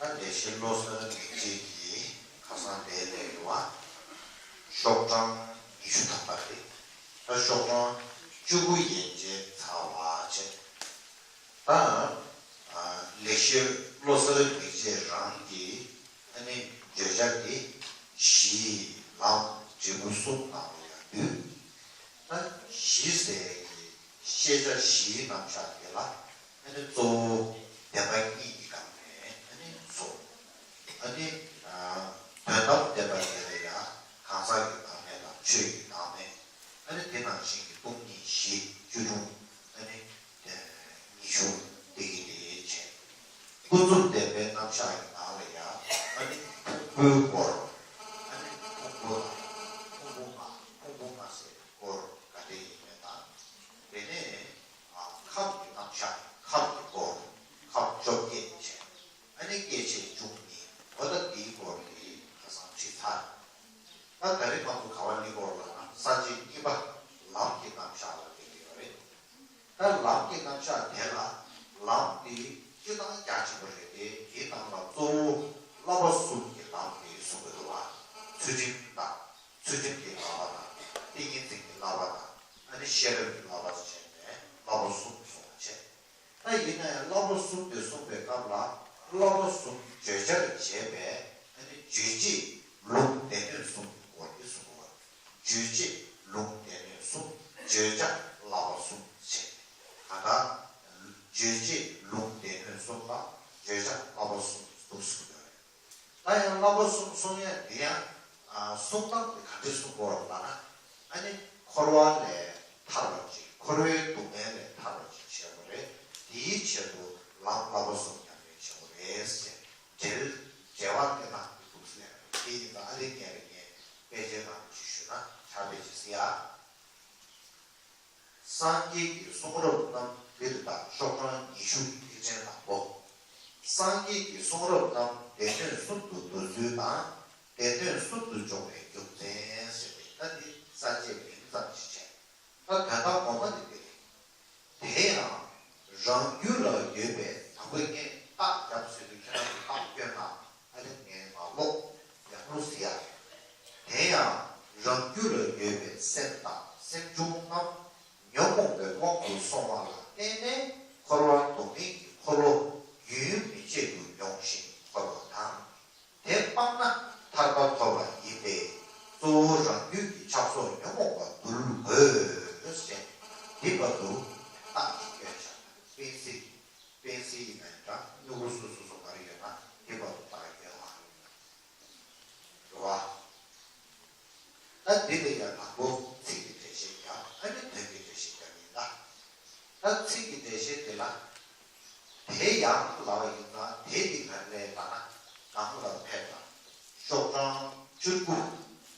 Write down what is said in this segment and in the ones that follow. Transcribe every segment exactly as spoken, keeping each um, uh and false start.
ལེགས་བཤད་བློ་གསར་མིག་འབྱེད་ཀྱི་ཁ་སང་དེ་ལས་ཡོད་པ། ཤོག་གྲངས་ཉི་ཤུ་ཐམ་པ་རེད། ད་ཤོག་གྲངས་བཅུ་དགུ་ཡན་ཆད་ཚར་བ་བྱས། ད་ལེགས་བཤད་བློ་གསར་མིག་འབྱེད་རང་གི་ཨ་ནི་བརྗོད་བྱ་དེ་གཞི་ལམ་འབྲས་བུ་གསུམ་ནང་ལ་ཡང་འདུས། ད་གཞི་ཟེར་གྱི་ཤེས་བྱ་གཞིའི་རྣམ་གཞག་དེ་ལ་ཨ་ནི་གཙོ་བོ་བདེན་པ་གཉིས་ཀྱི་སྒང་ནས་ཨ་ནི་གསུངས། ཨ་ནི་དོན་དམ་བདེན་པ་དེ་ལ་ཡང་གང་ཟག་གི་བདག་མེད་དང་ཆོས་ཀྱི་བདག་མེད། ཨ་ནི་དེ་ནང་བཞིན་གྱི་སྟོང་ཉིད་གཞི་བཅུ་དྲུག་ཨ་ནི་ཉི་ཤུ་དེ་གི་དེ་བྱས། ཀུན་རྫོབ་བདེན་པའི་རྣམ་གཞག་གི་ནང་ལ་ཡང་ཨ་ནི་ཕུང་པོའི་སྐོར། ཨ་ནི་ཕུང་པོ་དང་ཕུང་པོ་ལྔ་ཕུང་པོ་ལྔ་ཟེར་བའི་སྐོར་ག་དེ་ཡིན་མིན་དང་། དེ་ནས་ཁམས་ཀྱི་རྣམ་གཞག་ཁམས་ཀྱི་སྐོར་ཁམས་བཅོ་བརྒྱད་བྱས། ཨ་ནི་སྐྱེ་མཆེད་བཅུ་གཉིས་འོ་ད་འདིའི་སྐོར་དེ་ཁ་སང་ཁྲིད་ཚར། ད་ད་རེས་ང་ཚོ་ག་བ་སླེབས་ཡོད་ལབ་ན་ས་བཅད་གཉིས་པ་ལམ་གྱི་རྣམ་གཞག་ལ་སླེབས་ཡོད་རེད། ད་ལམ་གྱི་རྣམ་གཞག་དེ་ལ་ལམ་དེ་སྤྱིར་བཏང་རྒྱ་ཆེན་པོ་རེད་དེ་དེའི་ནང་ལ་གཙོ་བོ་བསླབ་པ་གསུམ་གྱི་ལམ་དེ་གསུང་གི་འདུག་བ། ཚུལ་ཁྲིམས་དང་ཚུལ་ཁྲིམས་ཀྱི་བསླབ་པ་དང་ཏིང་ངེ་འཛིན་གྱི་བསླབ་པ་དང་ཨ་ནི་ཤེས་རབ་ཀྱི་བསླབ་པ་བྱས་ནས་བསླབ་པ་གསུམ་གསུངས་པ་བྱས། ད་ཡིན་ན་ཡང་བསླབ་པ་གསུམ་དེ་གསུངས་པའི་སྐབས་ལ་བསླབ་པ་གསུམ་བརྗོད་བྱར་བྱས་པས་ཨ་ནི་རྗོད་བྱེད་ལུང་སྡེ་སྣོད་གསུམ་གྱི་སྐོར་དེ་གསུངས་པ། རྗོད་བྱེད་ལུང་སྡེ་སྣོད་གསུམ་བརྗོད་བྱ་བསླབ་པ་གསུམ་བྱས། གང་ལྟར་རྗོད་བྱེད་ལུང་སྡེ་སྣོད་གསུམ་དང་བརྗོད་བྱ་བསླབ་པ་གསུམ་དུ་གསུངས་ཡོད་རེད། ད་ཡང་བསླབ་པ་གསུམ་གསུང་ཡས་འདི་ཡང་གསུང་སྟངས་དེ་ག་འདྲས་གསུང་དགོས་ལབ་ན། ཨ་ནི་འཁོར་བ་ལས་ཐར་བ་ཅིག་འཁོར་བའི་སྡུག་བསྔལ་ལས་ཐར་བ་ཅིག་བྱེད་དགོས་རེད། དེའི་ཆེད་དུ་ལམ་བསླབ་པ་གསུམ་ཉམས་ལེན་བྱེད་དགོས་རེད་ཟེར་འགྲེལ་འགྲེལ་བ་དེ་དང་དེ་འདུག་ཟེར་ལབ་པ་དེ་ཡིན་ཙང་ཨ་ལེ་ངས་རེ་ངས་དཔེ་ཆའི་ནང་ཅིག་ཞུས་ན་ཆ་བེད་ཅིག་ཟེར་ཡ། སངས་རྒྱས་ཀྱི་གསུང་རབ་རྣམས་འདིར་བལྟ། ཤོག་གྲངས་ཉི་ཤུ་ཐིག་ཕྲེང་དང་པོ། སངས་རྒྱས་ཀྱི་གསུང་རབ་རྣམས་སྡེ་སྣོད་གསུམ་དུ་བསྡུ་ཚུལ་དང་། སྡེ་སྣོད་གསུམ་དུ་འཇོག་པའི་རྒྱུ་མཚན་ཟེར་ཏེ་ད་འདི་ས་བཅད་མིང་ཙམ་ཞིག་བྱས། ད་དོན་དག་ངོ་མ་ནི་འདི་རེད། དེ་ཡང་རང་རྒྱུད་ལ་ཡོད་པའི་དང་པོ་ངས་རྟགས་བརྒྱབ་ཟེར་དུས་ཁྱེད་རང་གིས་རྟགས་བསྐྱོན་ན་ཨ་ལེ་ངས་མ་ཀློག་ཡག་པོ་ཟེར་ཡ། དེ་ཡང་རང་རྒྱུད་ལ་ཡོད་པའི་སེམས་དང་སེམས་བྱུང་རྣམས་ཉོན་མོངས་པའི་དབང་དུ་སོང་བ་ལ་བརྟེན་ནས་འཁོར་བ་སྡུག་བསྔལ་གྱི་འཁོར་ལོ་རྒྱུན་མི་ཆད་དུ་མྱོང་ཞིང་འཁོར་བ་དང་། དེ་སྤངས་ན་ཐར་པ་ཐོབ་པ་ཡིན་པས་གཙོ་བོ་རང་རྒྱུད་ཀྱི་ཆགས་སོགས་ཉོན་མོངས་པ་འདུལ་དགོས་ཞེས་འདི་བར་དུ་རྟགས་ཀྱིས་བསྐྱོན་བཞག་པ་ཡིན་སྲིད། དཔེ་སྲིད་ཡིན་ན་ཡང་འདྲ། སྨྱུ་གུ་སོ་སོ་སོ་ག་རེ་ཡོད་ན་དེ་བར་དུ་བཏགས་ཡོད་ལ། རེད་བ། ད་འདི་ལ་ཡང་དང་པོ་ཚིག་གི་འགྲེལ་བཤད་རྒྱག་ཨ་ནི་དོན་གྱི་འགྲེལ་བཤད་རྒྱག་ཡིན་ད། ད་ཚིག་གི་འགྲེལ་བཤད་དེ་ལ། དེ་ཡང་ལབ་པ་ཡིན་ན་དེ་འདི་ག་རེ་ལབ་ན་གང་ལ་ཕེབས་ན། ཤོག་གྲངས་བཅུ་དགུ།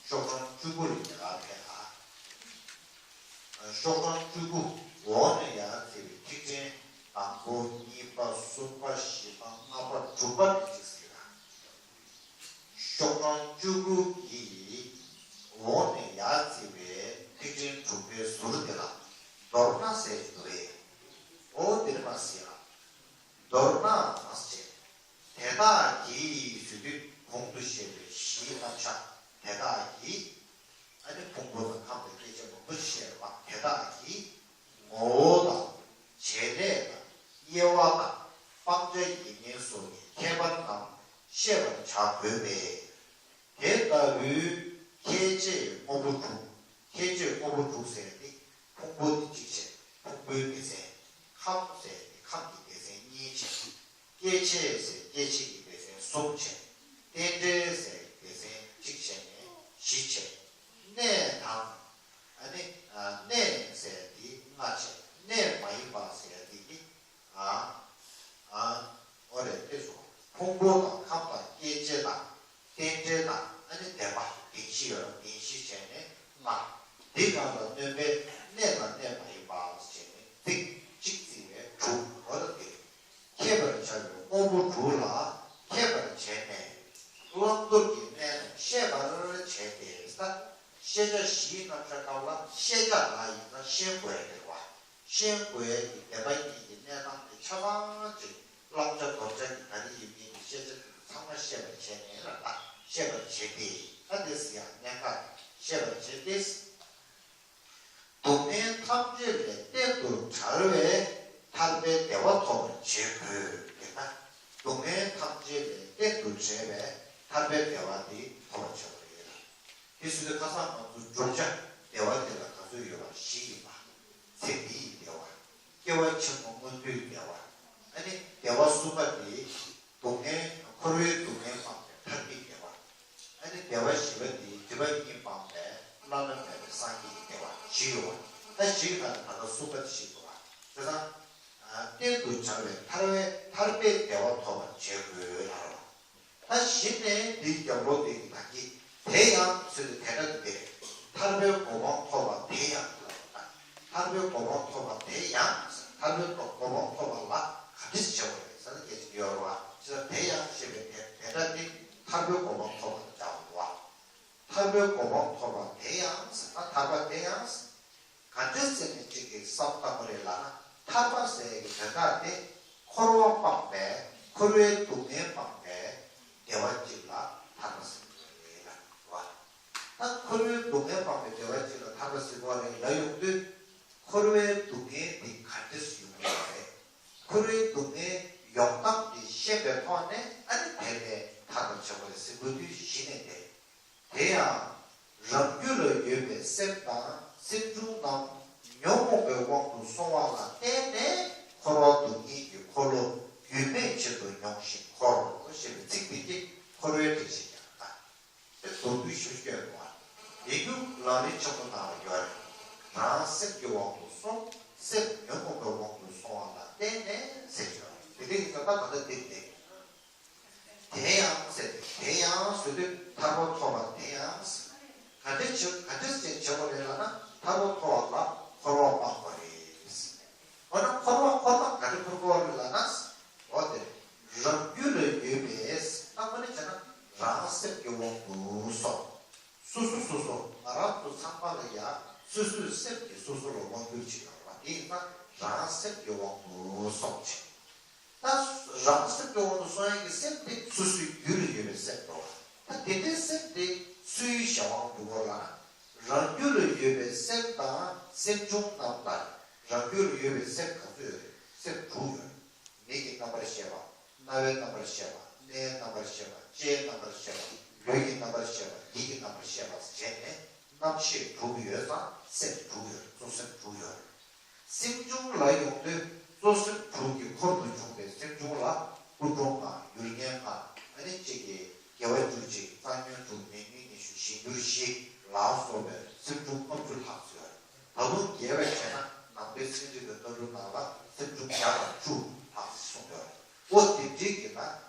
ཤོག་གྲངས་བཅུ་དགུ་ལ་ཡང་ཕེབས་ཨ། ཤོག་གྲངས་བཅུ་དགུ་འོག་ནས་ཡར་བརྩིས་པའི་ཐིག་ཕྲེང་དང་པོ་གཉིས་པ་གསུམ་པ་བཞི་པ་ལྔ་པ་དྲུག་པ་དེ་གཅིག་ཟེར་ན། ཤོག་གྲངས་བཅུ་དགུ་གི་འོག་ནས་ཡར་བརྩིས་པའི་ཐིག་ཕྲེང་དྲུག་པའི་ཟུར་དེ་ལ་མདོར་ན་ཟེར་གྱི་འདུག་རེད། འོ་དེ་ནི་མ་ཟེར་ལ། མདོར་ན་ཟེར། དེ་དག་གིས་ཟེར་དུས་གོང་དུ་བཤད་པའི་གཞིའི་རྣམ་གཞག་དེ་དག་གིས། ཨ་ནི་ཕུང་པོ་དང་ཁམས་དང་སྐྱེ་མཆེད་མང་པོ་ཞིག་བཤད་པ་དེ་དག་གིས་ངོ་བོ་དང་བྱེད་ལས་དང་དབྱེ་བ་དང་སྤང་བྱ་ཡིན་ངེས་སོགས་ཀྱི་ཁྱད་པར་རྣམས་ཤེས་པར་བྱ་དགོས་པས། དེ་ལྟ་བུའི་ཁྱད་ཆོས་དངོས་པོ་དྲུག་ཁྱད་ཆོས་དངོས་པོ་དྲུག་ཟེར་ནི་ཕུང་པོ་ནི་གཅིག་བྱས་ཕུང་པོའི་སྡེ་ཚན། ཁམས་ཟེར་ནི་ཁམས་ཀྱི་སྡེ་ཚན་གཉིས་བྱས། སྐྱེ་མཆེད་ཟེར་སྐྱེ་མཆེད་ཀྱི་སྡེ་ཚན་གསུམ་བྱས། རྟེན་འབྲེལ་ཟེར་སྡེ་ཚན་གཅིག་བྱས་ནས་བཞི་བྱས། གནས་དང་། ཨ་ནི་གནས་ཟེར་འདི་ལྔ་བྱས། གནས་མ་ཡིན་པ་ཟེར་འདི་ནི་ཨ་ཨ་འོ་རེད་དེ་སོ། ཕུང་པོ་དང་ཁམས་དང་སྐྱེ་མཆེད་དང་། རྟེན་འབྲེལ་དང་ཨ་ནི་བདེན་པ་བདེན་བཞི་ཡོད་ལ་བདེན་བཞི་བྱས་ནས་ལྔ། འདི་གང་ལ་གནོད་པའི་གནས་དང་གནས་མ་ཡིན་པ་བྱས་ནས་ཚིག་གཅིག་བརྩིས་པས་དྲུག་འོ་ལ་འདིར། ཁྱད་པར་བྱ་བའི་དངོས་པོ་དྲུག་ལ་ཁྱད་པར་བྱས་ནས་བླང་དོར་གྱི་གནས་རྣམས་ཤེས་པར་བྱས་ཏེ་ས། ཤེས་བྱ་གཞིའི་རྣམ་གཞག་སྐབས་ལ་ཤེས་བྱ་ལ་ཡིན་ན་ཤེས་དགོས་རེད་བ། ཤེས་དགོས་ཀྱི་བདེན་པ་གཉིས་ཀྱི་གནས་སྟངས་དེ་ཆ་ཚང་ཅིག་བླང་བྱ་དོར་བྱ་གི་ག་རེ་ཡིན་མིན་གྱི་ཤེས་བྱ་དེ་ ཤེས་པར་བྱེད་དེ། ད་དེ་ཡང་གནད་འགག་ཤེས་པར་བྱེད་དེ། སྡུག་བསྔལ་ཐམས་ཅད་ལས་གཏན་དུ་བྲལ་བས་ཐར་པའི་བདེ་བ་ཐོབ་པར་བྱེད་དགོས་ཏེ། ད་སྡུག་བསྔལ་ཐམས་ཅད་ལས་གཏན་དུ་བྲལ་བས་ཐར་པའི་བདེ་བ་དེ་ཐོབ་པར་བྱེད་དགོས་ཡོད་ལ། དེ་སྲིད་དུ་ཁ་སང་ང་ཚོ་བསྒྲུབ་བྱ་བདེ་བ་དེ་ལ་ག་ཚོད་ཡོད་པ་བཞི་ཡིན་པ། ཚེ་འདིའི་བདེ་བ། སྐྱེ་བ་ཕྱི་མ་སྔོན་དུས་བདེ་བ། ཨ་ནི་བདེ་བ་གསུམ་པ་དེ། སྡུག་བསྔལ་འཁོར་བའི་སྡུག་བསྔལ་སྤངས་པའི་ཐར་པའི་བདེ་བ། ཨ་ནི་བདེ་བ་བཞི་པ་དེ་སྒྲིབ་པ་གཉིས་སྤངས་པའི་བླ་ན་མེད་པའི་སངས་རྒྱས་ཀྱི་བདེ་བ་བཞི་ཡོད་པ། ད་བཞི་ཡི་ནང་ནས་ད་ལྟ་གསུམ་པ་དེ་བཞི་འདུག་པ། དེ་ཙང་། གཏན་དུ་བྲལ་བའི་ཐར་བའི་ཐར་པའི་བདེ་བ་ཐོབ་པར་བྱེད་དགོས་ལབ་པ། ད་གཞི་ནས་འདིའི་རྒྱབ་ལོགས་དེ་ད་གི་དེ་ཡང་ཟེར་དུས་དེ་འདྲ་དེ་རེད། ཐར་པའི་གོ་འཕང་ཐོབ་པ་དེ་ཡང་ལ། ཐར་པའི་གོ་འཕང་ཐོབ་པ་དེ་ཡང་། ཐར་པའི་གོ་འཕང་ཐོབ་པ་ལ་ག་འདྲ་བྱེད་དགོས་རེད་ཟེར་ན་སྐད་ཅིག་ཡོད་རེད་བ། ཅི་ལ་དེ་ཡང་ཞེས་པའི་དེ་དེ་འདྲ་དེ་ཐར་པའི་གོ་འཕང་ཐོབ་པ་ལ་སྦྱར་བ། ཐར་པའི་གོ་འཕང་ཐོབ་པ་དེ་ཡང་ཟེར་ན་ཐར་པ་དེ་ཡང་ཟེར། ག་འདྲ་ཟེར་ནས་གཅིག་གིས་བསམ་བཏང་གི་རེད་ལབ་ན། ཐར་པ་ཟེར་ཡག་གི་དོན་དག་དེ་འཁོར་བ་སྤངས་པའི་འཁོར་བའི་སྡུག་བསྔལ་སྤངས་པའི་བདེ་བ་གཅིག་ལ་ཐར་པ་ཟེར་གྱི་རེད་ལབ་པ། ད་འཁོར་བའི་སྡུག་བསྔལ་སྤངས་པའི་བདེ་བ་གཅིག་ལ་ཐར་པ་ཟེར་གྱི་རེད་ལབ་ཡོང་དུས། འཁོར་བའི་སྡུག་བསྔལ་འདི་ག་འདྲ་ཡོང་གི་རེད། འཁོར་བའི་སྡུག་བསྔལ་ཡོང་སྟངས་འདི་ཤེས་པའི་ཐོག་ནས་ཨ་ནི་དེ་ལས་ཐར་པར་བྱེད་དགོས་རེད་ཟེར་དགོས་དུས་གཞི་ནས་དེ། དེ་ཡང་། རང་རྒྱུད་ལ་ཡོད་པའི་སེམས་དང་སེམས་བྱུང་རྣམས་ཉོན་མོངས་པའི་དབང་དུ་སོང་བ་ལ་བརྟེན་ནས་འཁོར་བ་སྡུག་བསྔལ་གྱི་འཁོར་ལོ་རྒྱུན་མེད་བཞིན་དུ་མྱོང་ཞིང་འཁོར་ཞེས་པའི་ཚིག་འདི་གིས་འཁོར་བའི་འགྲེལ་བཤད་ཀྱང་གདའ། དེ་མདོར་བསྡུས་ཞུ་སྐྱོན་འདུག་ཨ། ཡིན་རྒྱུ་ལམ་རིམ་ཆེན་པོ་ནང་ལ་ཡོད་རེད། རང་སེམས་ཀྱི་དབང་དུ་སོང་། སེམས་ཉོན་མོངས་པའི་དབང་དུ་སོང་བ་ལ་བརྟེན་ནས་ཟེར་གྱི་ཡོད་རེད། དེ་འདྲ་ཡིན་ཙང་ད་ད་ལྟ་འདིར་དེ། དེ་ཡང་ཟེར་ཏེ། དེ་ཡང་ཟེར་དུས་ཐར་པ་ཐོབ་པ་དེ་ཡང་ཟེར། ག་འདྲ་བྱེད་ག་འདྲ་བྱེད་བྱེད་དགོས་རེད་ལབ་ན། ཐར་པ་ཐོབ་པ་ལ་འཁོར་བ་སྤངས་དགོས་རེད་ཟེར། འོ་ན་འཁོར་བ་འཁོར་བ་ག་འདྲ་འཁོར་དགོས་རེད་ལབ་ན། འོ་དེ། རང་རྒྱུད་ལ་ཡོད་པའི་ཟེར། ད་དངོས་གནས་བྱས་ན་རང་སེམས་ཀྱི་དབང་དུ་སོང་། སོ་སོ་སོ་སོ་ང་རང་ཚོ་ཚང་མ་ལ་ཡ་སོ་སོའི་སེམས་ཀྱིས་སོ་སོ་ལ་དབང་བསྒྱུར་བྱེད་ཡོད་རེད་བ། དེ་ཡིན་ཙང་རང་སེམས་ཀྱི་དབང་དུ་སོང་བྱས། ད་རང་སེམས་ཀྱི་དབང་དུ་སོང་ཡག་གི་སེམས་དེ་སོ་སོའི་རྒྱུད་ལ་ཡོད་པའི་སེམས་དོ། ད་དེ་འདྲའི་སེམས་དེ་སུའི་གཞན་དབང་དུ་འགྲོ་ལབ་ན། རང་རྒྱུད་ལ་ཡོད་པའི་སེམས་དང་སེམས་བྱུང་རྣམས་ལ། རང་རྒྱུད་ལ་ཡོད་པའི་སེམས་ག་ཚོད་ཡོད་རེད། སེམས་དྲུག་ཡོད་རེད། མིག་གི་རྣམ་པར་ཤེས་པ། རྣ་བའི་རྣམ་པར་ཤེས་པ། སྣའི་རྣམ་པར་ཤེས་པ། ལྕེའི་རྣམ་པར་ཤེས་པ། ལུས་ཀྱི་རྣམ་པར་ཤེས་པ། ཡིད་ཀྱི་རྣམ་པར་ཤེས་པ་བྱས་ནས་རྣམ་ཤེས་དྲུག་ཡོད་ཙང་སེམས་དྲུག་ཡོད་རེད། གཙོ་སེམས་དྲུག་ཡོད་རེད། སེམས་བྱུང་ལ་ཡོང་དུས་གཙོ་སེམས་དྲུག་གི་འཁོར་དུ་བྱུང་བའི་སེམས་བྱུང་ལ་སྐུ་གྲོང་ཁ་ཡུལ་ངན་ཁ་ཨ་ནི་གཅིག་གི་དགེ་བ་བཅུ་གཅིག་རྩ་ཉོན་དྲུག་མེད་ཉོན་ཉི་ཤུ་གཞན་འགྱུར་བཞི་ལ་སོགས་པའི་སེམས་བྱུང་ལྔ་བཅུ་ལྷག་ཙམ་ཡོད་རེད། ད་དུང་རྒྱས་པར་བྱས་ན་ནང་པའི་ཚན་རིག་པའི་ལྟ་གྲུབ་ནང་ལ་སེམས་བྱུང་བརྒྱ་དང་བཅུ་ལྷག་ཙམ་གསུངས་ཡོད་རེད། འོ་དེ་འདྲའི་གི་ན་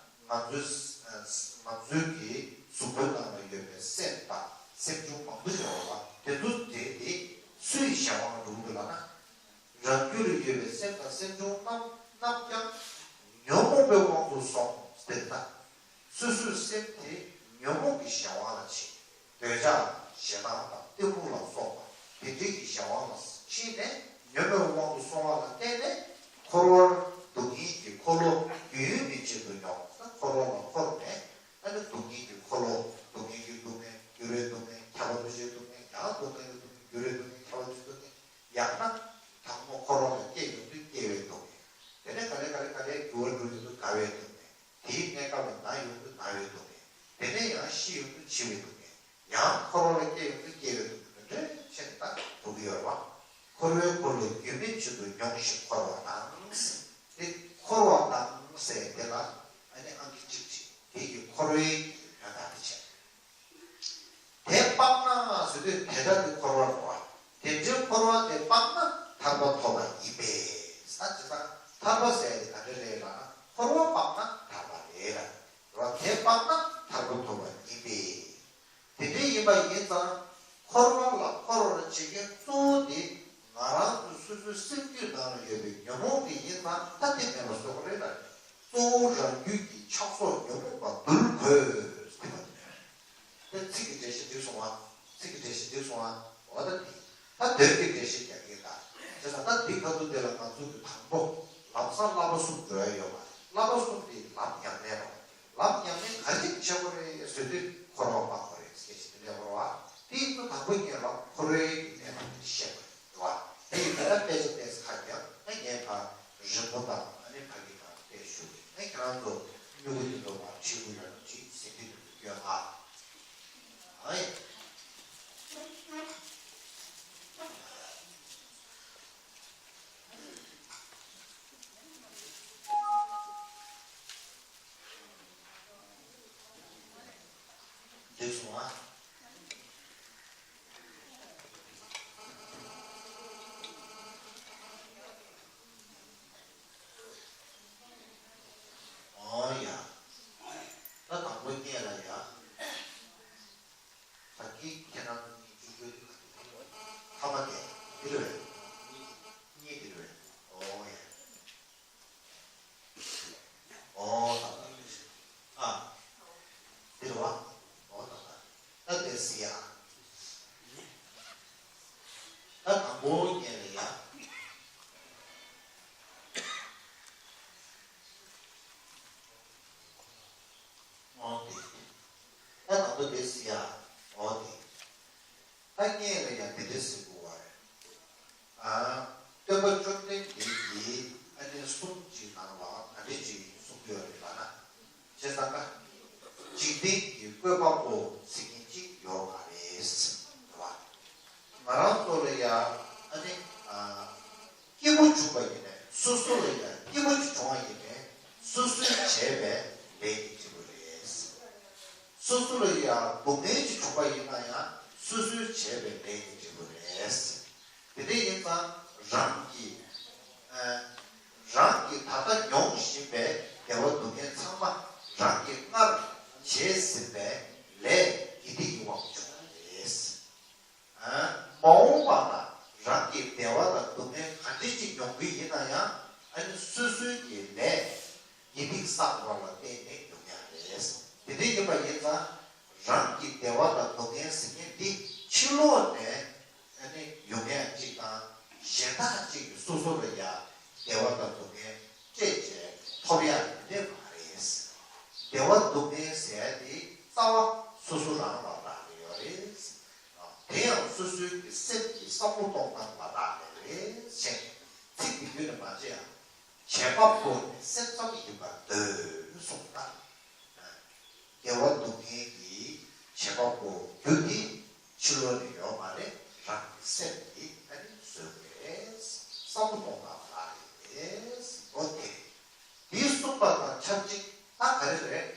ང་ཚོའི་ང་ཚོའི་གི་གཟུགས་པོའི་ནང་ལ་ཡོད་པའི་སེམས་དང་སེམས་བྱུང་མང་པོ་ཡོད་རེད་བ། དེ་ཚོ་དེ་དེ་སུའི་གཞན་དབང་ལ་འགྲོ་གི་འདུག་ལབ་ན། རང་རྒྱུད་ལ་ཡོད་པའི་སེམས་དང་སེམས་བྱུང་རྣམས་རྣམས་ཀྱང་ཉོན་མོངས་པའི་དབང་དུ་སོང་ཟེར་ན། སོ་སོའི་སེམས་དེ་ཉོན་མོངས་ཀྱི་གཞན་དབང་ལ་ཕྱིན། འདོད་ཆགས་ཞེ་སྡང་དང་གཏི་མུག་ལ་སོགས་པ་དེ་འདྲའི་གི་གཞན་དབང་ལ་ཕྱིན་ནས་ཉོན་མོངས་དབང་དུ་སོང་བ་ལ་བརྟེན་ནས་འཁོར་བར་སྡུག་བསྔལ་གྱི་འཁོར་ལོ་རྒྱུན་མེད་བཞིན་དུ་མྱོང་། འཁོར་བ་ལ་འཁོར་ནས་ཨ་ནི་སྡུག་བསྔལ་གྱི་འཁོར་ལོ། སྡུག་བསྔལ་གྱི་སྡུག་བསྔལ། འགྱུར་བའི་སྡུག་བསྔལ། ཁྱབ་པ་འདུ་བྱེད་སྡུག་བསྔལ། ཡང་སྡུག་བསྔལ་གྱི་སྡུག་བསྔལ། འགྱུར་བའི་སྡུག་བསྔལ། ཁྱབ་པ་འདུ་བྱེད་སྡུག་བསྔལ། ཡང་ན་དང་པོ་འཁོར་བ་ལ་སྐྱེ་ཡོང་དུས་སྐྱེ་བའི་སྡུག་བསྔལ། དེ་ནས་ག་ལེ་ག་ལེ་ག་ལེ་འགྱུར་བ་འགྲོ་ཡོང་དུས་རྒ་བའི་སྡུག་བསྔལ། དེའི་གནས་སྐབས་ལ་ན་ཡོང་དུས་ན་བའི་སྡུག་བསྔལ། དེ་ནས་ཡང་ཤི་ཡོང་དུས་འཆི་བའི་སྡུག་བསྔལ། ཡང་འཁོར་བ་ལ་སྐྱེ་ཡོང་དུས་སྐྱེ་བའི་སྡུག་བསྔལ། དེ་འདྲ་བྱས་ནས་ད་འགྲོ་གི་ཡོད་རེད་བ། འཁོར་བའི་འཁོར་ལོ་རྒྱུན་མེད་བཞིན་དུ་མྱོང་ཞིང་འཁོར་བ་དང་། དེ་འཁོར་བ་དང་ཟེར་དེ་ལ་ཨ་ནི་ཨང་ཀི་གཅིག་བྲིས། དེ་ཡི་འཁོར་བའི་ཡོན་བདག་དེ་བྱས། དེ་སྤངས་ན་ཟེར་དུས་དེ་ལྟར་དུ་འཁོར་བ་རེད་བ། དེ་འདྲའི་འཁོར་བ་དེ་སྤངས་ན་ཐར་པ་ཐོབ་པ་ཡིན་པས། ས་ཇི་ལྟར་ཐར་པ་ཟེར་དེ་ག་འདྲ་རེད་ལབ་ན་འཁོར་བ་སྤངས་ན་ཐར་པ་རེད་ལ། རེད་བ། དེ་སྤངས་ན་ཐར་པ་ཐོབ་པ་ཡིན་པས། དེ་འདྲ་ཡིན་པ་ཡིན་ཙང་འཁོར་བ་ལ་འཁོར་བར་བྱེད་མཁན་གཙོ་བོ་དེ་ང་རང་ཚོ་སོ་སོའི་སེམས་རྒྱུད་ནང་ལ་ཡོད་པའི་ཉོན་མོངས་དེ་ཡིན་ཙང་ད་དེ་མེད་པ་བཟོ་དགོས་རེད་ལ། གཙོ་བོ་རང་རྒྱུད་ཀྱི་ཆགས་སོགས་ཉོན་མོངས་པ་འདུལ་དགོས་ཟེར་བ་དེ། ད་ཚིག་གི་འགྲེལ་བཤད་འགྲིག་སོང་ང་། ཚིག་གི་འགྲེལ་བཤད་འགྲིག་སོང་ང་། འོ་ད་དེ། ད་དོན་གྱི་འགྲེལ་བཤད་རྒྱག་གི་ད། བྱས་ཙང་ད་འདི་ཁ་ཐུག་དེ་ལ་ང་ཚོ་གི་དང་པོ་ལམ་སང་བསླབ་པ་གསུམ་འགྲོ་ཡ་ཡོད་པ། བསླབ་པ་གསུམ་དེ་ལམ་ཉམས་ལེན་རོ། ལམ་ཉམས་ལེན་ག་རེ་བྱེད་དགོས་རེད་ཟེར་དུས་འཁོར་ སྨྱུ་གུ་དེ་ཚོ་མར་བྲིས་དགོས་ཡོད་ན་བྲིས། ཟིན་བྲིས་དེ་ཚོ་སྐྱོན་ཨ། ཨ་ཡེ། འགྲིག་སོང་ཨ། ཨོ་ཡ། ད་དང་པོ་སྔས་ལ་ཡ། ད་གི་ཁྱེད་རང་གཉིས་བཅུ་དགུ་ཐ་མ་དེ་འདི་རེད་པས། གཉིས་འདི་རེད་པས། ཨོ་ཡ། ཨོ་ད་ད། ཨ། འདི་རེད་པ། ཨོ་ད་ད། ད་དེ་སི་ཡ། ད་དང་པོ་སྔས་ལ་ཡ། ཨོ་དེ། ད་དང་པོ་དེ་སི་ཡ། ཨོ་དེ། ད་སྔས་ལ་ཡ་དེ་འདྲ་ཟེར་དགོས་པ་རེད། ཨ། སྟོན་པ་བཅོམ་ལྡན་འདས་ཀྱིས་ཨ་ནི་གསུང་གཅིག་ནང་ལ་ག་འདྲ་ཅིག་གསུངས་ཡོད་རེད་ལབ་ན། བྱས་ཙང་ཀ་འཇིག་རྟེན་གྱི་བཀོད་པ་པོ་ཟེར་མཁན་ཅིག་ཡོད་མ་རེད་ཟེར་བ། ང་རང་ཚོ་ལ་ཡ་ཨ་ནི་ཨ། སྐྱིད་པོ་བྱུང་བ་ཡིན་ནའི་སོ་སོ་ལ་ཡང་སྐྱིད་པོ་ཅིག་བྱུང་བ་ཡིན་ནའི་སོ་སོས་བྱས་པའི་ལས་ཀྱི་འབྲས་བུ་རེད། སོ་སོ་ལ་ཡང་སྡུག་བསྔལ་ཅིག་བྱུང་བ་ཡིན་ན་ཡང་སོ་སོས་བྱས་པའི་ལས་ཀྱི་འབྲས་བུ་རེད། དེ་འདྲ་ཡིན་ཙང་རང་གི་ཨ། རང་གིས་ད་ལྟ་མྱོང་བཞིན་པའི་བདེ་བ་སྡུག་བསྔལ་ཚང་མ་རང་གིས་སྔར་བྱས་ཟིན་པའི་ལས་དགེ་སྡིག་གི་དབང་བྱུང་བ་རེད། མ་འོངས་པ་ལ་རང་གི་བདེ་བ་དང་སྡུག་བསྔལ་ག་འདྲ་ཅིག་མྱོང་གི་ཡིན་ན་ཡང་ཨ་ནི་སོ་སོའི་གི་ལས་དགེ་སྡིག་བསགས་པ་ལ་བརྟེན་ནས་ཡོང་ཡ་རེད། དེ་འདྲ་ཡིན་པ་ཡིན་ཙང་རང་གི་བདེ་བ་དང་སྡུག་བསྔལ་ཟེར་མཁན་འདི་ཕྱི་ལོགས་ནས་ཨ་ནི་ཡོང་ཡ་གཅིག་དང་གཞན་དག་ཅིག་གིས་སོ་སོ་ལ་ཡ་བདེ་བ་དང་སྡུག་བསྔལ་སྤྲད་བྱས་ཐོབ་ཡ་དེ་འདྲ་མ་རེད། བདེ་བ་སྡུག་བསྔལ་ཟེར་ཡ་དེ་རྩ་བ་སོ་སོ་རང་ལ་རག་གི་ཡོད་རེད། དེ་ཡང་སོ་སོའི་གི་སེམས་ཀྱི་བསམ་བློ་གཏོང་སྟངས་ལ་བརྟགས་ནས་རེད་ཟེར། ཚིག་འདི་བརྗོད་ནས་མ་བརྗེད་ཡང་། བྱེད་པ་པོ་ནི་སེམས་ཙམ་ཡིན་པར་འདོད་གསུངས་པ། བདེ་བ་སྡུག་བསྔལ་གྱི་བྱེད་པ་པོ་རྒྱུ་དེ་ཕྱི་ལོགས་ནས་ཡོད་མ་རེད། རང་གི་སེམས་ཀྱིས་ཨ་ནི་བཟོས་པ་རེད། བསམ་བློ་གཏོང་སྟངས་ལ་བརྟགས་ནས་རེད། འོ་དེ། འདི་གསུངས་པ་དང་ཆབས་ཅིག་ད་ག་རེ་རེད།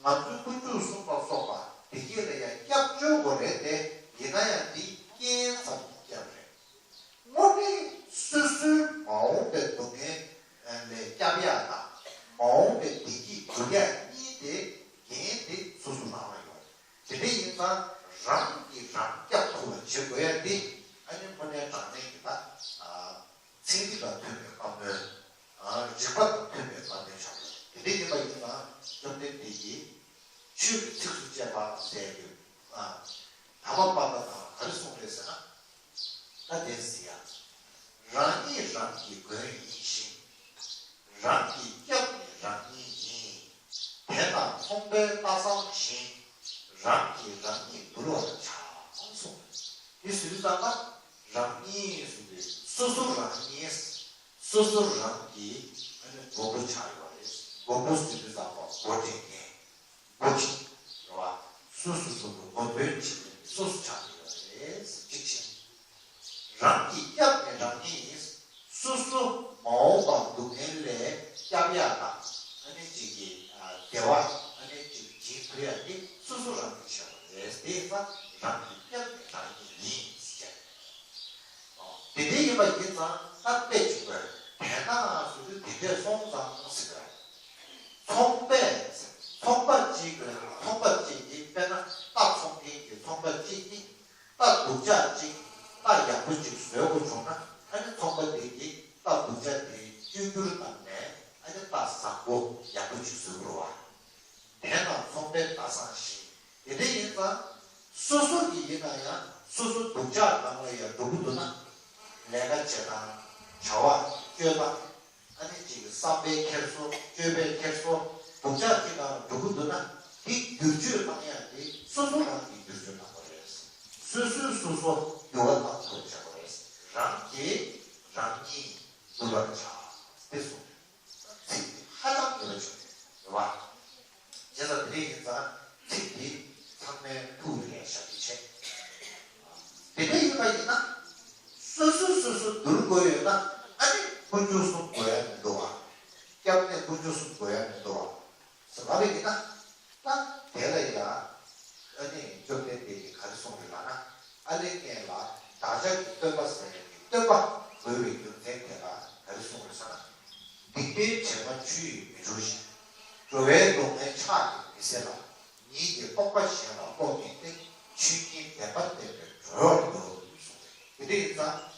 ང་ཚོའི་དཀོན་མཆོག་གསུམ་ལ་སོགས་པ་བདེ་སྐྱིད་ལ་ཡང་སྐྱབས་བཅོལ་དགོས་རེད་དེ། ཡིན་ན་ཡང་འདི་རྐྱེན་ཙམ་གྱི་སྐྱབས་རེད། དངོས་གནས་སོ་སོའི་མ་འོངས་པའི་སྡུག་བསྔལ་ལས་སྐྱབས་ཡག་དང་མ་འོངས་པའི་བདེ་སྐྱིད་འགྲུབ་ཡག་གཉིས་དེ་འགན་དེ་སོ་སོ་རང་ལ་ཡོད་རེད། དེ་འདྲ་ཡིན་ཙང་རང་གིས་རང་སྐྱབས་ཐུབ་པ་བྱེད་དགོས་ཡག་འདི་ཨ་ནི་དངོས་གནས་དྲང་གནས་ཀྱི་ད། ཚན་རིག་དང་མཐུན་པའི་བཀའ་མོལ། རིག་པ་དང་མཐུན་པའི་བཀའ་མོལ་ཆགས་པ་དེ་འདྲ་ཡིན་པ་ཡིན་ན་བཅོམ་ལྡན་འདས་ཀྱིས་ཆོས་ཀྱི་ཚིགས་སུ་བཅད་པ་ཟེར་རྒྱུ། ཨ། ད་མ་པ་ལ་དང་ག་རེ་གསུངས་རེད་ཟེར་ན། ད་དེ་ཟེར་ཡ། རང་ཉིད་རང་གི་མགོན་ཡིན་ཞིང་། རང་གི་སྐྱབས་ནི་རང་ཉིད་ཡིན། དེ་དང་མཚུངས་པའི་རྟགས་བཟང་བཞིན། རང་གིས་རང་ཉིད་འདུལ་བར་བྱ། གསུངས། དེ་ཟེར་དུས་ཙམ་པ། རང་ཉིད་ཟེར་དུས་སོ་སོ་རང་ཉིད། སོ་སོ་རང་གི་ཨ་ནི་མགོན་པོ་ཆགས་ཡོད་རེད། མགོན་པོ་ཟེར་དུས་ཙམ་པ་མགོ་འདྲེན་མཁན། མགོ་ཁྲིད་རེད་བ། སོ་སོ་སོ་སོ་མགོ་འདྲེན་བྱེད་མཁན་སོ་སོ་ཆགས་ཡོད་རེད། གཅིག་བྱས། རང་གི་སྐྱབས་ནི་རང་ཉིད་ཡིན། སོ་སོ་མ་འོངས་པ་སྡུག་བསྔལ་ལས་སྐྱབས་ཡག་དང་ཨ་ནི་གཅིག་གི་བདེ་བ་ཨ་ནི་གཅིག་སྦྱིན་ཐུབ་ཡག་དེ་སོ་སོ་རང་གིས་བྱས་པ་རེད། དེ་ཡིན་ཙང་རང་གི་སྐྱབས་ནི་རང་ཉིད་ཡིན་ཟེར། དེ་འདྲ་ཡིན་པ་ཡིན་ཙང་ད་དཔེ་ཅིག་དགོས། དེ་ན་སུ་དུ་དེ་འདྲས་སོང་ཙང་ཟེར་བ། ཚོང་པས་ཚོང་པ་གཅིག་གིས་ཚོང་པ་གཅིག་གིས་དཔེར་ན་རྟ་ཚོང་མཁན་གྱི་ཚོང་པ་གཅིག་གིས་རྟ་སྡུག་ཅག་གཅིག་རྟ་ཡག་པོ་གཅིག་བཟོས་དགོས་བྱུང་ན་ཨ་ནི་ཚོང་པ་དེ་གིས་རྟ་སྡུག་ཅག་དེ་བཅོས་བསྒྱུར་བཏང་ནས་ཨ་ནི་རྟ་བཟང་པོ་ཡག་པོ་གཅིག་བཟོས་དགོས་རེད་བ། དེ་ན་ཚོང་པའི་རྟ་བཟང་ཞིང་། དེ་འདྲ་ཡིན་ཙང་སོ་སོ་གི་ཡིན་ན་ཡང་སོ་སོ་སྡུག་ཅག་ནང་ལ་ཡང་འགྲོ་གི་འདུག་ན། ལས་ཀ་བྱེད་སྟངས་བྱ་བ་སྤྱོད་སྟངས། ཨ་ནི་གཅིག་གི་བསམ་པའི་འཁྱེར་སོ་སྤྱོད་པའི་འཁྱེར་སོ་སྡུག་ཅག་གཅིག་ནང་ལ་འགྲོ་གི་འདུག་ན། དེ་བསྒྱུར་བཅོས་བཏང་ཡག་དེ་སོ་སོ་རང་གིས་བསྒྱུར་བཅོས་གནང་དགོས་རེད། སོ་སོས་སོ་སོ་འགྱུར་བ་གཏང་ཐུབ་པ་བྱེད་དགོས་རེད། རང་གིས་རང་ཉིད་འདུལ་བར་བྱ། དེ་གསུངས། ཚིག་དེ་ཧ་ཅང་གི་རེ་བྱུང་རེད་བ། ཐུགས་ལ་ཞབས་ཕྱི་བྱས། དེ་འདྲ་ཡིན་པ་ཡིན་ན། སོ་སོ་སོ་སོ་འདུལ་དགོས་ཡོད་ན་ཨ་ནི་དཀོན་མཆོག་གསུམ་དགོས་ཡ་མི་འདུག་བ། སྐྱབས་གནས་དཀོན་མཆོག་གསུམ་དགོས་ཡ་མི་འདུག་བ། ཟེར་བ་ལ་ཡིན་ན། ད་དེ་ལ་ཡ། ཨ་ནི་བཅོམ་ལྡན་འདས་ཀྱིས་ག་རེ་གསུངས་རེད་ལབ་ན། ཨ་ལས་ངན་ལ་བདག་ཅག་གི་སྟོན་པ་ཟེར་བའི་སྟོན་པ་དགོས་པའི་རྒྱུ་མཚན་དེ་ལ་ག་རེ་གསུངས་རེད་ཟེར་ན། སྡིག་པའི་དྲི་མ་ཆུ་ཡིས་མི་འཁྲུ་ཞིང་། འགྲོ་བའི་སྡུག་བསྔལ་ཕྱག་གིས་མི་སེལ་ལ། ཉིད་ཀྱི་རྟོག་པ་གཞན་ལ་སྤོ་མིན་ཏེ། ཆོས་ཉིད་བདེན་པར་བསྟན་པས་གྲོལ་བར་འགྱུར་གསུངས་རེད། དེ་འདྲ་ཡིན་ཙང་།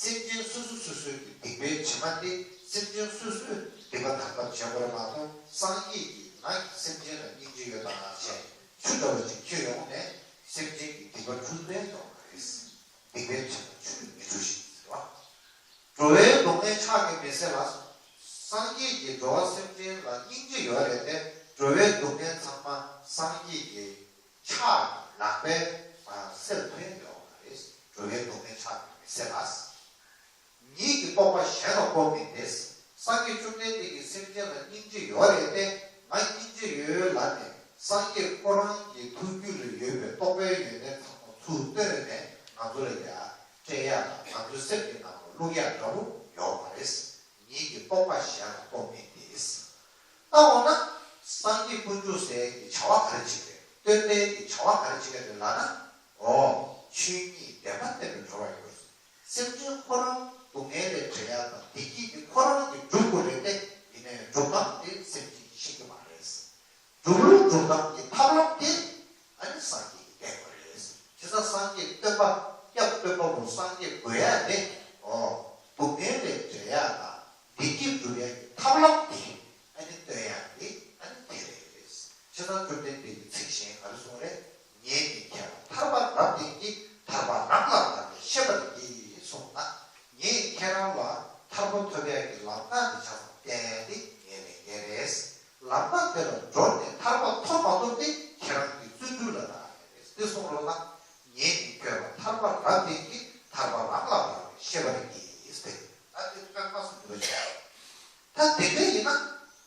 སེམས་ཅན་སོ་སོ་སོ་སོའི་གི་སྡིག་པའི་དྲི་མ་དེ་སེམས་ཅན་སོ་སོས་སྡིག་པ་དག་པར་བྱེད་དགོས་རེད་མ་གཏོགས། སངས་རྒྱས་ཀྱིས་ང་གིས་སེམས་ཅན་ལ་སྙིང་རྗེ་ཡོད་དང་ཞེས་ཆུ་འདྲ་བ་ཅིག་འཁྱེར་ཡོང་ནས་སེམས་ཅན་གྱི་སྡིག་པ་འཁྲུ་ཐུབ་ཡོང་མ་རེད། སྡིག་པའི་དྲི་མ་ཆུ་ཡིས་མི་འཁྲུ་ཞིང་ཟེར་བ། འགྲོ་བའི་སྡུག་བསྔལ་ཕྱག་གིས་མི་སེལ་ལ། སངས་རྒྱས་ཀྱིས་འགྲོ་བ་སེམས་ཅན་ལ་སྙིང་རྗེ་ཡོད་རེད་དེ། འགྲོ་བའི་སྡུག་བསྔལ་ཚང་མ་སངས་རྒྱས་ཀྱིས་ཕྱག་ལག་པས་སེལ་ཐུབ་ཡོད་མ་རེད། འགྲོ་བའི་སྡུག་བསྔལ་ཕྱག་གིས་མི་སེལ་ལ། ཉིད་ཀྱི་རྟོག་པ་གཞན་ལ་སྤོ་མིན་ཏེ། སངས་རྒྱས་བཅོམ་ལྡན་འདས་ཀྱིས་སེམས་ཅན་ལ་སྙིང་རྗེ་ཡོད་རེད་དེ། ང་སྙིང་རྗེ་ཡོད་ལབ་ནས་སངས་རྒྱས་ཁོ་རང་གི་ཐུགས་རྒྱུད་ལ་ཡོད་པའི་རྟོག་པའི་ཡོན་ཏན་ཚང་མ་ཚུར་བཏོན་ནས་ང་ཚོ་ལ་ཡ་སྤྲད་ཡ་དང་ང་ཚོའི་སེམས་ཀྱི་ནང་ལ་བླུག་ཡ་འདྲ་པོ་ཡོད་མ་རེད། ཉིད་ཀྱི་རྟོག་པ་གཞན་ལ་སྤོ་མིན་ཏེ། ད་འོ་ན། སངས་རྒྱས་དཀོན་མཆོག་ཟེར་གྱི་བྱ་བ་ག་རེ་བྱེད་ཀྱི་རེད། སྟོན་པའི་གི་བྱ་བ་ག་རེ་བྱེད་ཀྱི་རེད་ལབ་ན། འོ། ཆོས་ཉིད་བདེན་པར་བསྟན་པས་གྲོལ་བར་འགྱུར། སེམས་ཅན་ཁོ་རང་སྡུག་བསྔལ་ལས་བྲལ་ཡ་དང་བདེ་སྐྱིད་དེ་ཁོ་རང་གིས་སྒྲུབ་དགོས་རེད་དེ། ཡིན་ནའི་སྒྲུབ་སྟངས་དེ་སེམས་ཅན་གྱིས་ཤེས་ཀྱི་མ་རེད། སྒྲུབ་ལུགས་སྒྲུབ་སྟངས་ཀྱི་ཐབས་ལམ་དེ་ཨ་ནི་སངས་རྒྱས་ཀྱིས་བསྟན་པ་རེད། བྱས་ཙང་སངས་རྒྱས་སྟོན་པ་སྐྱབས་སྟོན་པ་བོ་སངས་རྒྱས་དགོས་ཡ་དེ། འོ། སྡུག་བསྔལ་ལས་བྲལ་ཡ་དང་བདེ་སྐྱིད་སྒྲུབ་ཡ་གི་ཐབས་ལམ་དེ་ཨ་ནི་སྟོན་ཡ་དེ་ཨ་ནི་དེ་རེད། བྱས་ཙང་བཅོམ་ལྡན་འདས་ཀྱིས་ཚིག་གཞན་ག་རེ་གསུངས་རེད། ངས་ནི་ཁྱེད་ལ་ཐར་པ་རབ་བསྟན་གྱིས། ཐར་པ་རང་ལ་བདག་ནི་ཤེས་པར་བགྱི་གསུངས་ན། ངས་ཁྱེད་རང་ལ་ཐར་པ་ཐོབ་ཡ་གི་ལམ་ཁ་དེ་ཆ་ཚང་བསྟན་ཏེ་ངའི་ལས་འགན་རེད། ལམ་ཁ་དེ་ལ་འགྲོ་ནས་ཐར་པ་ཐོབ་མ་ཐོབ་དེ་ཁྱེད་རང་གི་བརྩོན་འགྲུས་ལ་རག་ལས་རེད། དེ་གསུངས་རོགས་གནང་། ངས་ནི་ཁྱོད་ལ་ཐར་པ་རབ་བསྟན་གྱིས། ཐར་པ་རང་ལ་བདག་ནི་ཤེས་པར་བགྱི་ཟེར། ད་དེ་དཔེ་མ་སྲིད་པ་ཞིག་རེད། ད་དེ་འདྲ་ཡིན་ན་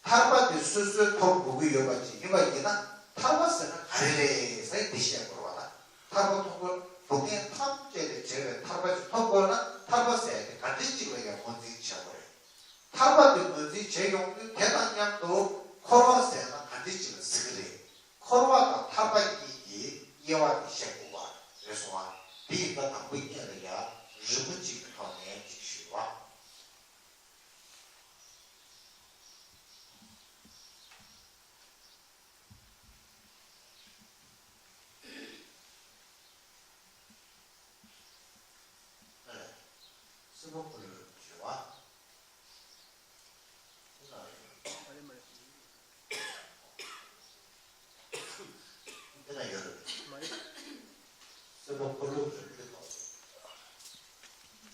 ཐར་པ་དེ་སོ་སོས་ཐོབ་དགོས་ཀྱི་ཡོད་པ་ཅིག་ཡིན་པ་ཡིན་ན། ཐར་པ་ཟེར་ན་ག་རེ་རེད་ཟེར་འདི་བཤད་དགོས་རེད་བ། ད་ཐར་པ་ཐོབ་དགོས། སྡུག་བསྔལ་ཐམས་ཅད་ལས་བྲལ་བའི་ཐར་པ་ཅིག་ཐོབ་དགོས་ན་ཐར་པ་ཟེར་ཡ་དེ་ག་འདྲ་ཅིག་ལ་ཡང་ངོས་འཛིན་བྱེད་དགོས་རེད། ཐར་པ་དེ་ངོས་འཛིན་བྱེད་ཡོང་དུས་དེ་དང་མཉམ་དུ་འཁོར་བ་ཟེར་ན་ག་འདྲ་ཅིག་ལ་ཟེར་གྱི་རེད། འཁོར་བ་དང་ཐར་པ་གཉིས་ཀྱི་དབྱེ་བ་དེ་བཤད་དགོས་པ་རེད་སོང་བ། དེ་ཡིན་ཙང་དང་པོ་ཉིད་ལ་ཡ་རི་མོ་གཅིག་གི་ཐོག་ནས་ཅིག་ཞུས་པ། སྲིད་པ་འཁོར་ལོའི་རི་མོ་ཞེས་པ། འདི་ན་ཡོད་རེད། སྲིད་པ་འཁོར་ལོའི་རི་མོ་འདི་ཐོག་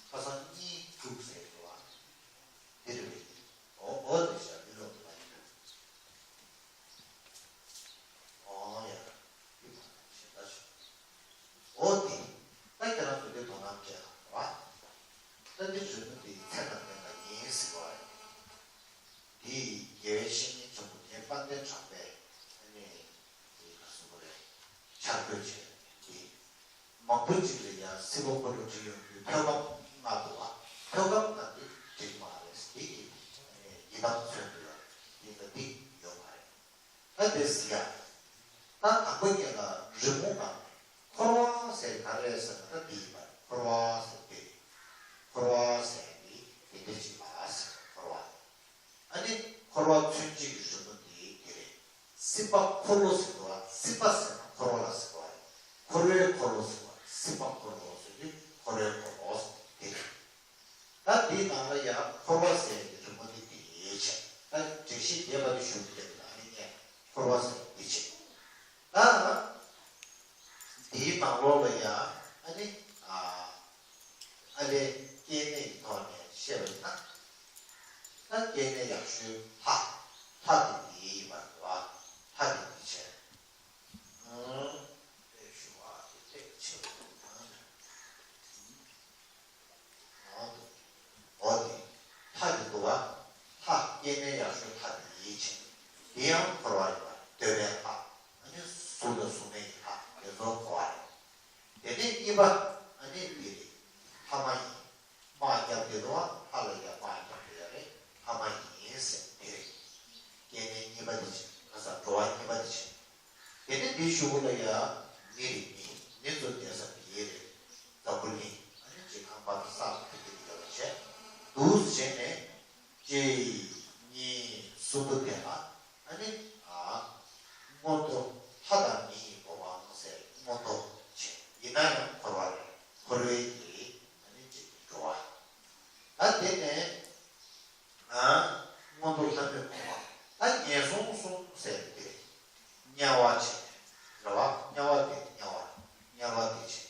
ཁ་སང་གཉིས་དྲུག་ཟེར་གྱི་འདུག་བ། འདི་རེད་པས། འོ་འོ་དེ་ཤར་འདི་ལོག་ཏུ་མ་ཡིན། འོ་ཡ། འདི་མ་ཤེས་ད་ཤོད། འོ་དེ། ད་ཁྱེད་རང་ཚོ་འདི་དོ་སྣང་བྱས་དང་བ། ད་འདི་རི་མོ་འདི་ཚེ་དང་ལྡན་པ་ཡིན་ཟེར་བ་རེད། འདི་དགེ་བའི་བཤེས་གཉེན་ཆེན་པོ་རྒན་དཔལ་ལྡན་གྲགས་པས་ཨ་ནི་འདི་ག་སུ་བ་རེད། འཆར་འགོད་བྱས་འདི། མང་པོ་ཅིག་ལ་ཡང་སྲིད་པ་འཁོར་ལོ་བྲིས་ཡོང་དུས་ཐོད་སྐམ་ལྔ་འདུག་བ། ཐོད་སྐམ་ལྔ་འདི་འགྲིག་མ་རེད། འདི་གི་ཡི་དམ་མཚོན་འདུག་ཡ། འདི་ལ་འདི་ཡོད་མ་རེད། ད་དེ་ཟེར་ཡ། ད་དང་པོ་ཉིད་ལ་རི་མོ་གང་། འཁོར་བ་ཟེར་ག་རེ་ཟེར་ན་ད་འདི་ཡིན་པ་རེད། འཁོར་བ་ཟེར་དེ། འཁོར་བ་ཟེར་འདི་དེ་འདྲ་ཅིག་ལ་ཟེར་འཁོར་བ། ཨ་ནི་འཁོར་བ་མཚོན་བྱེད་ཀྱི་རི་མོ་འདི་དེ་རེད། སྲིད་པ་འཁོར་ལོ་ཟེར་བ། སྲིད་པ་ཟེར་ན་འཁོར་བ་ལ་ཟེར་བ་རེད། འཁོར་བའི་འཁོར་ལོ་ཟེར་བ་སྲིད་པ་འཁོར་ལོ་ཟེར་དུས་འཁོར་བའི་འཁོར་ལོ་ཟེར་དེ་རེད། ད་དེའི་ནང་ལ་ཡང་འཁོར་བ་ཟེར་གྱི་རི་མོ་འདི་དེ་བྱས། ད་འགྲེལ་བཤད་རྒྱས་པ་དེ་ཞུ་རྒྱུ་དེ་ཨ་ནི་ངས་འཁོར་བ་ཟེར་འདི་བྱས། ད་དེའི་ནང་ལོགས་ལ་ཡང་ཨ་ནི་ཨ་ཨ་ལས་སྐྱེ་གནས་ཀྱི་ཐོག་ནས་བཤད་པ་ཡིན་ན། ད་སྐྱེ་གནས་ཡག་ཤོས་ལྷ། ལྷ་དེ་འདི་ཡིན་པ་རེད་བ། ལྷ་དེ་འདི་བྱས། ཨང་། དཔེ་ཞུ་བ་དེ་དཔེ་ཆེ་བ་དང་། འོ་དེ། ལྷ་དེ་འདུག་བ། ལྷ་སྐྱེ་གནས་ཡག་ཤོས་ལྷ་དེ་ཡིད་ཆེས། དེ་ཡང་འཁོར་བ་ཡིན་པ་འདོད་པའི་ལྷ། ཨ་ནི་གཟུགས་དང་གཟུགས་མེད་ གཉིས་པ་ཨ་ནི་འདི་རེད། ལྷ་མ་ཡིན། དམག་རྒྱབ་དེ་ནོ། ལྷ་ལ་ཡ་དམག་རྒྱབ་དེ་ཡ་རེད། ལྷ་མ་ཡིན་ཟེར་འདི་རེད། སྐྱེ་གནས་གཉིས་པ་འདི་བྱས། ག་ས་འགྲོ་བ་གཉིས་པ་འདི་བྱས། དེ་ནས་འདི་གཞུག་གུ་ལ་ཡ་མི་རེད། མི་མི་ཚོ་བསྡད་ས་འདི་རེད། འཛམ་བུ་གླིང་ཨ་ནི་ཅིག་ཁང་པ་ས་ལ་འདི་འདི་ཡོད་པ་བྱས། འདུག་བྱས་ནས། གཅིག་གཉིས་གསུམ་པོ་དེ་ལ་ཨ་ནི་ཨ་མངོན་མཐོ། ལྷ་དང་མི་ཡི་གོ་འཕང་ཟེར་མངོན་མཐོ་བྱས། ཡིན་ན་ཡང་འཁོར་བ་རེད། འཁོར་བའི་གི་ཨ་ནི་གཅིག་གི་འགྲོ་བ། ད་དེ་ནས་ཨ་མངོན་མཐོ་ལྷ་མིའི་གོ་འཕང་། ད་ངན་སོང་གསུམ་ཟེར་དེ་དམྱལ་བ་བྱས། རེད་བ། དམྱལ་བ་དེ་དམྱལ་བ་དམྱལ་བ་དེ་བྱས།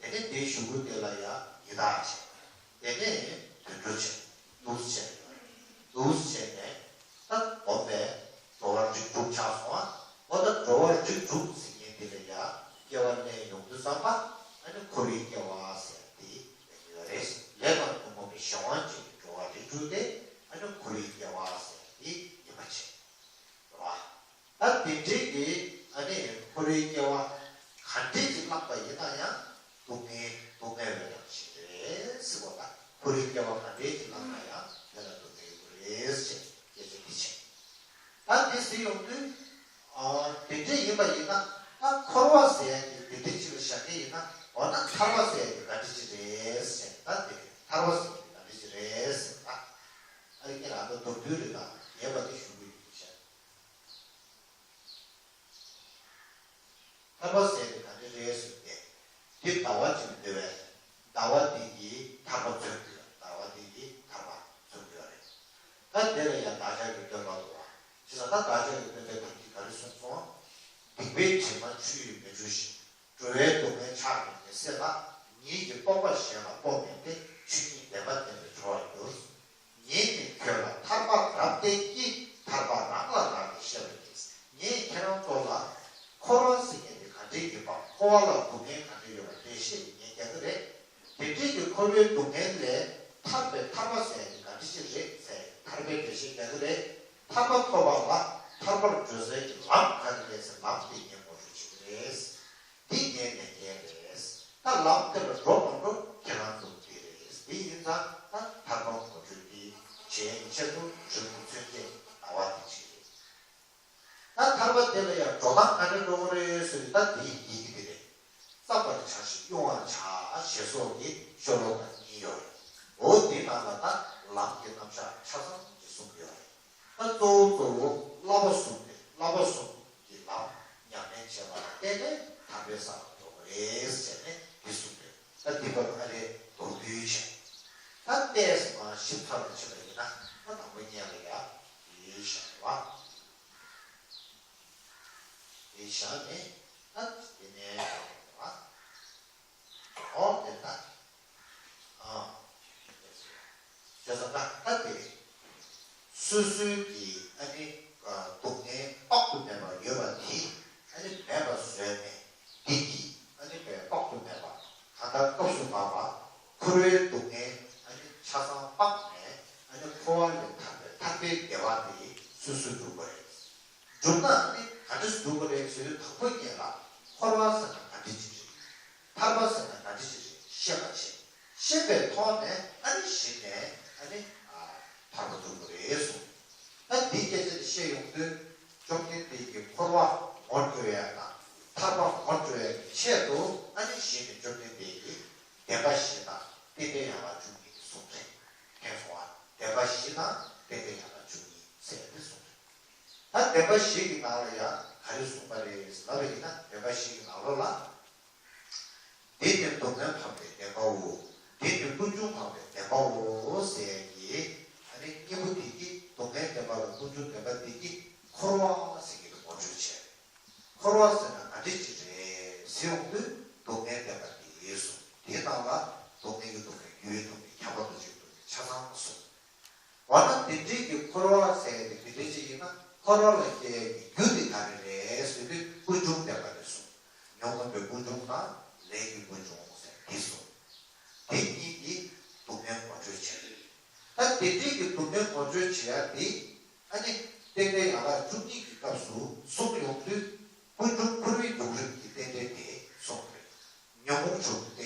དེ་ནས་དེའི་གཞུག་གུ་དེ་ལ་ཡང་ཡི་དྭགས་བྱས། དེ་ནས་དུད་འགྲོ་བྱས། འདུག་བྱས། འདུག་བྱས་ནས་ད་སྒོམ་པས་འགྲོ་བ་རིགས་དྲུག་ཆགས་སོང་ཨ། འོ་ད་འགྲོ་བ་རིགས་དྲུག་ཟེར་མཁན་དེ་ལ་ཡང་སྐྱེ་བ་ལེན་ཡོང་དུས་ཙམ་པ་ཨ་ནི་འཁོར་བའི་སྐྱེ་བ་ཟེར་དེ་ཡོད་རེད། ལས་དང་ལྡན་པའི་གཞན་དབང་ཅན་གྱི་འགྲོ་བ་རིགས་དྲུག་དེ་ཨ་ནི་འཁོར་བའི་སྐྱེ་བ་ཟེར་དེ་ཡིན་པ་བྱས། རེད་བ། ད་དེ་འདྲའི་གི་ཨ་ནི་འཁོར་བའི་སྐྱེ་བ་ག་འདྲས་ཅིག་བླངས་པ་ཡིན་ན་ཡང་སྡུག་བསྔལ་སྡུག་བསྔལ་བའི་རང་བཞིན་རེད་ཟེར་བ་ལ། འཁོར་བའི་སྐྱེ་བ་ག་འདྲས་ཅིག་བླངས་ན་ཡང་དེ་ལ་སྡུག་བསྔལ་ཡོད་རེད་ཟེར་སྐད་ཆ་འདི་བྱས། ད་དེ་ཟེར་ཡོང་དུས་ཨ་དེ་འདྲས་ཡིན་པ་ཡིན་ན། ད་འཁོར་བ་ཟེར་ཡ་དེ་དེ་འདྲས་ཅིག་ལ་བཞག་གི་ཡིན་ན། འོ་ན་ཐར་པ་ཟེར་ཡ་དེ་ག་འདྲས་ཅིག་རེད་ཟེར། ད་དེ་ཐར་པ་ཟེར་ཡ་དེ་ག་འདྲས་ཅིག་རེད་ཟེར་ན། ཨ་རི་ཀེ་ལ་ད་མདོར་བསྡུས་རེད། ད་རྒྱས་པ་དེ་ཞུ་གི་ཡོད་ཤག་ཐར་པ་ཟེར་དེ་ག་འདྲ་རེད་ཟེར་ཏེ། དེ་ཟླ་བ་གཅིག་འདུལ་བས། ཟླ་བ་དེ་གིས་ཐར་པ་མཚོན་དགོས། ཟླ་བ་དེ་གིས་ཐར་པ་མཚོན་དགོས་རེད། ད་དེ་ལ་ཡང་བདག་ཅག་གི་སྟོན་པ་འདུག་བ། བྱས་ཙང་ད་བདག་ཅག་གི་སྟོན་པས་ཐམས་ཅད་ག་རེ་གསུངས་སོང་། སྡིག་པའི་དྲི་མ་ཆུ་ཡིས་མི་འཁྲུ་ཞིང་། འགྲོ་བའི་སྡུག་བསྔལ་ཕྱག་གཉིས་ནས་སེལ་ལ། ཉིད་ཀྱི་རྟོག་པ་གཞན་ལ་སྤོ་མིན་ཏེ། ཆོས་ཉིད་བདེན་པ་བསྟན་པས་གྲོལ་བར་འགྱུར། ངས་ནི་ཁྱོད་ལ་ཐར་པ་རབ་བསྟན་གྱི། ཐར་པ་རང་ལ་རག་ལས་བཤད་པ་ཡིན། ངས་ཁྱེད་རང་ཚོ་ལ་འཁོར་བ་ཟེར་མཁན་དེ་ག་འདྲས་ཡིན་པ། འཁོར་བ་ལ་སྡུག་བསྔལ་ག་འདྲས་ཡོད་པ་འགྲེལ་བཤད་ངས་རྒྱག་གི་རེད། དེ་འདྲས་ཀྱི་འཁོར་བའི་སྡུག་བསྔལ་ལས་ཐར་པའི་ཐར་པ་ཟེར་ཡ་དེ་ག་འདྲས་ཞིག་རེད་ཟེར་ཐར་པའི་འགྲེལ་བཤད་རྒྱག་གི་རེད། ཐར་པ་ཐོབ་པ་ལ་ཐར་པར་འགྲོ་སའི་གི་ལམ་ག་རེ་རེད་ཟེར། ལམ་དེ་ངས་ངོ་སྤྲོད་བྱེད་ཀྱི་རེད། འདི་ངས་ལས་འགན་རེད། ད་ལམ་དེ་ལ་འགྲོ་མ་འགྲོ་ཁྱེད་རང་ཚོ་འདི་རེད། འདི་ཡིན་ཙང་ད་ཐར་པ་ངོ་སྤྲོད་འདི་བྱས་ཡིན་ཆེད་དུ་རིན་པོ་མཚོན་བྱེད་ཟླ་བ་འདི་བྱས་རེད། ད་ཐར་པ་དེ་ལ་ཡང་འགྲོ་སྟངས་ག་འདྲ་འགྲོ་གི་རེད་ཟེར་ན། ད་འདི་ཡི་གེ་འདི་རེད། བརྩམ་པར་བྱ་ཞིང་དབྱུང་བར་བྱ་ཞེས་སོགས་ཀྱི་ཤོ་ལོ་ཀ་གཉིས་ཡོད་རེད། འོ་འདི་ནང་ལ་ད་ལམ་གྱི་རྣམ་གཞག་ཆ་ཚང་གཅིག་གསུངས་ཡོད་རེད། ད་གཙོ་བོ་གཙོ་བོ་བསླབ་པ་གསུམ་རེད། བསླབ་པ་གསུམ་གྱི་ལམ་ཉམས་ལེན་བྱས་པ་ལ་བརྟེན་ནས་ཐར་པའི་ས་ལ་འགྲོ་དགོས་རེད་ཟེར་ནས་འདི་གསུངས་རེད། ད་འདི་བར་ཨ་རེ་མདོར་བསྡུས་བྱས། ད་ཏོག་ཙམ་མར་ཞིབ་ཚགས་ལ་ཕྱིན་པ་ཡིན་ན། ད་དང་པོ་སྔོན་ལ་ཡ་འདི་བཞག་པ། འདི་བཞག་ནས་ད་དེ་ནས་ཡོང་བ། ཨོ་དེ་ལྟ། ཨ། བྱས་ཙང་ད་ལྟ་དེ་སོ་སོའི་གི་ཨ་ནི་སྡུག་བསྔལ་དཔག་ཏུ་མེད་པ་ཡོད་པ་དེ་ཨ་ནི་མེད་པ་བཟོས་ནས། འདི་གི་ཨ་ནི་དཔེ་དཔག་ཏུ་མེད་པ། གང་ལྟར་སྐབས་སུ་བབ་པ། འཁོར་བའི་སྡུག་བསྔལ་ཨ་ནི་ཆ་ཚང་སྤངས་ནས། ཨ་ནི་འཁོར་བ་ལས་ཐར་པའི་ཐར་པའི་བདེ་བ་དེ་སོ་སོས་སྒྲུབ་པ་རེད། བསྒྲུབས་ན་ཨ་ནི་ག་འདྲས་སྒྲུབ་པ་རེད་ཟེར་དུས། དང་པོ་ཉིད་ལ་འཁོར་བ་ཟེར་ན་ག་འདྲས་ཅིག་རེད། ཐར་པ་ཟེར་ན་ག་འདྲས་ཅིག་རེད་ཤེས་པ་བྱེད། ཤེས་པའི་ཐོག་ནས་ཨ་ནི་གཞི་ནས་ཨ་ནི་ཨ་ཐར་པ་སྒྲུབ་དགོས་རེད་གསུངས། ད་འདིའི་སྐད་ཆ་དེ་བཤད་ཡོང་དུས། བཅོམ་ལྡན་འདས་ཀྱིས་འཁོར་བ་ངོ་སྤྲོད་ཡ་དང་ཐར་པ་ངོ་སྤྲོད་ཡ་གི་ཆེད་དུ། ཨ་ནི་གཞི་ནས་བཅོམ་ལྡན་འདས་ཀྱིས་བདེན་པ་བཞི་དང་རྟེན་འབྲེལ་ཡན་ལག་བཅུ་གཉིས་གསུངས་རེད། མཁྱེན་སོང་ཨ། བདེན་པ་བཞི་དང་རྟེན་འབྲེལ་ཡན་ལག་བཅུ་གཉིས་ཟེར་ཡ་དེ་གསུངས་རེད། ད་བདེན་པ་བཞི་གི་ནང་ལ་ཡང་ག་རེ་གསུངས་པ་རེད་ལབ་པ་ཡིན་ན། བདེན་པ་བཞི་གི་ནང་ལོགས་ལ། འདི་ནི་སྡུག་བསྔལ་འཕགས་པའི་བདེན་པའོ། འདི་ནི་ཀུན་འབྱུང་འཕགས་པའི་བདེན་པའོ་ཟེར་གྱི། ཨ་ནི་གཉིས་པོ་དེ་གིས། སྡུག་བསྔལ་བདེན་པ་དང་ཀུན་འབྱུང་བདེན་པ་དེ་གིས་འཁོར་བ་ཟེར་གྱི་དེ་ངོ་སྤྲོད་བྱས། འཁོར་བ་ཟེར་ན་ག་འདྲ་ཅིག་རེད་ཟེར་ཡོང་དུས། སྡུག་བསྔལ་བདེན་པ་དེ་གསུངས། དེའི་ནང་ལ་སྡུག་བསྔལ་གྱི་སྡུག་བསྔལ། རྒྱུ་བའི་སྡུག་བསྔལ། ཁྱབ་པ་དང་བཅས་པའི་སྡུག་བསྔལ་ཆ་ཚང་གསུངས། འོ་ན་དེ་འདྲའི་གི་འཁོར་བ་ཟེར་ཡ་དེ་དེ་འདྲ་ཅིག་ཡིན་ན། འཁོར་བ་ལ་སྐྱེ་ཡ་གི་རྒྱུ་དེ་ག་རེ་རེད་ཟེར་དུས། ཀུན་འབྱུང་བདེན་པ་རེད་གསུངས། ཉོན་མོངས་པའི་ཀུན་འབྱུང་དང་ལས་ཀྱི་ཀུན་འབྱུང་ཟེར་དེ་གསུངས། དེ་གཉིས་ཀྱིས་སྡུག་བསྔལ་ངོ་སྤྲོད་བྱས། ད་དེ་འདྲའི་གི་སྡུག་བསྔལ་ངོ་སྤྲོད་བྱེད་ཡ་དེ། ཨ་ནི་རྟེན་འབྲེལ་ཡན་ལག་བཅུ་གཉིས་ཀྱི་སྐབས་སུ་གསུངས་ཡོང་དུས། ཀུན་འབྱུང་འཁོར་བའི་རྒྱུ་རིགས་ཀྱི་རྟེན་འབྲེལ་དེ་གསུངས་རེད། ཉོན་མོངས་ཕྱོགས་ཀྱི་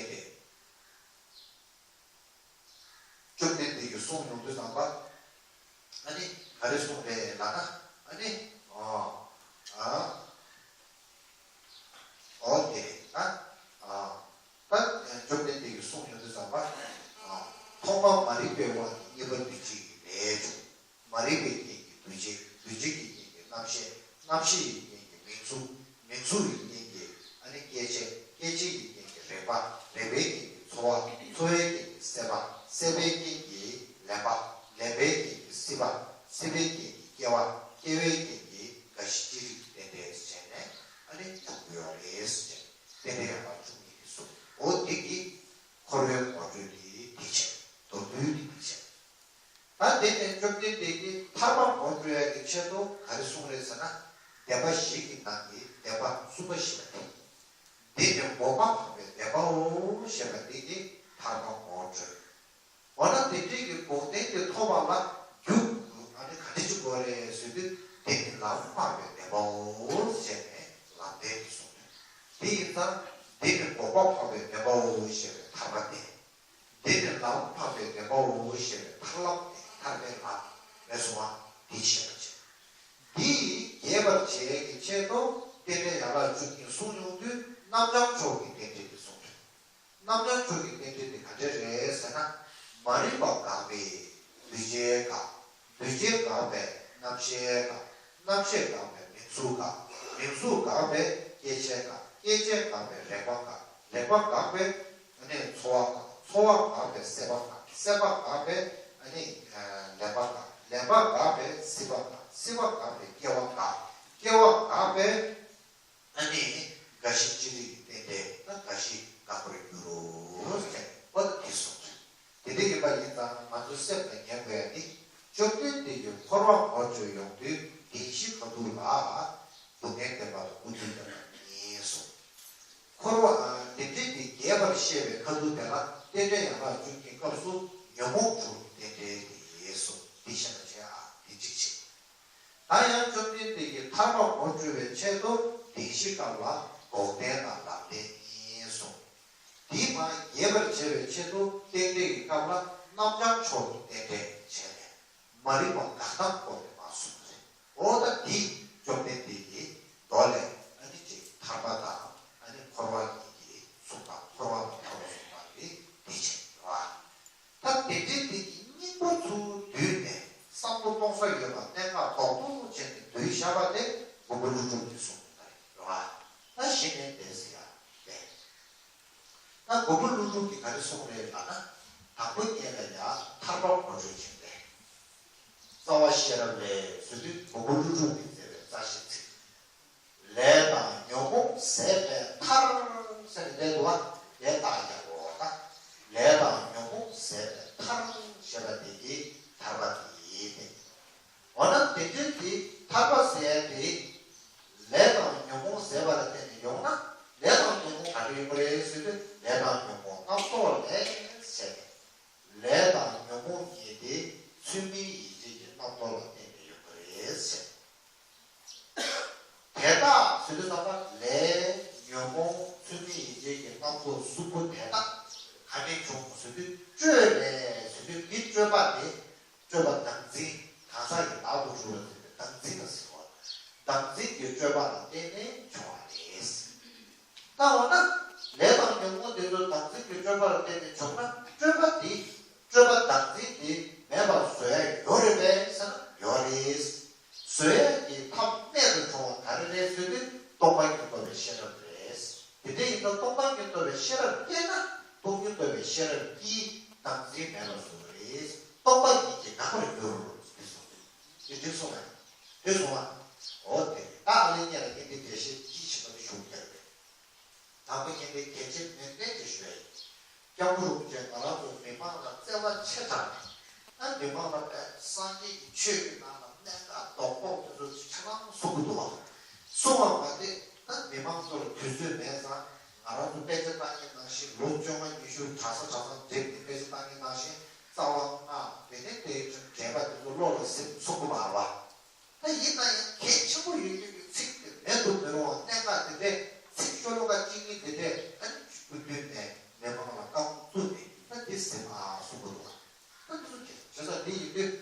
རྣམ་ཤེས་ཡིན་མཁན་གྱི་མིང་གཟུགས། མིང་གཟུགས་ཡིན་མཁན་གྱི་ཨ་ནི་སྐྱེ་མཆེད། སྐྱེ་མཆེད་ཡིན་མཁན་གྱི་རེག་པ། རེག་པའི་རྐྱེན་གྱིས་ཚོར་བ། ཚོར་བའི་རྐྱེན་གྱིས་སྲེད་པ། སྲེད་པའི་རྐྱེན་གྱིས་ལེན་པ། ལེན་པའི་རྐྱེན་གྱིས་སྲིད་པ། སྲིད་པའི་རྐྱེན་གྱིས་སྐྱེ་བ། སྐྱེ་བའི་རྐྱེན་གྱིས་རྒ་ཤི་ཅི་རིགས་རྟེན་འབྲེལ་བྱས་ནས་ཨ་ནི་འབྱུང་གི་ཡོད་རེད་ཟེར། རྟེན་འབྲེལ་ཡང་དག་བཅུ་གཉིས་ཀྱི་གཟུགས། འོ་དེ་གི་འཁོར་བའི་ངོ་སྤྲོད་དེ་དེ་བྱས། མདོར་བསྡུས་དེ་དེ་བྱས། ད་དེ་ནས་བཅོམ་ལྡན་འདས་ཀྱིས་ཐར་པ་ངོ་སྤྲོད་ཡ་གི་ཆེད་དུ་ག་རེ་གསུངས་རེད་ཟེར་ན། བདེན་པ་བཞི་གི་ནང་གི་བདེན་པ་གསུམ་པ་ཞེས་པ་དེ། འདི་ནི་འགོག་པ་འཕགས་པའི་བདེན་པའོ་ཞེས་པ་འདི་ནི་ཐར་པ་ངོ་སྤྲོད། འོ་ན་དེ་འདྲའི་གི་འགོག་བདེན་དེ་ཐོབ་པ་ལ་རྒྱུ་ཨ་ནི་ག་འདྲ་ཅིག་དགོས་རེད་ཟེར་དུས། འདི་ནི་ལམ་འཕགས་པའི་བདེན་པའོ་ཞེས་ནས་ལམ་བདེན་དེ་གསུངས་རེད། དེ་ཡིན་ཙང་འདི་ནི་འགོག་པ་འཕགས་པའི་བདེན་པའོ་ཞེས་པའི་ཐར་པ་བདེན། འདི་ནི་ལམ་འཕགས་པའི་བདེན་པའོ་ཞེས་པའི་ཐར་ལམ་སྟེ། ཐར་པའི་ལམ་ལས་གསུངས་པ་འདི་ཤེས་པར་བྱ། འདི་རྒྱས་པར་བྱེད་ཡས་ཀྱི་ཆེད་དུ་རྟེན་འབྲེལ་ཡན་ལག་བཅུ་གཉིས་གསུངས་ཡོང་དུས། རྣམ་བྱང་ཕྱོགས་ཀྱི་རྟེན་འབྲེལ་འདི་གསུངས་རེད། རྣམ་བྱང་ཕྱོགས་ཀྱི་རྟེན་འབྲེལ་འདི་ག་འདྲ་རེད་ཟེར་ན། མ་རིག་པ་འགགས་པས་འདུས་བྱས་འགག་འདུས་བྱས་འགགས་པས་རྣམ་ཤེས་འགག་རྣམ་ཤེས་འགགས་པས་མིང་གཟུགས་འགག་མིང་གཟུགས་འགགས་པས་སྐྱེ་མཆེད་འགག་སྐྱེ་མཆེད་འགགས་པས་རེག་པ་འགག་རེག་པ་འགགས་པས་ཨ་ནི་ཚོར་བ་འགག་ཚོར་བ་འགགས་པས་སྲེད་པ་འགག་སྲེད་པ་འགགས་པས་ཨ་ནི་ལེན་པ་འགག་ལེན་པ་འགགས་པས་སྲིད་པ་འགག་སྲིད་པ་འགགས་པས་སྐྱེ་བ་འགག་སྐྱེ་བ་འགགས་པས་ཨ་ནི་རྒ་ཤི་ཅི་རིགས་རྟེན་འབྲེལ་ན་རྒ་ཤི་འགག་པར་འགྱུར་རོ་ཟེར་བ་དེ་གསུངས་རེད། དེ་འདྲ་ཡིན་པ་ཡིན་ཙང་ང་ཚོའི་སེམས་ལ་ཉན་དགོས་ཡ་དེ། བཅོམ་ལྡན་འདས་ཀྱིས་འཁོར་བ་ངོ་སྤྲོད་ཡོང་དུས་བདེན་བཞིའི་ཁ་ཐུག་ལ་སྡུག་བསྔལ་བདེན་པ་དང་ཀུན་འདུས་བདེན་པ་གཉིས་གསུངས། འཁོར་བ་བདེན་འབྲེལ་འདི་རྒྱས་པར་བཤད་པའི་ཁ་ཐུག་དེ་ལ་རྟེན་འབྲེལ་ཡན་ལག་བཅུ་གཉིས་སྐབས་སུ་ཉོན་མོངས་གྲོགས་རྟེན་འབྲེལ་དེ་གསུངས། འདི་བཤད་པ་བྱས་ཨ་དེ་གཅིག་བྱས། ད་ཡང་བཅོམ་ལྡན་འདས་ཀྱིས་ཐར་པ་ངོ་སྤྲོད་པའི་ཆེད་དུ་བདེན་བཞིའི་སྐབས་ལ་འགོག་བདེན་དང་ལམ་བདེན་གཉིས་གསུངས། དེའི་མར་རྒྱས་པར་བྱ་བའི་ཆེད་དུ་རྟེན་འབྲེལ་གྱི་སྐབས་ལ་རྣམ་བྱང་ཕྱོགས་ཀྱི་རྟེན་འབྲེལ་བྱས་ནས་མ་རིག་པ་འགག་སྟངས་སྐོར་ནས་མར་གསུངས་པ་རེད། འོ་ད་འདི་བཅོམ་ལྡན་འདས་ཀྱིས་མདོ་ལས་ཨ་ནི་ཅིག་ཐར་པ་དང་ཨ་ནི་འཁོར་བ་གཉིས་ཀྱི་གསུངས་སྟངས། འཁོར་བ་དང་ཐར་པ་གསུངས་སྟངས་དེ་འདི་བྱས་པ་རེད་བ། ད་དེ་འདྲའི་དེ་གི་སྙིང་པོ་ཚུར་བསྡུས་ནས་བསམ་བློ་གཏོང་ས་ཡོད་པ་གནད་འགག་རྡོག་རྡོག་བྱས་ནས་བསྡུས་བཞག་པ་དེ་མགོན་པོ་ཀླུ་སྒྲུབ་ཀྱིས་གསུངས་པ་རེད་བ། ད་གཞི་ནས་བསྡད་ཟེར་ཡ་བསྡད། ད་མགོན་པོ་ཀླུ་སྒྲུབ་ཀྱིས་ག་རེ་གསུངས་རེད་ལབ་ན། དང་པོ་ཉིད་ལ་ཡང་ཐར་པ་གོ་ཆོད་ཅིག་རེད། རྩ་བ་ཤེས་རབ་ལས་ཟེར་དུས་མགོན་པོ་ཀླུ་སྒྲུབ་ཀྱིས་མཛད་པའི་རྩ་ཤེའི་ཚིག་ལས་དང་ཉོན་མོངས་ཟད་པའི་མཐར་ཟེར་ནས་བསྡད་འདུག་བ། དེ་བརྟག་ཡག་པོ་ད། ལས་དང་ཉོན་མོངས་ཟད་པའི་མཐར་ཞེས་པ་དེ་གིས་ཐར་པ་དེ་ཡིན་ཏེ། འོ་ན་དེ་འདྲའི་དེ་ཐར་པ་ཟེར་ཡ་དེ། ལས་དང་ཉོན་མོངས་ཟད་པ་ལ་བརྟེན་ནས་ཡོང་ན། ལས་དང་ཉོན་མོངས་ག་རེ་ཡོང་གི་རེད་ཟེར་དུས། ལས་དང་ཉོན་མོངས་རྣམ་རྟོག་ལས་ཟེར་ནས། ལས་དང་ཉོན་མོངས་གཉིས་དེ་ཚུལ་མིན་ཡིད་བྱེད་ཀྱི་རྣམ་རྟོག་ལ་བརྟེན་ནས་ཡོང་གི་རེད་ཟེར། དེ་དག་ཟེར་དུས་ཙམ་པ་ལས་ཉོན་མོངས་ཚུལ་མིན་ཡིད་བྱེད་ཀྱི་རྣམ་རྟོག་གཟུགས་པོ་དེ་དག་ག་ནས་བྱུང་ཟེར་དུས། སྤྲོས་ལས་ཟེར་དུས་འདི་སྤྲོས་པ་དེ། སྤྲོས་པ་བདག་འཛིན། གང་ཟག་གི་བདག་ཏུ་གྱུར་པ་དེ་བདག་འཛིན་ལ་ཟེར་བ། བདག་འཛིན་གྱི་སྤྲོས་པ་ལ་བརྟེན་ནས་བྱུང་བ་རེད། ད་འོ་ན་ལས་དང་ཉོན་མོངས་དེ་ཚོ་བདག་འཛིན་གྱི་སྤྲོས་པ་ལ་བརྟེན་ནས་བྱུང་ན། སྤྲོས་པ་དེ་སྤྲོས་པ་བདག་འཛིན་དེ་མེད་པར་བཟོ་ཡ་ཡོད་རེད་པས་ཟེར་ན་ཡོད་རེད། བཟོ་ཡ་གི་ཐབས་རྨད་དུ་བྱུང་བ་ག་རེ་རེད་ཟེར་དུས་སྟོང་པ་ཉིད་རྟོགས་པའི་ཤེས་རབ་རེད། དེ་འདྲ་ཡིན་ཙང་སྟོང་པ་ཉིད་རྟོགས་པའི་ཤེས་རབ་སྐྱེས་ན་སྟོང་ཉིད་རྟོགས་པའི་ཤེས་རབ་ཀྱིས་བདག་འཛིན་མེད་པར་བཟོ་བ་རེད། སྟོང་པ་ཉིད་ཀྱིས་འགག་པར་འགྱུར་རོ་ཟེར་གསུངས། དེ་འགྲིག་སོང་ངས། དེ་སོང་བ། འོ་དེ་རེད། ད་ཨ་ལེ་ཉེ་ལ་ངས་འདི་འགྲེལ་བཤད་ཅིག་བྱེད་པ་ནི་ཞུ་གི་རེད། དང་པོ་ཉིད་ལས་གལ་ཆེ་ནན་ཏན་ཅིག་ཞུ་ཡ་ཡིན། སྐྱབས་མགོན་རིན་པོ་ཆེ་ང་རང་ཚོ་མི་མང་ལ་བརྩེ་བ་ཆེ་དྲགས། ཨ་མི་མང་ལ་བས་སངས་རྒྱས་ཀྱི་ཆོས་ཀྱི་ནང་ལ་གནད་འགག་རྡོག་རྡོག་དེ་ཚོ་ཆ་ཚང་གསུང་གི་འདུག་བ། གསུང་བ་མ་བདེ་ན་མི་མང་ཚོ་ལ་དུས་ཚོད་མེད་ཙང་། ང་རང་ཚོ་དཔེ་ཆ་ལྟ་མཁན་ནང་བཞིན་ལོ་བཅོ་ལྔ་ཉི་ཤུ་གྲྭ་ས་གྲྭ་ཚང་འགྲིམས་ནས་དཔེ་ཆ་ལྟ་མཁན་ནང་བཞིན་རྩ་བ་ལྔ་དེ་ནས་དེའི་འགྲེལ་པ་དེ་ཚོ་བློ་ལ་སེམས་ཚུགས་ཀྱི་མ་རེད་བ། ད་ཡིན་ན་ཡང་གལ་ཆེན་པོ་ཡོད་རྒྱུ་གི་ཚིག་དེ་མེད་དུ་མི་རུང་བ། གནད་འགག་དེ་འདྲས་ཚིག་ཤོ་ལོ་ཀ་གཅིག་གཉིས་དེ་འདྲས་ཨ་ནི་ཅིག་པུ་བསྡུས་ནས་མི་མང་ལ་བཀའ་དགོངས་བཙུགས་ནས། ད་འདི་ཟིན་ཨ་གསུང་གི་འདུག་བ། ད་འདི་ཚོ་གལ་ཆེ་ས་འདི་ཡིན་དུས།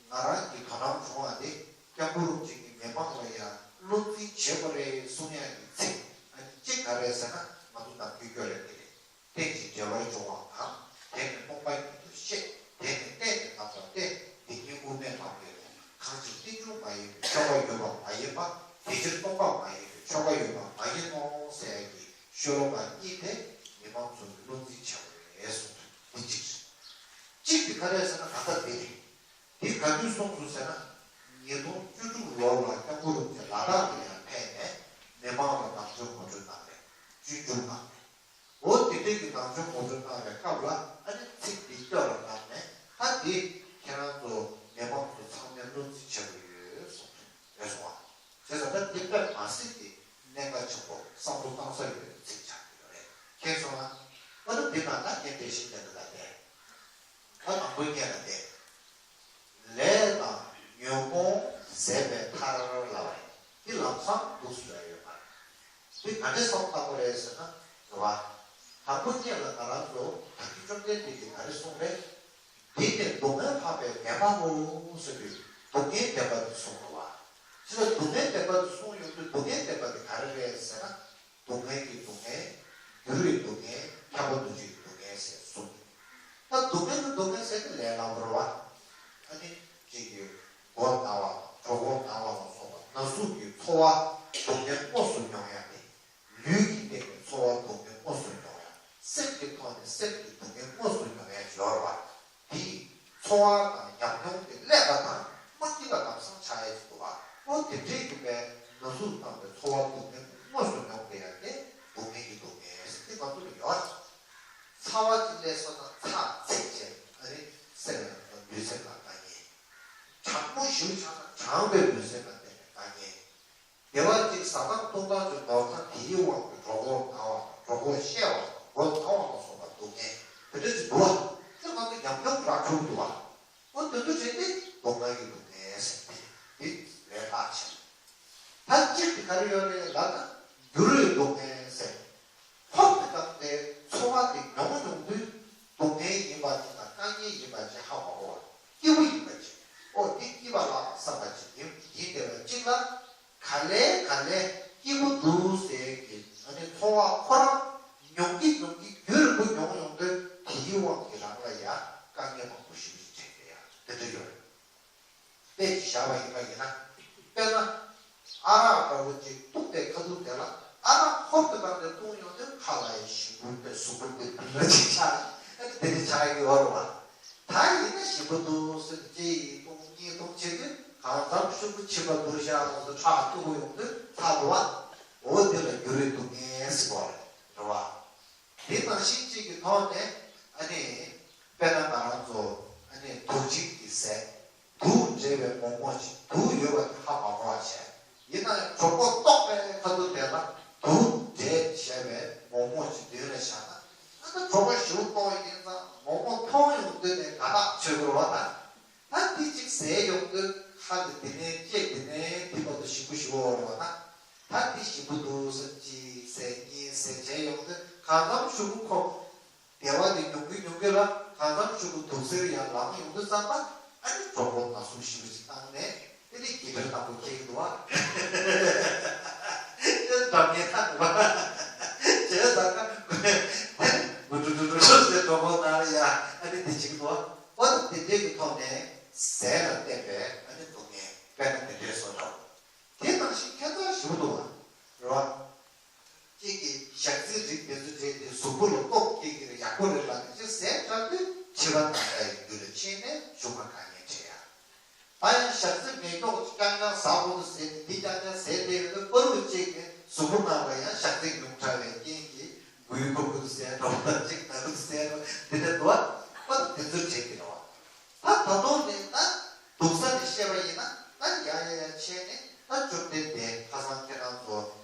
ང་རང་གི་དོ་སྣང་བྱུང་བ་དེ་སྐྱབས་མགོན་རིན་པོ་ཆེ་གིས་མི་མང་ལ་ཡང་བློ་འཛིན་བྱེད་དགོས་རེད་གསུང་ཡག་གི་ཚིག་ཨ་ནི་གཅིག་ག་རེ་ཟེར་ན། ང་ཚོ་ནམ་རྒྱུན་སྐྱོར་ཡག་དེ་རེད། རྟེན་ཅིང་འབྲེལ་བར་འབྱུང་བ་གང་། དེ་ནི་སྟོང་པ་ཉིད་དུ་ཤེས། དེ་ནི་གཏན་ནས་རྣམ་པར་བརྟེན། དེ་ཉིད་དབུ་མའི་ལམ་ཡོད་དོ། གང་ཕྱིར་རྟེན་འབྱུང་མ་ཡིན་པའི་སྐྱོབ་པ་ཡོད་པ་མ་ཡིན་པ། དེ་ཕྱིར་སྟོང་པ་མ་ཡིན་པའི་ཆོ་ག་ཡོད་པ་མ་ཡིན་ནོ་ཟེར་ཡག་གི་ཤོ་ལོ་ཀ་གཉིས་དེ་མི་མང་ཚོ་བློ་འཛིན་བྱ་བ་རེད་གསུངས་འདུག་འདི་གཅིག་རེད། གཅིག་དེ་ག་རེ་ཟེར་ན་ད་ལྟ་འདི་རེད། འདི་ག་དུས་གསུངས་སོང་ཟེར་ན། ཉིས་སྟོང་བཅུ་དྲུག་ལོ་ལ་སྐྱབས་མགོན་རིན་པོ་ཆེ་ལ་དྭགས་ལ་ཡང་ཕེབས་ནས་མི་མང་ལ་ནང་ཆོས་ངོ་སྤྲོད་གནང་རེད། སྤྱོད་འཇུག་གནང་རེད། འོ་དེ་འདྲའི་གི་ནང་ཆོས་ངོ་སྤྲོད་གནང་བའི་སྐབས་ལ་ཨ་ནི་ཚིག་འདི་བསྐྱར་ལ་གནང་ནས་ད་འདི་ཁྱེད་རང་ཚོ་མི་མང་ཚོ་ཚང་མས་བློ་འཛིན་བྱེད་དགོས་ཡོད་གསུངས་རེད་སོང་བ། བྱས་ཙང་ད་འདི་དཔེ་མ་སྲིད་དེ་གནད་འགག་ཆེན་པོ་བསམ་བློ་བཏང་ས་ཡོད་པའི་ཚིག་ཆགས་ཀྱི་ཡོད་རེད། མཁྱེན་སོང་ང་། ཨ་ནི་འདི་ནང་ད་ངས་དེ་བཞིན་བསྟན་འདུག་ད་དེ། ད་དང་པོའི་སྐད་ལ་བལྟས། ལས་དང་ཉོན་མོངས་ཟད་པའི་མཐར་ལབ་པ་རེད། འདི་ལམ་སང་འདུག་སུ་ཡང་ཡོད་མ་རེད། འདི་ག་འདྲས་བསམ་བཏང་དགོས་རེད་ཟེར་ན། རེད་བ། དང་པོ་སྐད་ལ་ང་རང་ཚོ་ད་གིན་བཅོམ་ལྡན་འདས་ཀྱིས་ག་རེ་གསུངས་རེད། འདི་ནི་སྡུག་བསྔལ་འཕགས་པའི་བདེན་པའོ་ཟེར་དུས་སྡུག་བསྔལ་བདེན་པ་འདི་གསུངས་རེད་བ། ཅི་ལ་སྡུག་བསྔལ་བདེན་པ་འདི་གསུངས་ཡོང་དུས་སྡུག་བསྔལ་བདེན་པ་འདི་ག་རེ་རེད་ཟེར་ན། སྡུག་བསྔལ་གྱི་སྡུག་བསྔལ། འགྱུར་བའི་སྡུག་བསྔལ། ཁྱབ་པ་འདུ་བྱེད་ཀྱི་སྡུག་བསྔལ་ཟེར་གསུངས། ད་སྡུག་བསྔལ་ནི་སྡུག་བསྔལ་ཟེར་གྱི་ལས་སླ་པོ་རེད་བ། ཨ་ནི་གཅིག་གིས་མགོ་ན་བ་དང་གྲོད་ཁོག་ན་བ་ལ་སོགས་པ་ན་ཟུག་གི་ཚོར་བ་སྡུག་བསྔལ་དངོས་སུ་མྱོང་ཡ་དེ། ལུས་ཀྱི་སྟེང་ནས་ཚོར་བ་སྡུག་བསྔལ་དངོས་སུ་མྱོང་ཡ། སེམས་ཀྱི་ཐོག་ནས་སེམས་ཀྱི་སྡུག་བསྔལ་དངོས་སུ་མྱོང་ཡ་ཡོད་རེད་བ། དེའི་ཚོར་བ་དང་ཉམས་མྱོང་དེ་ཀླད་པ་དང་རྨ་སྐྱེས་པ་ལམ་སང་ཆགས་ཡ་ཅིག་འདུག་བ། ཨོ་དེ་འདྲའི་གི་པའི་ན་ཟུག་དང་པའི་ཚོར་བ་སྡུག་བསྔལ་དངོས་སུ་མྱོང་བསྡད་ཡ་དེ་སྡུག་བསྔལ་གྱི་སྡུག་བསྔལ་ཟེར་དེ་ང་ཚོ་ལ་ཡོད་རེད། ཚ་བ་ཅིག་སླེབས་སོང་ན་ཚ་ཚིག་བྱས་ཨ་ནི་སེམས་ལ་ལུས་སེམས་ལ་དཀའ་ངལ། གྲང་མོ་ཞེ་པོ་ཆགས་ན་གྲང་བའི་ལུས་སེམས་ལ་བརྟེན་ནས་དཀའ་ངལ། བདེ་བ་གཅིག་ཟ་སྟངས་འཐུང་སྟངས་ཀྱི་ནོར་ཁ་དེའི་དབང་གིས་གྲོད་ཁོག་ན་བ་དང་གྲོད་ཁོག་བཤལ་བ་དང་མགོ་ན་བ་ལ་སོགས་པ་སྡུག་བསྔལ་དེ་འདྲ་ཅིག་འདུག་བ། དེ་ང་ཚོ་ཉམས་མྱོང་རག་གྱུར་འདུག་བ། འོ་དེ་ཚོ་བྱས་ཏེ་སྡུག་བསྔལ་གྱི་སྡུག་བསྔལ་ཟེར་ཏེ་དེ་ལས་ལྷག་བྱས། ད་གཅིག་དེ་ག་རེ་ཡོད་རེད་ལབ་ན་འགྱུར་བའི་སྡུག་བསྔལ་ཟེར། ཧོབ་ཏེ་བཏང་སྟེ་ཚོར་བ་དེ་མྱོང་ཡོང་དུས་སྡུག་བསྔལ་ཡིན་པ་ཅིག་དང་དཀའ་ངལ་ཡིན་པ་ཅིག་ཧ་མ་གོ་བ། སྐྱིད་པོ་ཡིན་པ་ཅིག་ཨོ་འདི་སྐྱིད་པ་ལ་བསམ་པ་ཅིག་ཡིན་ཡིན་བསྡད་པ་གཅིག་ལ། ག་ལེ་ག་ལེ་སྐྱིད་པོ་འདུག་ཟེར་གྱི་ཨ་ནི་ཚོར་བ་ཁོ་རང་མྱོང་གི་མྱོང་གི་རྒྱུན་རིང་པོ་མྱོང་ཡོང་དུས་དེའི་དབང་གིས་རང་ལ་ཡ་དཀའ་ངལ་མང་པོ་ཞིག་འཕྲད་ཀྱི་ཡ་དེ་འདྲ་ཡོད་རེད། དཔེ་ཅིག་བཞག་པ་ཡིན་པ་ཡིན་ན། དཔེར་ན། ཨ་རག་འདྲ་བོ་ཅིག་བཏུང་སྟེ་ཁ་ཐུག་དེ་ལ་ཨ་རག་ཧོབ་ཏེ་བཏང་སྟེ་བཏུང་ཡོང་དུས་ཁ་ལ་ཡ་ཞིམ་པོ་དེ་གཟུགས་པོ་དེ་འདི་འདྲ་ཅིག་ཆགས་ཨ་ནི་དེ་འདྲ་ཆགས་ཀྱི་ཡོད་རེད་བ། ད་ཡིན་ན་ཞིམ་པོ་འདུག་ཟེར་ནས་གཅིག་བཏུང་གཉིས་བཏུང་བྱེད་དུས་གང་འཚམ་ཤུགས་པོ་ཕྱིན་པ་འདུག་ཤག་ཟེར་ཁྲག་སྐྱུག་པོ་ཡོང་དུས་ཚ་འདུག་བ། འོ་དེ་ལ་འགྱུར་བའི་སྡུག་བསྔལ་ཟེར་བ་རེད་བ། དེ་ནང་བཞིན་གཅིག་གི་ཐོག་ནས་ཨ་ནི་དཔེར་ན་ང་རང་ཚོ་ཨ་ནི་དུག་ཅན་གྱི་ཟས་དུག་འདྲེས་པའི་མོག་མོག་ཅིག་དུག་ཡོད་པ་དེ་ཧ་མ་གོ་བ་བྱས། ཡིན་ན་ཡང་གྲོད་ཁོག་ལྟོགས་པའི་ཁ་ཐུག་དེ་ལ་དུག་འདྲེས་བྱས་པའི་མོག་མོག་ཅིག་མདུན་ལ་བཞག་ན་ཨ་ནི་གྲོད་ཁོག་ཞེ་པོ་ལྟོགས་ཡིན་ཙང་མོག་མོག་མཐོང་ཡོང་དུས་ནས་དགའ་ཐག་ཆོད་དགོས་རེད་བ་ད། ད་འདི་གཅིག་ཟས་ཡོང་དུས་ཁ་ལ་འདི་ནས་བཅད་འདི་ནས་འདི་བར་དུ་ཞིམ་པོ་ཞིམ་པོ་འོར་བ་ན། ད་འདི་ཞིམ་པོ་འདུག་ཟེར་གཅིག་ཟས་གཉིས་ཟས་བྱས་ཡོང་དུས་གང་འཚམ་ཤུགས་པོ་ཁོ་བདེ་བ་དེ་མྱོང་གི་མྱོང་གི་ལ་གང་འཚམ་ཤུགས་པོ་དུག་སེལ་ཡང་ལངས་ཡོང་དུས་ཙམ་པ་ཨ་ནི་གྲོད་ཁོག་ན་ཟུག་ཞིམ་པོ་ཞིག་བཏང་ནས་དེ་ནི་གྱེས་ཕྲེང་དང་པོ་འཁྱེར་གྱི་འདུག་བ། དེ་འགྲམ་ངན་ཐག་འདུག་བ། བྱས་ཙང་ད་དེ་ནི་འུ་ཀྲུ་ཀྲུ་ཀྲུ་ཀྲུ་ཟེར་གྲོད་ཁོག་ནང་ལ་ཡ་ཨ་ནི་དེ་བྱེད་ཀྱི་འདུག་བ། འོ་ན་དེ་འདྲའི་གི་ཐོག་ནས་ཟས་ལ་བརྟེན་པའི་ཨ་ནི་སྡུག་བསྔལ་དཔེར་ན་དེ་འདྲའི་བཟོ་འདྲ། དེ་ནང་བཞིན་ཁྱད་མཚར་ཞིག་འདུག་བ། རེད་བ། གཅིག་གིས་ཞག་རྩི་རིགས་དེ་ཚོ་བྱས་ཏེ་གཟུགས་པོ་ལ་སྟོབས་སྐྱེ་གི་རེད་ཡག་པོ་རེད་ལབ་ནས་ཅིག་ཟས་ཟ་དུས་མཁྲིས་པ་དང་འདྲ་ཡི་རྒྱུད་ལ་ཕྱིན་ནས་གཞུག་མ་དཀའ་ངལ་འཕྲད་ཡ། ད་ཡང་ཞག་རྩི་མེ་ཏོག་རྐྱང་རྐྱང་ཟ་དགོས་འདུག་ཟེར་ཏེ་འདི་རྐྱང་རྐྱང་ཟས་བསྡད་ཡོད་དུས་པ་རུ་གཅིག་ནས་གཟུགས་པོ་ནང་ལ་ཡང་ཞག་རྩི་ཉུང་དྲགས་པའི་རྐྱེན་གྱིས་འགུལ་ཁུག་ཁུག་ཟས་འགྲོ་བ་གཅིག་ན་ཁུག་ཟས་འགྲོ་འདི་འདྲ་འདུག་བ། པ་དེ་ཚོ་བྱེད་ཀྱི་རེད་བ། ད་ད་དུང་ནས་ད་སྡུག་ས་ནས་བཤད་པ་ཡིན་ན་ད་ཡ་ཡ་ཡ་བྱས་ནས་ད་བཅོམ་ལྡན་འདས་ཁ་སང་ཁྱེད་རང་ཚོ་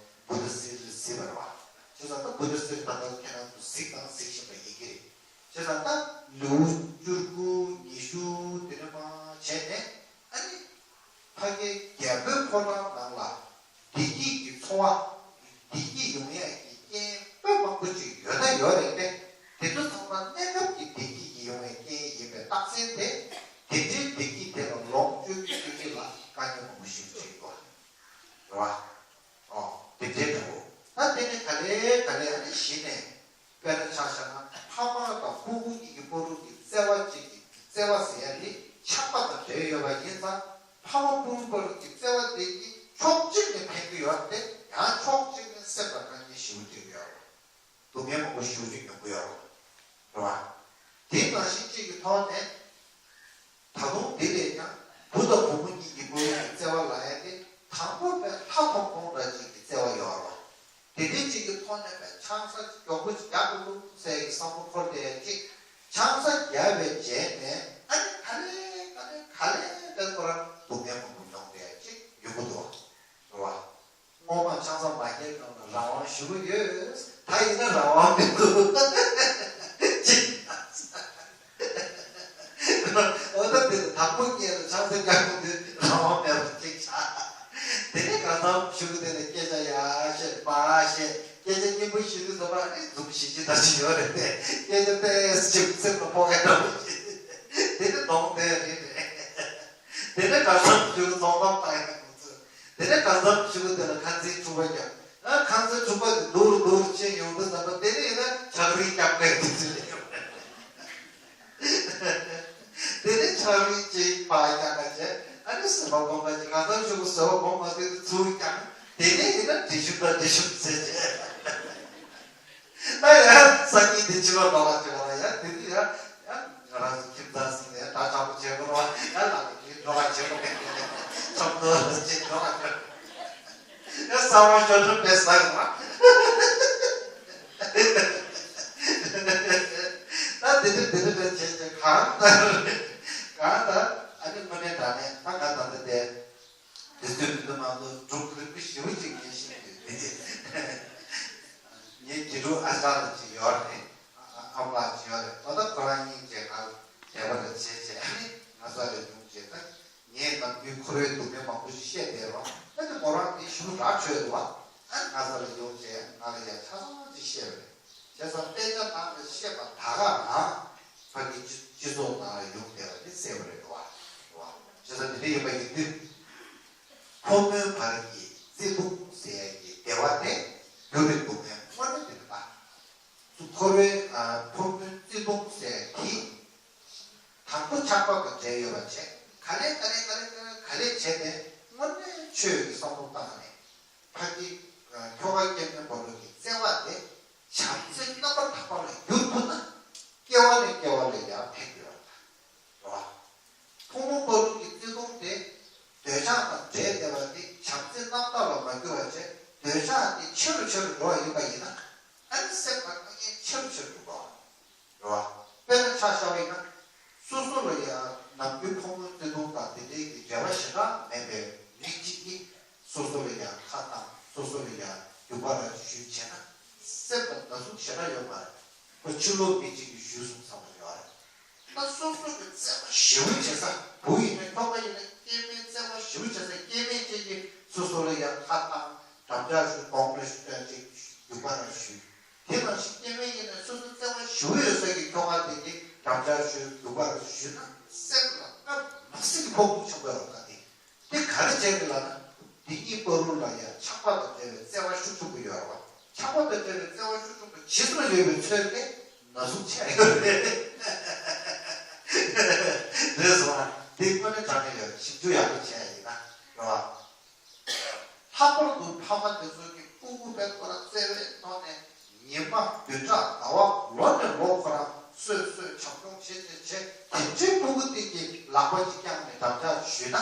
བུ་དྷ་སི་རི་གཟིགས་པ་རེད་བ། བྱས་ཙང་ད་བུ་དྷ་སི་རི་ད་ལྟ་ཁྱེད་རང་ཚོ་གཟིགས་དང་གཟིགས་བཞིན་པ་ཡིན་གྱི་རེད། བྱས་ཙང་ད་ལེའུ་བཅུ་དགུ་ཉི་ཤུ་དེ་འདྲ་མ་བྱས་ནས་ཨ་ནི། ཕ་གིའི་རྒྱལ་པོའི་ཕོ་བྲང་ནང་ལ་བདེ་སྐྱིད་ཀྱི་འཚོ་བ། བདེ་སྐྱིད་ཡོང་ཡས་ཀྱི་རྐྱེན་དཔེ་མང་པོ་ཅིག་ཡོད་ན་ཡོད་རེད་དེ། དེ་ཚོ་ཚང་མ་གནས་སྐབས་ཀྱི་བདེ་སྐྱིད་ཀྱི་ཡོང་བའི་རྐྱེན་ཡིན་པའི་རྟགས་མཚན་དེ། དེ་འདྲའི་བདེ་སྐྱིད་དེ་ལ་ལོངས་སྤྱོད་ཀྱི་སྤྱོད་ཀྱི་ལ་དཀའ་ངལ་མང་པོ་ཞིག་འཕྲད་ཀྱི་འདུག་རེད་བ། ཨོ། དེ་འདྲའི་འདྲ་བོ། ད་དེ་ནས་ག་ལེ་ག་ལེ་ཨ་ནི་གཞི་ནས། དཔེར་ན་ཆ་བཞག་ན་ཕ་མ་དང་སྤུ་གུ་གཉིས་ཀྱི་བར་དུ་གི་བརྩེ་བ་གཅིག་གི་བརྩེ་བ་ཟེར་ཡ་དེ་ཆགས་པ་དང་འབྲེལ་ཡོད་པ་ཡིན་ཙང་ཕ་མ་སྤུ་གུ་བར་དུ་གི་བརྩེ་བ་དེ་གཉིས་ ཕྱོགས་གཅིག་ནས་ཕན་གྱི་ཡོད་དེ་ཡང་ཕྱོགས་གཅིག་ནས་སེམས་ལ་དཀའ་ངལ་ཞེ་པོ་སྤྲད་ཀྱི་ཡོད་རེད། སྡུག་བསྔལ་མང་པོ་ཞེ་པོ་ཅིག་མྱོང་གི་ཡོད་རེད། རེད་བ། དེ་ནང་བཞིན་གཅིག་གི་ཐོག་ནས། ད་དུང་དེ་ལས་ཀྱང་བུ་དང་བུ་མོ་གཉིས་ཀྱི་བུ་ཡུག་གི་བརྩེ་བ་ལབ་ཡ་དེ་དང་པོ་པའི་ལྷ་མཐོང་མཐོང་འདྲ་ཅིག་གི་བརྩེ་བ་ཡོད་རེད། དེ་འདྲའི་ཅིག་གི་ཐོག་ནས་པའི་ཆང་ས་མགྱོགས་པོ་ཅིག་རྒྱག་དགོས་འདུག་ཟེར་གྱི་བསམ་བློ་འཁོར་བསྡད་ཡ་ཅིག་ཆང་ས་བརྒྱབ་པའི་རྗེས་ནས་ཨ་ནི་ག་ལེ་ག་ལེ་ག་ལེ་དེ་ཁོ་རང་སྡུག་བསྔལ་མང་པོ་མྱོང་བསྡད་ཡ་ཅིག་ཡོང་གི་འདུག་བ། རེད་བ། སྔོན་མ་ཆང་ས་མ་བརྒྱབ་སྔོན་ལ་རང་དབང་ཞུ་གི་ཡོད། ད་ཡིན་ན་རང་དབང་མི་འདུག་ཅེས། འོ་ད་དེ་ནི་དང་པོ་ཉིད་ལ་ཆང་ས་རྒྱག་དགོས་དུས་རང་དབང་མེད་པ་ཅིག་ཆགས། དེ་ནས་གང་འཚམ་ཞུ་གི་དེ་ནས་སྐད་ཆ་ཡར་བཤད་མར་བཤད། སྐད་ཆ་སྙན་པོ་ཞུ་དུས་ཙམ་པ་ནི་འཛུམ་ཞིག་ཅིག་ད་ཅིག་ཡོད་རེད་དེ། སྐད་ཆ་ཏོག་ཙམ་སེམས་ལ་ཕོག་ཡ་འདྲ་པོ་ཅིག་དེ་ནི་གདོང་དེ་རེད་རེད། དེ་ནས་གང་འཚམ་ཞུ་ཚོང་ཁང་བཏང་ཡོང་དུས། དེ་ནས་གང་འཚམ་ཞུ་དེ་ལ་ཁ་འཛིན་འཁྲུག་པ་རྒྱབ། ཨ་ཁ་འཛིན་འཁྲུག་པ་དེ་རྡོ་རུ་རྡོ་རུ་ཕྱིན་ཡོང་དུས་ཙམ་པ་དེ་ནས་ཡིན་ན་ཆག་རིལ་རྒྱབ་ཁ་ཡོང་དུས་ཚོད་རེད། དེ་ནས་ཆག་རིལ་ཅིག་ཕར་རྒྱག་ཁ་བྱས། ཨ་ནི་སེམས་པ་སྒོམ་པ་ཅིག་གང་འཚམ་ཞུ་ཟེར་བ་སྒོམ་མ་ཐུབ་དུས་ཚུར་རྒྱག་དེ་ནས་ཡིན་ན་དྲི་ཞིམ་དང་དྲི་ཞིམ་ཟེར་བྱས། ད་ཡང་སང་ཉིན་དེ་ཕྱི་ལོགས་འགྲོ་བ་ཅིག་ལ་ཡང་དེ་དུས་ཡང་ཡང་ང་རང་ཚོ་ཁྱིམ་ཚང་ཟིན་ནས་ད་དྲང་པོ་བྱེད་དགོས་རེད་བ། ཡང་ལ་ལ་ཡིན་འགྲོ་བ་བྱེད་དགོས་མེད་ནས་ཁྲོམ་ཐོག་ལ་ཅིག་འགྲོ་བ་ཅིག་ཡང་གསང་བ་ཤོར་ཁྲོམ་པས་ཟ་དགོས་བ། ད་དེ་འདྲ་དེ་འདྲ་བྱས་བྱས་གང་ལྟར་གང་ལྟར་ཨ་ནི་དངོས་གནས་དྲང་གནས་ད་ང་ད་ལྟ་བསྡད། དེ་ཚོའི་མི་ཚོ་མང་ཚོགས་སྒྲུང་རིང་པོ་ཞེ་པོ་ཅིག་ངས་ཤེས་ཀྱི་ཡོད་དེ། ངའི་དགེ་ཕྲུག་ཨ་ཅག་ལ་ཅིག་ཡོད་རེད། ཨ་ཨ་མ་ཅིག་ཡོད་རེད། ཨོ་ད་ཁོ་རང་གཉིས་ཀྱིས་ང་ལ་དད་པ་རེ་བྱས་བྱས་ཨ་ནི་ང་ས་རེ་བྱུང་བྱས་ད་ངས་ནམ་རྒྱུན་ཁོ་རའི་སྡུག་བསྔལ་མང་པོ་ཞིག་བཤད་བསྡད་རུང་ཨ་ནི་མོ་རང་དེ་ཞེ་པོ་ར་འཕྲོད་འདུག་བ། ཨ་ནི་ང་ས་རེ་བྱུང་བྱས་ང་ལ་ཡ་ཆ་ཚང་ཅིག་བཤད་པ་རེད། བྱས་ཙང་དཔེ་ཆ་ནང་ལ་བཤད་པ་ད་ག་རང་ཕ་གི་སྤྱི་སྤྱི་ཚོགས་ནང་ལ་ཡོང་བསྡད་པ་དེ་གསལ་པོ་རེད་འདུག་བ། རེད་བ། བྱས་ཙང་དེ་འདྲ་ཡིན་པ་ཡིན་དུས། ཕོ་མོའི་བར་གྱི་བརྩེ་དུང་ཟེར་ཡ་གི་འབྲེལ་བ་དེ་འགྱུར་བའི་སྡུག་བསྔལ་དངོས་གནས་དེ་རེད་པ། འཁོར་བའི་ཕོ་མོའི་བརྩེ་དུང་ཟེར་ཡ་དེ་དང་པོ་ཆགས་པ་དང་འབྲེལ་ཡོད་པ་བྱས་ག་ལེ་ག་ལེ་ག་ལེ་ག་ལེ་ག་ལེ་བྱས་ཏེ་དངོས་གནས་ཆོས་ཀྱི་བསམ་བློ་བཏང་ནས། ཕ་གི་ཁྱོ་ག་སྐྱེ་དམན་པོ་ལོ་གི་བརྩེ་བ་དེ་བྱམས་བརྩེ་རྣམ་པར་དག་པ་ལ་བསྒྱུར་ཐུབ་ན་སྐྱེ་བ་ནས་སྐྱེ་བ་ལ་ཡར་ཕན་གྱི་ཡོད་རེད་བ། ཕོ་མོ་བར་གྱི་བརྩེ་དུང་དེ་འདོད་ཆགས་དང་འདྲེས་བསྡད་པ་དེ་བྱམས་བརྩེ་རྣམ་དག་ལ་མ་བསྒྱུར་བ་བྱས་འདོད་ཆགས་དེ་ཆེ་རུ་ཆེ་རུ་འགྲོ་བ་ཡིན་པ་ཡིན་ན་ཨ་ནི་སེམས་ལ་དཀའ་ངལ་ཆེ་རུ་ཆེ་རུ་འགྲོ་བ། རེད་བ། དཔེར་ན་ཆ་བཞག་པ་ཡིན་ན། སོ་སོ་ལ་ཡང་ནམ་རྒྱུན་ཕོ་མོའི་བརྩེ་དུང་དང་དེ་འདྲའི་གི་འབྲེལ་བ་ཞེ་དྲག་མེད་པའི་མི་གཅིག་གིས་སོ་སོ་ལ་ཡང་ཁ་བཏང་སོ་སོ་ལ་ཡང་རྒྱུག་པ་ར་ཞུས་བྱས་ན་སེམས་ལ་ན་ཟུག་ཞེ་དྲག་ཡོད་མ་རེད། ཁོ་ཕྱི་ལོགས་མི་གཅིག་གིས་ཞུས་སོང་བསམ་པ་ཡོད་རེད། ད་སོ་སོ་གི་བརྩེ་བ་ཞེ་པོ་བྱེད་ས་བུ་ཡིན་ན་ཁྱོ་ག་ཡིན་ན་སྐྱེ་དམན་བརྩེ་བ་ཞེ་པོ་བྱེད་ས་སྐྱེ་དམན་གཅིག་གིས་སོ་སོ་ལ་ཡང་ཁ་བཏང་དམ་བཅའ་ཞུ་གདོང་ལ་ཞུ་ཡང་ཅིག་རྒྱུག་པ་ར་ཞུས། དེ་ནང་བཞིན་སྐྱེ་དམན་ཡིན་ན་སོ་སོ་བརྩེ་བ་ཞེ་པོ་ཡོད་ས་ཀྱི་ཁྱོ་ག་དེ་གིས་དམ་བཅའ་ཞུས་རྒྱུག་པ་ར་ཞུས་ན་སེམས་ལ་སྐབས་མ་སྲིད་ཀྱི་ཕོག་ཐུག་ཆེན་པོ་ཡོད་རེད་ད་དེ། དེ་ག་རེ་བྱས་ནས་ལབ་ན། འདི་གཉིས་བར་ལ་ཡང་ཆགས་པ་དང་བྲལ་བའི་བརྩེ་བ་ཤུགས་ཆེན་པོ་ཡོད་རེད་བ། ཆགས་པ་དང་བྲལ་བའི་བརྩེ་བ་ཤུགས་ཆེན་པོ་ཇི་ཙམ་ཡོད་པའི་ཚོད་དེ་ན་ཟུག་ཆེ་ཡོད་རེད། རེད་སོང་ན་དེ་དངོས་གནས་དྲང་གནས་ཡོད་ཞིབ་འཇུག་ཡག་པོ་བྱས་ཡིན་ན་རེད་བ། ལྷག་པར་དུ་ཕ་མ་དེ་ཚོ་གི་ཕྲུ་གུ་དཔེ་ཁོ་རང་བརྩེ་བའི་ཐོག་ནས་ཉི་མ་བདུན་ཕྲག་ཟླ་བ་ལོ་ནས་ལོ་ཁོ་རང་གསོས་གསོས་བྱམས་སྐྱོང་བྱེད་བྱེད་བྱེད་དེ་འདྲའི་ཕྲུ་གུ་དེ་གི་ལག་པ་གཅིག་བརྐྱངས་ནས་དམ་བཅའ་ཞུས་ན།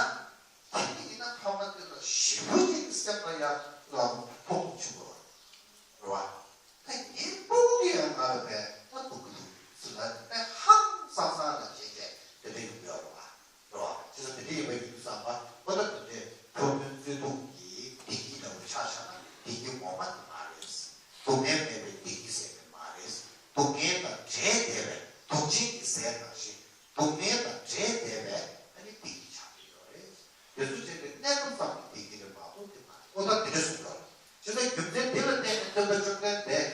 དེ་ནི་ཡིན་ན་ཕ་མ་དེ་ལ་ཞེ་པོ་ཅིག་སེམས་ལ་ཡང་ལ་ཕོག་ཐུག་ཆེན་པོ་རེད་བ། ད་ངའི་ཕྲུ་གུ་གི་ཡང་ང་ལ་བས་ད་སྡུག་གི་འདུག་ཟེར་ལ་དཔེ་ཧང་སང་སང་ལ་བྱས་བྱས་དེ་འདྲ་ཡོང་གི་ཡོད་རེད་བ། རེད་བ། བྱས་ཙང་དེ་འདྲ་ཡིན་པ་ཡིན་དུས་ཙམ་པ་ཁོ་ད་དེ་འདྲའི་ཕོ་མོའི་བརྩེ་དུང་གི་བདེ་སྐྱིད་འདྲ་བོ་ཆ་བཞག་ན་བདེ་སྐྱིད་ངོ་མ་དེ་མ་རེད། སྡུག་བསྔལ་མེད་པའི་བདེ་སྐྱིད་ཟེར་མཁན་མ་རེད། སྡུག་བསྔལ་དང་བྲལ་བསྡད་པའི་སྡུག་ཅན་གྱི་ཟས་ནང་བཞིན་སྡུག་བསྔལ་དང་བྲལ་བསྡད་པའི་ཨ་ནི་བདེ་སྐྱིད་ཆགས་ཀྱི་ཡོད་རེད། དེ་ཚོ་བྱས་ཏེ་གནས་སྐབས་ཙམ་གྱི་བདེ་སྐྱིད་རེད་མ་གཏོགས་དེ་མ་རེད། ཨོ་ད་དེ་འདྲ་གསུངས་པ་རེད། བྱས་ཙང་རྒྱུ་མཚན་འདི་ལ་བརྟེན་ནས་སྟོན་པ་བཅོམ་ལྡན་འདས་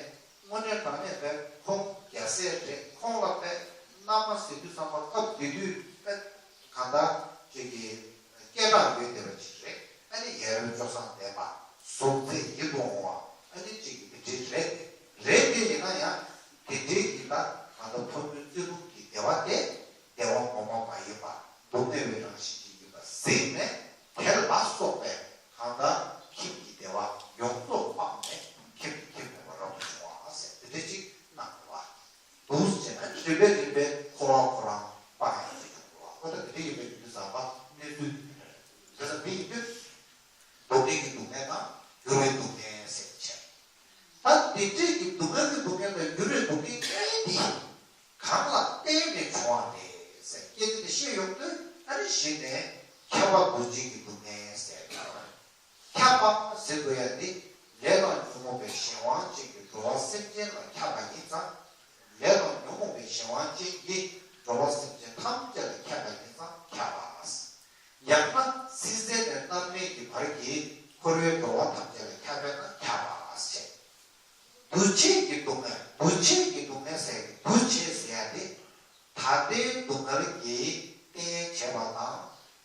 དངོས་གནས་དྲང་གནས་པའི་ཁོང་རྒྱལ་སྲས་རེད། ཁོང་ལ་པའི་མནའ་མ་ཟེར་དུས་ཙམ་པ་སྐབས་དེ་དུས་པའི་གང་ལྟར་ཅིག་གི་སྐད་གྲགས་ཡོད་བསྡད་པ་ཅིག་རེད། ཨ་ནི་ཡ་རབས་སྤྱོད་བཟང་ལྡན་པ་གཟུགས་མཛེས་ཡིད་དུ་འོང་བ་ཨ་ནི་ཅིག་གི་དེ་འདྲ་རེད། རེད་དེ་ཡིན་ན་ཡང་དེ་འདྲའི་ཡིན་ན་གང་ལྟར་ཕོ་མོའི་བརྩེ་དུང་གི་བདེ་བ་དེ་བདེ་བ་ངོ་མ་མ་ཡིན་པ་སྡུག་བསྔལ་བའི་རང་བཞིན་ཅིག་ཡིན་པ་གཟིགས་ནས་དེ་ལ་སོགས་པའི་གང་ལྟར་ འབྲས་ཀྱི་སྡུག་བསྔལ་གྱི་སྡུག་བསྔལ་དང་འགྱུར་བའི་སྡུག་བསྔལ་གཉིས་འདི་གང་ལ་བརྟེན་ནས་བྱུང་བ་རེད་ཟེར་སྐད་ཆ་འདི་བཤད་ཡོང་དུས། ཨ་ནི་གཞི་ནས་ཁྱབ་པ་འདུ་བྱེད་ཀྱི་སྡུག་བསྔལ་ཟེར་བ་རེད། ཁྱབ་པ་ཟེར་དགོས་ཡ་འདི་ལས་དང་ཉོན་མོངས་པའི་གཞན་དབང་ཅན་གྱི་འགྲོ་བ་སེམས་ཅན་ལ་ཁྱབ་པ་ཡིན་ཙང་། ལས་དང་ཉོན་མོངས་པའི་གཞན་དབང་ཅན་གྱི་འགྲོ་བ་སེམས་ཅན་ཐམས་ཅད་ལ་ཁྱབ་པ་ཡིན་ཙང་ཁྱབ་པ། ཡང་ན་སྲིད་རྩེ་ནས་མནར་མེད་ཀྱི་བར་གྱི་འཁོར་བའི་འགྲོ་བ་ཐམས་ཅད་ལ་ཁྱབ་པས་ན་ཁྱབ་པ་ཟེར། འདུ་བྱེད་ཀྱི་སྡུག་བསྔལ། འདུ་བྱེད་ཀྱི་སྡུག་བསྔལ་ཟེར་ཏེ། འདུ་བྱེད་ཟེར་ཡ་དེ་ད་ལྟའི་སྡུག་བསྔལ་གྱི་རྟེན་བྱེད་པ་དང་།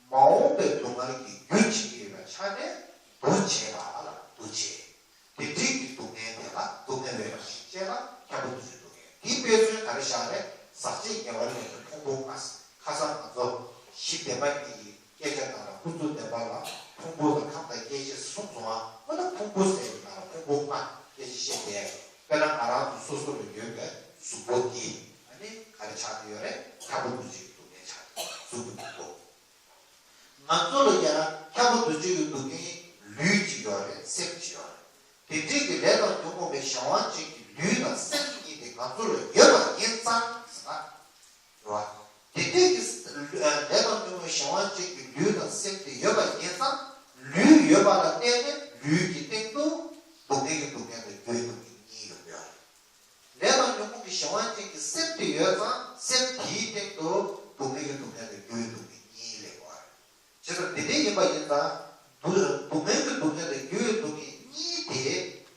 མ་འོངས་པའི་སྡུག་བསྔལ་གྱི་རྒྱུ་བྱེད་ཀྱི་ཡོད་པའི་ཆ་ནས་འདུ་བྱེད་པ་ལ་འདུ་བྱེད། དེ་འདྲའི་གི་སྡུག་བསྔལ་དེ་ལ་སྡུག་བསྔལ་བའི་རང་བཞིན་ཅན་ལ་ཁྱབ་པ་འདུ་བྱེད་སྡུག་བསྔལ། དེའི་དཔེ་མཚོན་ག་རེ་བཞག་རེད། ཟག་བཅས་ཉེ་བར་ལེན་པའི་ཕུང་པོ་ལྔ། ཁ་སང་ང་ཚོ་གཞི་བདེན་པ་གཉིས་ཀྱི་སྐད་ཆ་ནང་ལ་ཀུན་རྫོབ་བདེན་པ་ལ་ཕུང་པོ་དང་ཁམས་དང་སྐྱེ་མཆེད་གསུམ་སོང་བ། འོ་ན་ཕུང་པོ་ཟེར་བའི་ནང་ལ་ཕུང་པོ་ལྔ་སྐད་ཆ་བཤད་དེ། དཔེར་ན་ང་རང་ཚོ་སོ་སོ་ལ་ཡོད་པའི་གཟུགས་པོ་འདི་ཨ་ནི་ག་རེ་ཆགས་ཀྱི་ཡོད་རེད། ཁྱབ་པ་འདུ་བྱེད་ཀྱི་སྡུག་བསྔལ་ཆགས་ཀྱི་ཡོད། གཟུགས་པོ་འདི་ལོ། ང་ཚོ་ལ་ཡང་ཁྱབ་པ་འདུ་བྱེད་ཀྱི་སྡུག་བསྔལ་ལུས་ཀྱི་ཡོད་རེད། སེམས་ཀྱི་ཡོད་རེད། དེ་འདྲའི་གི་ལས་དང་ཉོན་མོངས་པའི་གཞན་དབང་ཅན་གྱི་ལུས་དང་སེམས་གཉིས་དེ་ང་ཚོ་ལ་ཡོད་པ་ཡིན་ཙང་ཟེར་ན། རེད་བ། དེ་འདྲའི་གི་ལས་དང་ཉོན་མོངས་པའི་གཞན་དབང་ཅན་གྱི་ལུས་དང་སེམས་དེ་ཡོད་པ་ཡིན་ཙང་། ལུས་ཡོད་པ་ལ་བརྟེན་ནས་ལུས་ཀྱི་སྟེང་དུ་སྡུག་བསྔལ་གྱི་སྡུག་བསྔལ་དང་རྒྱུའི་སྡུག་བསྔལ་གཉིས་ཡོང་གི་ཡོད་རེད། ལས་དང་ཉོན་མོངས་ཀྱི་གཞན་དབང་ཅན་གྱི་སེམས་དེ་ཡོད་ཙང་། སེམས་དེའི་སྟེང་དུ་སྡུག་བསྔལ་གྱི་སྡུག་བསྔལ་དང་རྒྱུའི་སྡུག་བསྔལ་གཉིས་སླེབས་པ་རེད། བྱས་ཙང་དེ་འདྲ་ཡིན་པ་ཡིན་ཙང་། སྡུག་སྡུག་བསྔལ་གྱི་སྡུག་བསྔལ་དང་རྒྱུའི་སྡུག་བསྔལ་གཉིས་དེ་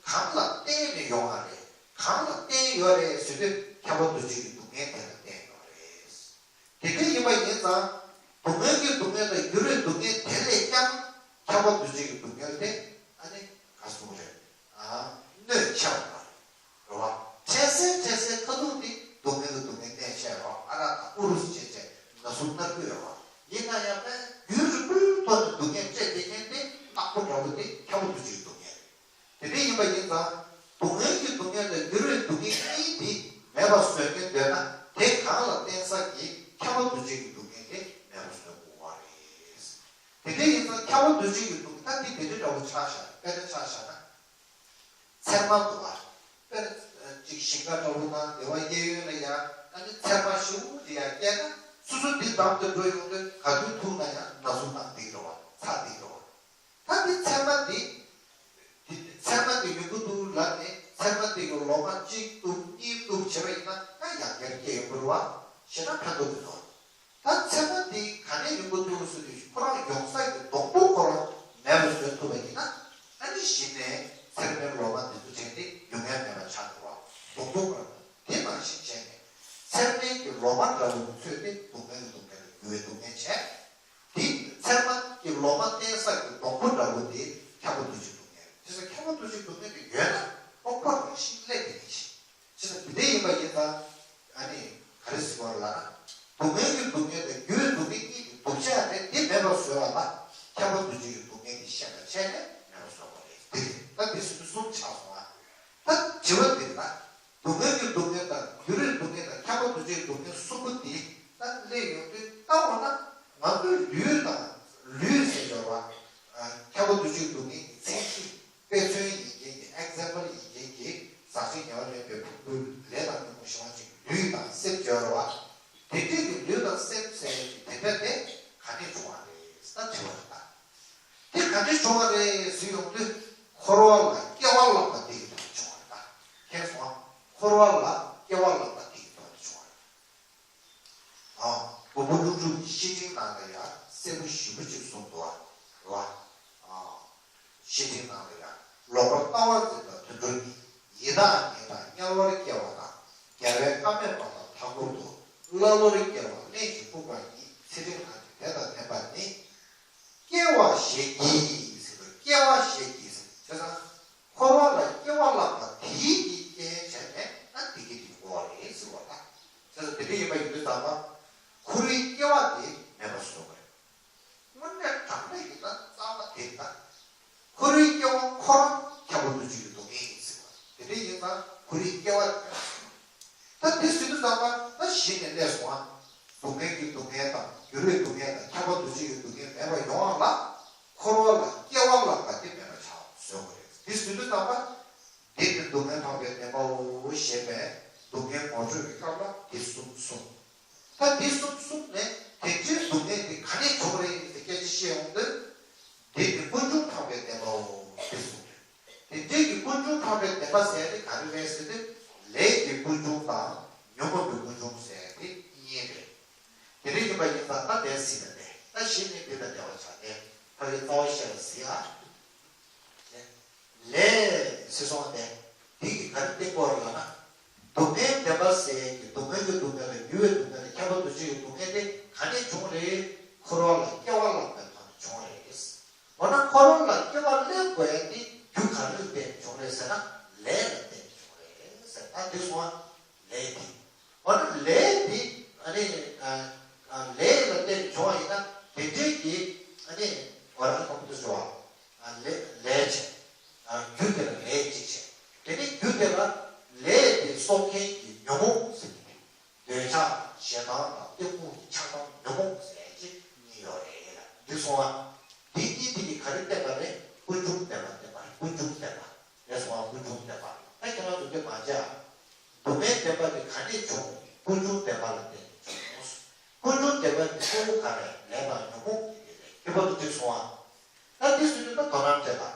གང་ལ་བརྟེན་ནས་ཡོང་བ་རེད། གང་ལ་བརྟེན་ཡོད་རེད་ཟེར་དུས། ཁྱབ་པ་འདུ་བྱེད་ཀྱི་སྡུག་བསྔལ་དེ་ལ་བརྟེན་ཡོད་རེད། དེ་འདྲ་ཡིན་པ་ཡིན་ཙང་། སྡུག་བསྔལ་གྱི་སྡུག་བསྔལ་དང་འགྱུར་བའི་སྡུག་བསྔལ་དེ་ལས་ཀྱང་ཁྱབ་པ་འདུ་བྱེད་ཀྱི་སྡུག་བསྔལ་དེ་ཨ་ནི་ག་རེ་ཟེར་དགོས་རེད། གནོད་ཆེ་བ་དང་། རེད་བ། འཕྲལ་སེལ་འཕྲལ་སེལ་ཁ་ཐུག་དེ་སྡུག་བསྔལ་གྱི་སྡུག་བསྔལ་གནོད་ཆེ་བ། ཨ་རག་དང་ཨུ་རུ་སུ་བྱས་བྱས་ན་ཟུག་མནར་གྱི་ཡོད་བ། ཡིན་ན་ཡང་དཔེ་ཡུན་རིང་པོའི་ཐོག་ནས་སྡུག་བསྔལ་སྤྲད་བསྡད་མཁན་དེ་ནག་པོ་འདྲ་བོ་དེ་ཁྱབ་པ་འདུ་བྱེད་ཀྱི་སྡུག་བསྔལ་རེད། དེ་འདྲ་ཡིན་པ་ཡིན་ཙང་། སྡུག་བསྔལ་གྱི་སྡུག་བསྔལ་དང་འགྱུར་བའི་སྡུག་བསྔལ་གཉིས་དེ་མེད་པ་བཟོ་མཁན་འདོད་ན། དེ་གང་ལ་བརྟེན་ས་ཀྱི་ཁྱབ་པ་འདུ་བྱེད་ཀྱི་སྡུག་བསྔལ་དེ་མེད་པ་བཟོ་དགོས་པ་རེད། དེ་འདྲ་ཡིན་ཙང་ཁྱབ་པ་འདུ་བྱེད་ཀྱི་སྡུག་བསྔལ་ད་འདི་དེ་འདྲ་འདྲ་བོ་ཆ་བཞག་དཔེར་ན་ཆ་བཞག་ན། ཚེར་མ་འདུག་བ། དཔེར་ན་ཅིག་ཞིང་ཁ་འདྲ་བོ་དང་སྡེ་བ་གཡས་གཡོན་ལ་ཡང་ཨ་ནི་ཚེར་མ་ཞེ་པོ་ཅིག་ཡང་སྐྱེས་ན། སོ་སོ་འདི་འདམ་དུ་འགྲོ་ཡོང་དུས་ག་དུས་ཐུག་ན་ཡང་ན་ཟུག་བཏང་བསྡད་ཀྱི་རེད་བ། ཚ་བསྡད་ཀྱི་རེད་བ། ད་འདི་ཚེར་མ་འདི། འདི་ཚེར་མ་འདི་ཡོང་གི་འདུག་ལབ་ནས་ཚེར་མ་འདི་གི་ལོ་མ་གཅིག་གཏུབ་གཉིས་གཏུབ་བྱས་པ་ཡིན་ན་ཡང་ཡང་བསྐྱར་སྐྱེ་ཡོང་གི་རེད་བ། ཞེ་དྲག་ཕན་ཐོགས་ཀྱི་འདུག་ད་ཚེར་མ་འདི་ག་ནས་ཡོང་གི་འདུག་ཟེར་དུས། ཁོ་རང་ཡོང་ས་ཀྱི་སྡོང་པོ་ཁོ་རང་མེད་པ་བཟོ་ཐུབ་པ་ཡིན་ན། ཨ་ནི་གཞི་ནས་ཚེར་མའི་ལོ་མ་འདི་ཚོ་དྲན་ཏེ་ཡོང་ཡ་མེད་པ་ཆགས་འདུག་བ། སྡོང་པོ་ཁོ་རང་དེ་ནང་བཞིན་བྱས་ནས་ཚེར་མའི་གི་ལོ་མ་འདྲ་བོ་འཚོལ་ཏེ་སྡུག་བསྔལ་གྱི་སྡུག་བསྔལ་དང་འགྱུར་བའི་སྡུག་བསྔལ་བྱས། དེ་ཚེར་མ་གི་ལོ་མ་བརྟེན་ས་གི་སྡོང་པོ་འདྲ་བོ་དེ་ཁྱབ་པ་འདུ་བྱེད་སྡུག་བསྔལ། དེ་ཚོ་ཁྱབ་པ་འདུ་བྱེད་སྡུག་བསྔལ་དེ་ཡོད་ན་ཨོ་ཁོ་རང་བཞིན་སླེབས་དེ་ནི་ཆེ། ཅི་ལྟར་འདི་འདྲ་ཡིན་པ་ཡིན་ཙང་། ཨ་ནི་ག་རེ་ཟེར་བ་ལབ་ན། སྡུག་བསྔལ་གྱི་སྡུག་བསྔལ་དང་འགྱུར་བའི་སྡུག་བསྔལ་གཉིས་ཀྱི་སྡུག་ཅག་དེ་འདི་མེད་པར་བཟོས་པ་ལ། ཁྱབ་པ་འདུ་བྱེད་ཀྱི་སྡུག་བསྔལ་འདི་ཤེས་པར་བྱས་ནས་མེད་པར་བཟོ་དགོས་རེད། འདི་རེད། ད་འདི་ཟེར་དུས་གསུམ་ཆགས་སོང་ང་། ད་དྲི་བ་འདི་ལ། སྡུག་བསྔལ་གྱི་སྡུག་བསྔལ་དང་འགྱུར་བའི་སྡུག་བསྔལ་དང་ཁྱབ་པ་འདུ་བྱེད་ཀྱི་སྡུག་བསྔལ་གསུམ་པོ་འདི་ད་སླེབས་ཡོང་དུས། ད་འོ་ན་ང་ཚོའི་ལུས་དང་ལུས་ཟེར་བ། ཁྱབ་པ་འདུ་བྱེད་ཀྱི་སྡུག་བསྔལ་གྱི་མཚན་གཞི། དཔེ་མཚོན་ཡིན་མཁན་གྱི། ཨེག་ཛམ་པལ་ཡིན་མཁན་གྱི་ཟག་བཅས་ཉེ་བར་ལེན་པའི་ཕུང་པོའི་ལས་དང་ཉོན་མོངས་གཞན་དབང་ཅན་གྱི་ལུས་དང་སེམས་སྦྱོར་བ། དེ་འདྲའི་གི་ལུས་དང་སེམས་ཟེར་གྱི་དེ་འདྲ་དེ་ག་ནས་བྱུང་བ་རེད་ཟེར་ན། དྲི་བ་རེད་ད། དེ་ག་འདྲ་བྱུང་བ་རེད་ཟེར་ཡོང་དུས། འཁོར་བ་ལ་སྐྱེ་བ་བླངས་པ་དེ་ཡི་དོན་དུ་བྱུང་བ་རེད་ད། མཁྱེན་སོང་ང་། འཁོར་བ་ལ་སྐྱེ་བ་བླངས་པ་དེ་ཡི་དོན་དུ་བྱུང་བ་རེད། ཨ། མགོན་པོ་ཀླུ་སྒྲུབ་ཀྱི་བཤེས་སྤྲིང་ནང་ལ་ཡང་གསལ་པོ་ཞེ་པོ་ཅིག་གསུངས་འདུག་བ། རེད་བ། ཨ། བཤེས་སྤྲིང་ནང་ལ་ཡང་། ལོག་པར་ལྟ་བ་འཛིན་པ་དུད་འགྲོ་ཉིད། ཡི་དྭགས་ངན་དང་དམྱལ་བར་སྐྱེ་བ་དང་། རྒྱལ་བའི་བཀའ་མེད་པ་དང་མཐའ་འཁོར་དུ། ཀླ་ཀློར་སྐྱེ་བ་རླན་གྱིས་སྤུངས་པ་ཉིད། ཚེ་རིང་ལྷ་ཀྱི་དད་དང་ལྡན་པ་ནི། སྐྱེ་བ་ཞེས་བགྱི་ཟེར་དུས། སྐྱེ་བ་ཞེས་བགྱི་ཟེར། བྱས་ཙང་། འཁོར་བ་ལ་སྐྱེ་བ་བླངས་པ་དེའི་གི་རྐྱེན་བྱས་ནས་ན་བདེ་སྐྱིད་དེ་ཡོང་གི་ཡོད་རེད་ཟེར་བ་ལ། བྱས་ཙང་དེ་འདྲ་ཡིན་པ་ཡིན་དུས་ཙམ་པ། འཁོར་བའི་སྐྱེ་བ་དེ་མེད་པ་བཟོ་དགོས་རེད། དངོས་གནས་དྲང་གནས་ཀྱི་ད་རྩ་བ་དེ་ད། འཁོར་བའི་སྐྱེ་བ་ཁོ་རང་ཁྱབ་པ་འདུ་བྱེད་ཀྱི་སྡུག་བསྔལ་ཡིན་ཟེར་བ། དེ་འདྲ་ཡིན་ཙང་འཁོར་བའི་སྐྱེ་བ་དེ་མེད་པ་བཟོ་དགོས། ད་དེ་ཟེར་དུས་ཙམ་པ་ད་གཞི་ནས་གནས་སོང་ང་། སྡུག་བསྔལ་གྱི་སྡུག་བསྔལ་དང་འགྱུར་བའི་སྡུག་བསྔལ་དང་ཁྱབ་པ་འདུ་བྱེད་ཀྱི་སྡུག་བསྔལ་མེད་པ་ཡོང་བ་ལ། འཁོར་བ་ལ་སྐྱེ་བ་བླངས་པ་དེ་མེད་པ་ཆགས་བཟོ་དགོས་རེད། དེ་ཟེར་དུས་ཙམ་པ། དེ་དེ་ སྡུག་བསྔལ་འཕགས་པའི་བདེན་པའོ་ཞེས་པའི་སྡུག་བསྔལ་ངོ་སྤྲོད་ཀྱི་སྐབས་ལ་འདི་གསུམ་གསུངས། ད་འདི་གསུམ་གསུངས་ནས་དེ་འདྲའི་སྡུག་བསྔལ་འདི་ག་ནས་བྱུང་རེད་ཟེར་སྐད་ཆ་བཤད་ཡོང་དུས། འདི་ནི་ཀུན་འབྱུང་འཕགས་པའི་བདེན་པའོ་ཞེས་གསུངས་ཏེ། དེ་འདྲའི་གི་ཀུན་འབྱུང་འཕགས་པའི་བདེན་པ་ཟེར་ཡ་དེ་ག་རེ་རེད་ཟེར་དུས། ལས་ཀྱི་ཀུན་འབྱུང་དང་ཉོན་མོངས་པའི་ཀུན་འབྱུང་ཟེར་ཡ་དེ་གཉིས་རེད། དེ་འདྲ་ཡིན་པ་ཡིན་ཙང་ད་དེ་སྲིད་ལ་དེ་ད་གཞི་ནི་འདི་དང་འབྲེལ་བ་ཆགས་ཏེ་ཕ་གི་རྩ་བ་བཤད་ལ་སྲིད་ཨ། ལས་ཟེར་སོང་བ་དེ། འདི་གི་ག་རེ་བསྟན་པ་རེད་ལབ་ན། སྡུག་བསྔལ་བདེན་པ་ཟེར་གྱི་སྡུག་བསྔལ་གྱི་སྡུག་བསྔལ་ལ་འགྱུར་བའི་སྡུག་བསྔལ་ལ་ཁྱབ་པ་འདུ་བྱེད་ཀྱི་སྡུག་བསྔལ་དེ་ག་ནས་བྱུང་རེད། འཁོར་བ་ལ་སྐྱེ་བ་བླངས་པའི་ཐོག་ནས་བྱུང་རེད། འོ་ན་འཁོར་བ་ལ་སྐྱེ་བ་ལེན་དགོས་ཡ་དེ་རྒྱུ་ག་རེ་ལ་བརྟེན་ནས་བྱུང་རེད་ཟེར་ན་ལས་ལ་བརྟེན་ནས་བྱུང་རེད་ཟེར། ད་འདི་སོང་བ་ལས་དེ། འོ་ན་ལས་དེ་ཨ་ནི་ཨ་ཨ་ལས་ལ་བརྟེན་ནས་བྱུང་བ་ཡིན་ན་དེ་འདྲའི་གི་ཨ་ནི་འོ་ན་ཁོང་ཚོས་ཞུ་བ། ལས་ལས་བྱས། རྒྱུ་དེ་ལ་ལས་གཅིག་བྱས། དེ་ནས་རྒྱུ་དེ་ལ་ལས་དེ་གསོག་མཁན་གྱི་ཉོན་མོངས་ཟེར་གྱི་འདུག་འདོད་ཆགས་ཞེ་སྡང་དང་གཏི་མུག་གི་ཆགས་སྡང་ཉོན་མོངས་ཟེར་གྱི་གཉིས་ཡོད་རེད་ལ་འདི་སོང་བ། འདི་གཉིས་དེ་གཉིས་ག་རེ་བསྟན་པ་རེད། ཀུན་འབྱུང་བསྟན་པ་བསྟན་པ་རེད། ཀུན་འབྱུང་བསྟན་པ་རེད་སོང་བ། ཀུན་འབྱུང་བསྟན་པ་ད་ཁྱེད་རང་ཚོ་འདི་མ་བྱ། སྡུག་བསྔལ་བདེན་པ་དེ་ག་ནས་བྱུང་། ཀུན་འབྱུང་བདེན་པ་ལ་བརྟེན་ནས་བྱུང་། ཀུན་འབྱུང་བདེན་པ་དེ་གཙོ་བོ་ག་རེ་ལས་དང་ཉོན་མོངས་ཀྱི་རེད། ཁྱད་པར་དུ་འགྲིག་སོང་བ། ད་འདི་སུ་ཡིན་ན་དོ་སྣང་བྱེད་དང་།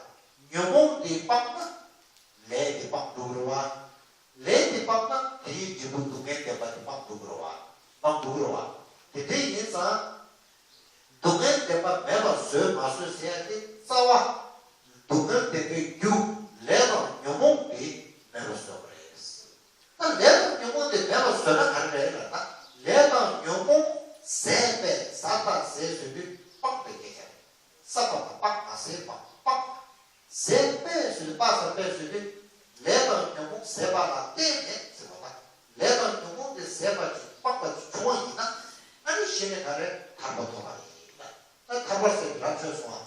ཉོན་མོངས་འདི་སྤངས་ན། ལས་འདི་སྤངས་འགྲོ་གི་རེད་བ། ལས་འདི་སྤངས་ན་དེའི་འབྲས་བུ་སྡུག་བསྔལ་བདེན་པ་འདི་སྤངས་འགྲོ་གི་རེད་བ། སྤངས་འགྲོ་གི་རེད་བ། དེ་འདྲ་ཡིན་ཙང་། སྡུག་བསྔལ་བདེན་པ་མེད་པར་བཟོས་མ་བཟོས་ཟེར་ཡ་དེ་རྩ་བ། སྡུག་བསྔལ་བདེན་པའི་རྒྱུ་ལས་དང་ཉོན་མོངས་དེ་མེད་པར་བཟོས་པ་རེད། ད་ལས་དང་ཉོན་མོངས་དེ་མེད་པར་བཟོས་ན་ག་རེ་རེད་ལབ་ན། ལས་དང་ཉོན་མོངས་ཟད་པས་ཟད་པ་ཟད་ཟེར་དུས་སྤངས་པའི་སྐད་ཆ་རེད། ཟད་པ་དང་སྤངས་མ་ཟད་པ་སྤངས། ཟད་པས་ཟེར་དུས་སྤངས་ཟད་པས་ཟེར་དུས་ལས་དང་ཉོན་མོངས་ཟད་པ་ལ་བརྟེན་ནས་ཟེར་བ་དང་། ལས་དང་ཉོན་མོངས་དེ་ཟད་པ་ཅིག་སྤངས་པ་ཅིག་བྱུང་བ་ཡིན་ན། ཨ་ནི་གཞི་ནས་ག་རེ་ཐར་པ་ཐོབ་པ་རེད། ད་ཐར་པ་ཟེར་དུས་རབ་ཆོད་སོང་བ།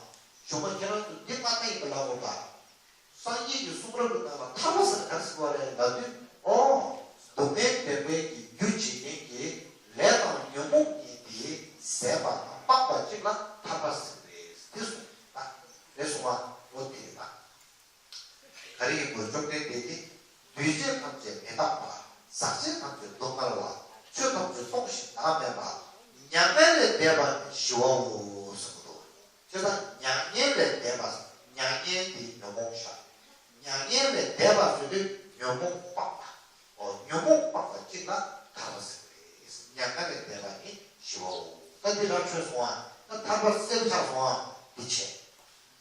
གཞུག་མ་ཁྱེད་རང་ཚོ་འདི་མ་ཐེག་ཡིན་པ་ལབ་དགོས་པ། སངས་རྒྱས་ཀྱི་གསུང་རབ་ཀྱི་ནང་ལ་ཐར་པ་ཟེར་ག་རེ་ཟེར་བ་རེད་ལབ་དུས། ཨོ། སྡུག་བསྔལ་བདེན་པའི་གི་རྒྱུ་བྱེད་མཁན་གྱི་ལས་དང་ཉོན་མོངས་གཉིས་དེ་ཟད་པ་དང་སྤངས་པ་གཅིག་ལ་ཐར་པ་ཟེར་གི་རེད། དེ་གསུངས་པ་རེད་སོང་བ། ཨོ་དེ་རེད་པ། ག་རེ་ཡིན་དགོས། བཅོམ་ལྡན་འདས་ཀྱིས་འདུས་བྱས་ཐམས་ཅད་མི་རྟག་པ། ཟག་བཅས་ཐམས་ཅད་སྡུག་བསྔལ་བ། ཆོས་ཐམས་ཅད་སྟོང་ཞིང་བདག་མེད་པ། མྱ་ངན་ལས་འདས་པ་ནི་ཞི་བའོ་གསུངས་འདུག་བྱས་ཙང་མྱ་ངན་ལས་འདས་པ། མྱ་ངན་དེ་ཉོན་མོངས་བཞག་མྱ་ངན་ལས་འདས་པ་ཟེར་དུས་ཉོན་མོངས་སྤངས་པ། ཨོ་ཉོན་མོངས་སྤངས་པ་གཅིག་ལ་ཐར་པ་ཟེར་གི་རེད། མྱ་ངན་ལས་འདས་པ་ནི་ཞི་བའོ། ད་འདི་རབ་ཆོད་སོང་ཨ། ད་ཐར་པ་གསལ་པོ་ཆགས་སོང་ཨ། འདི་བྱས།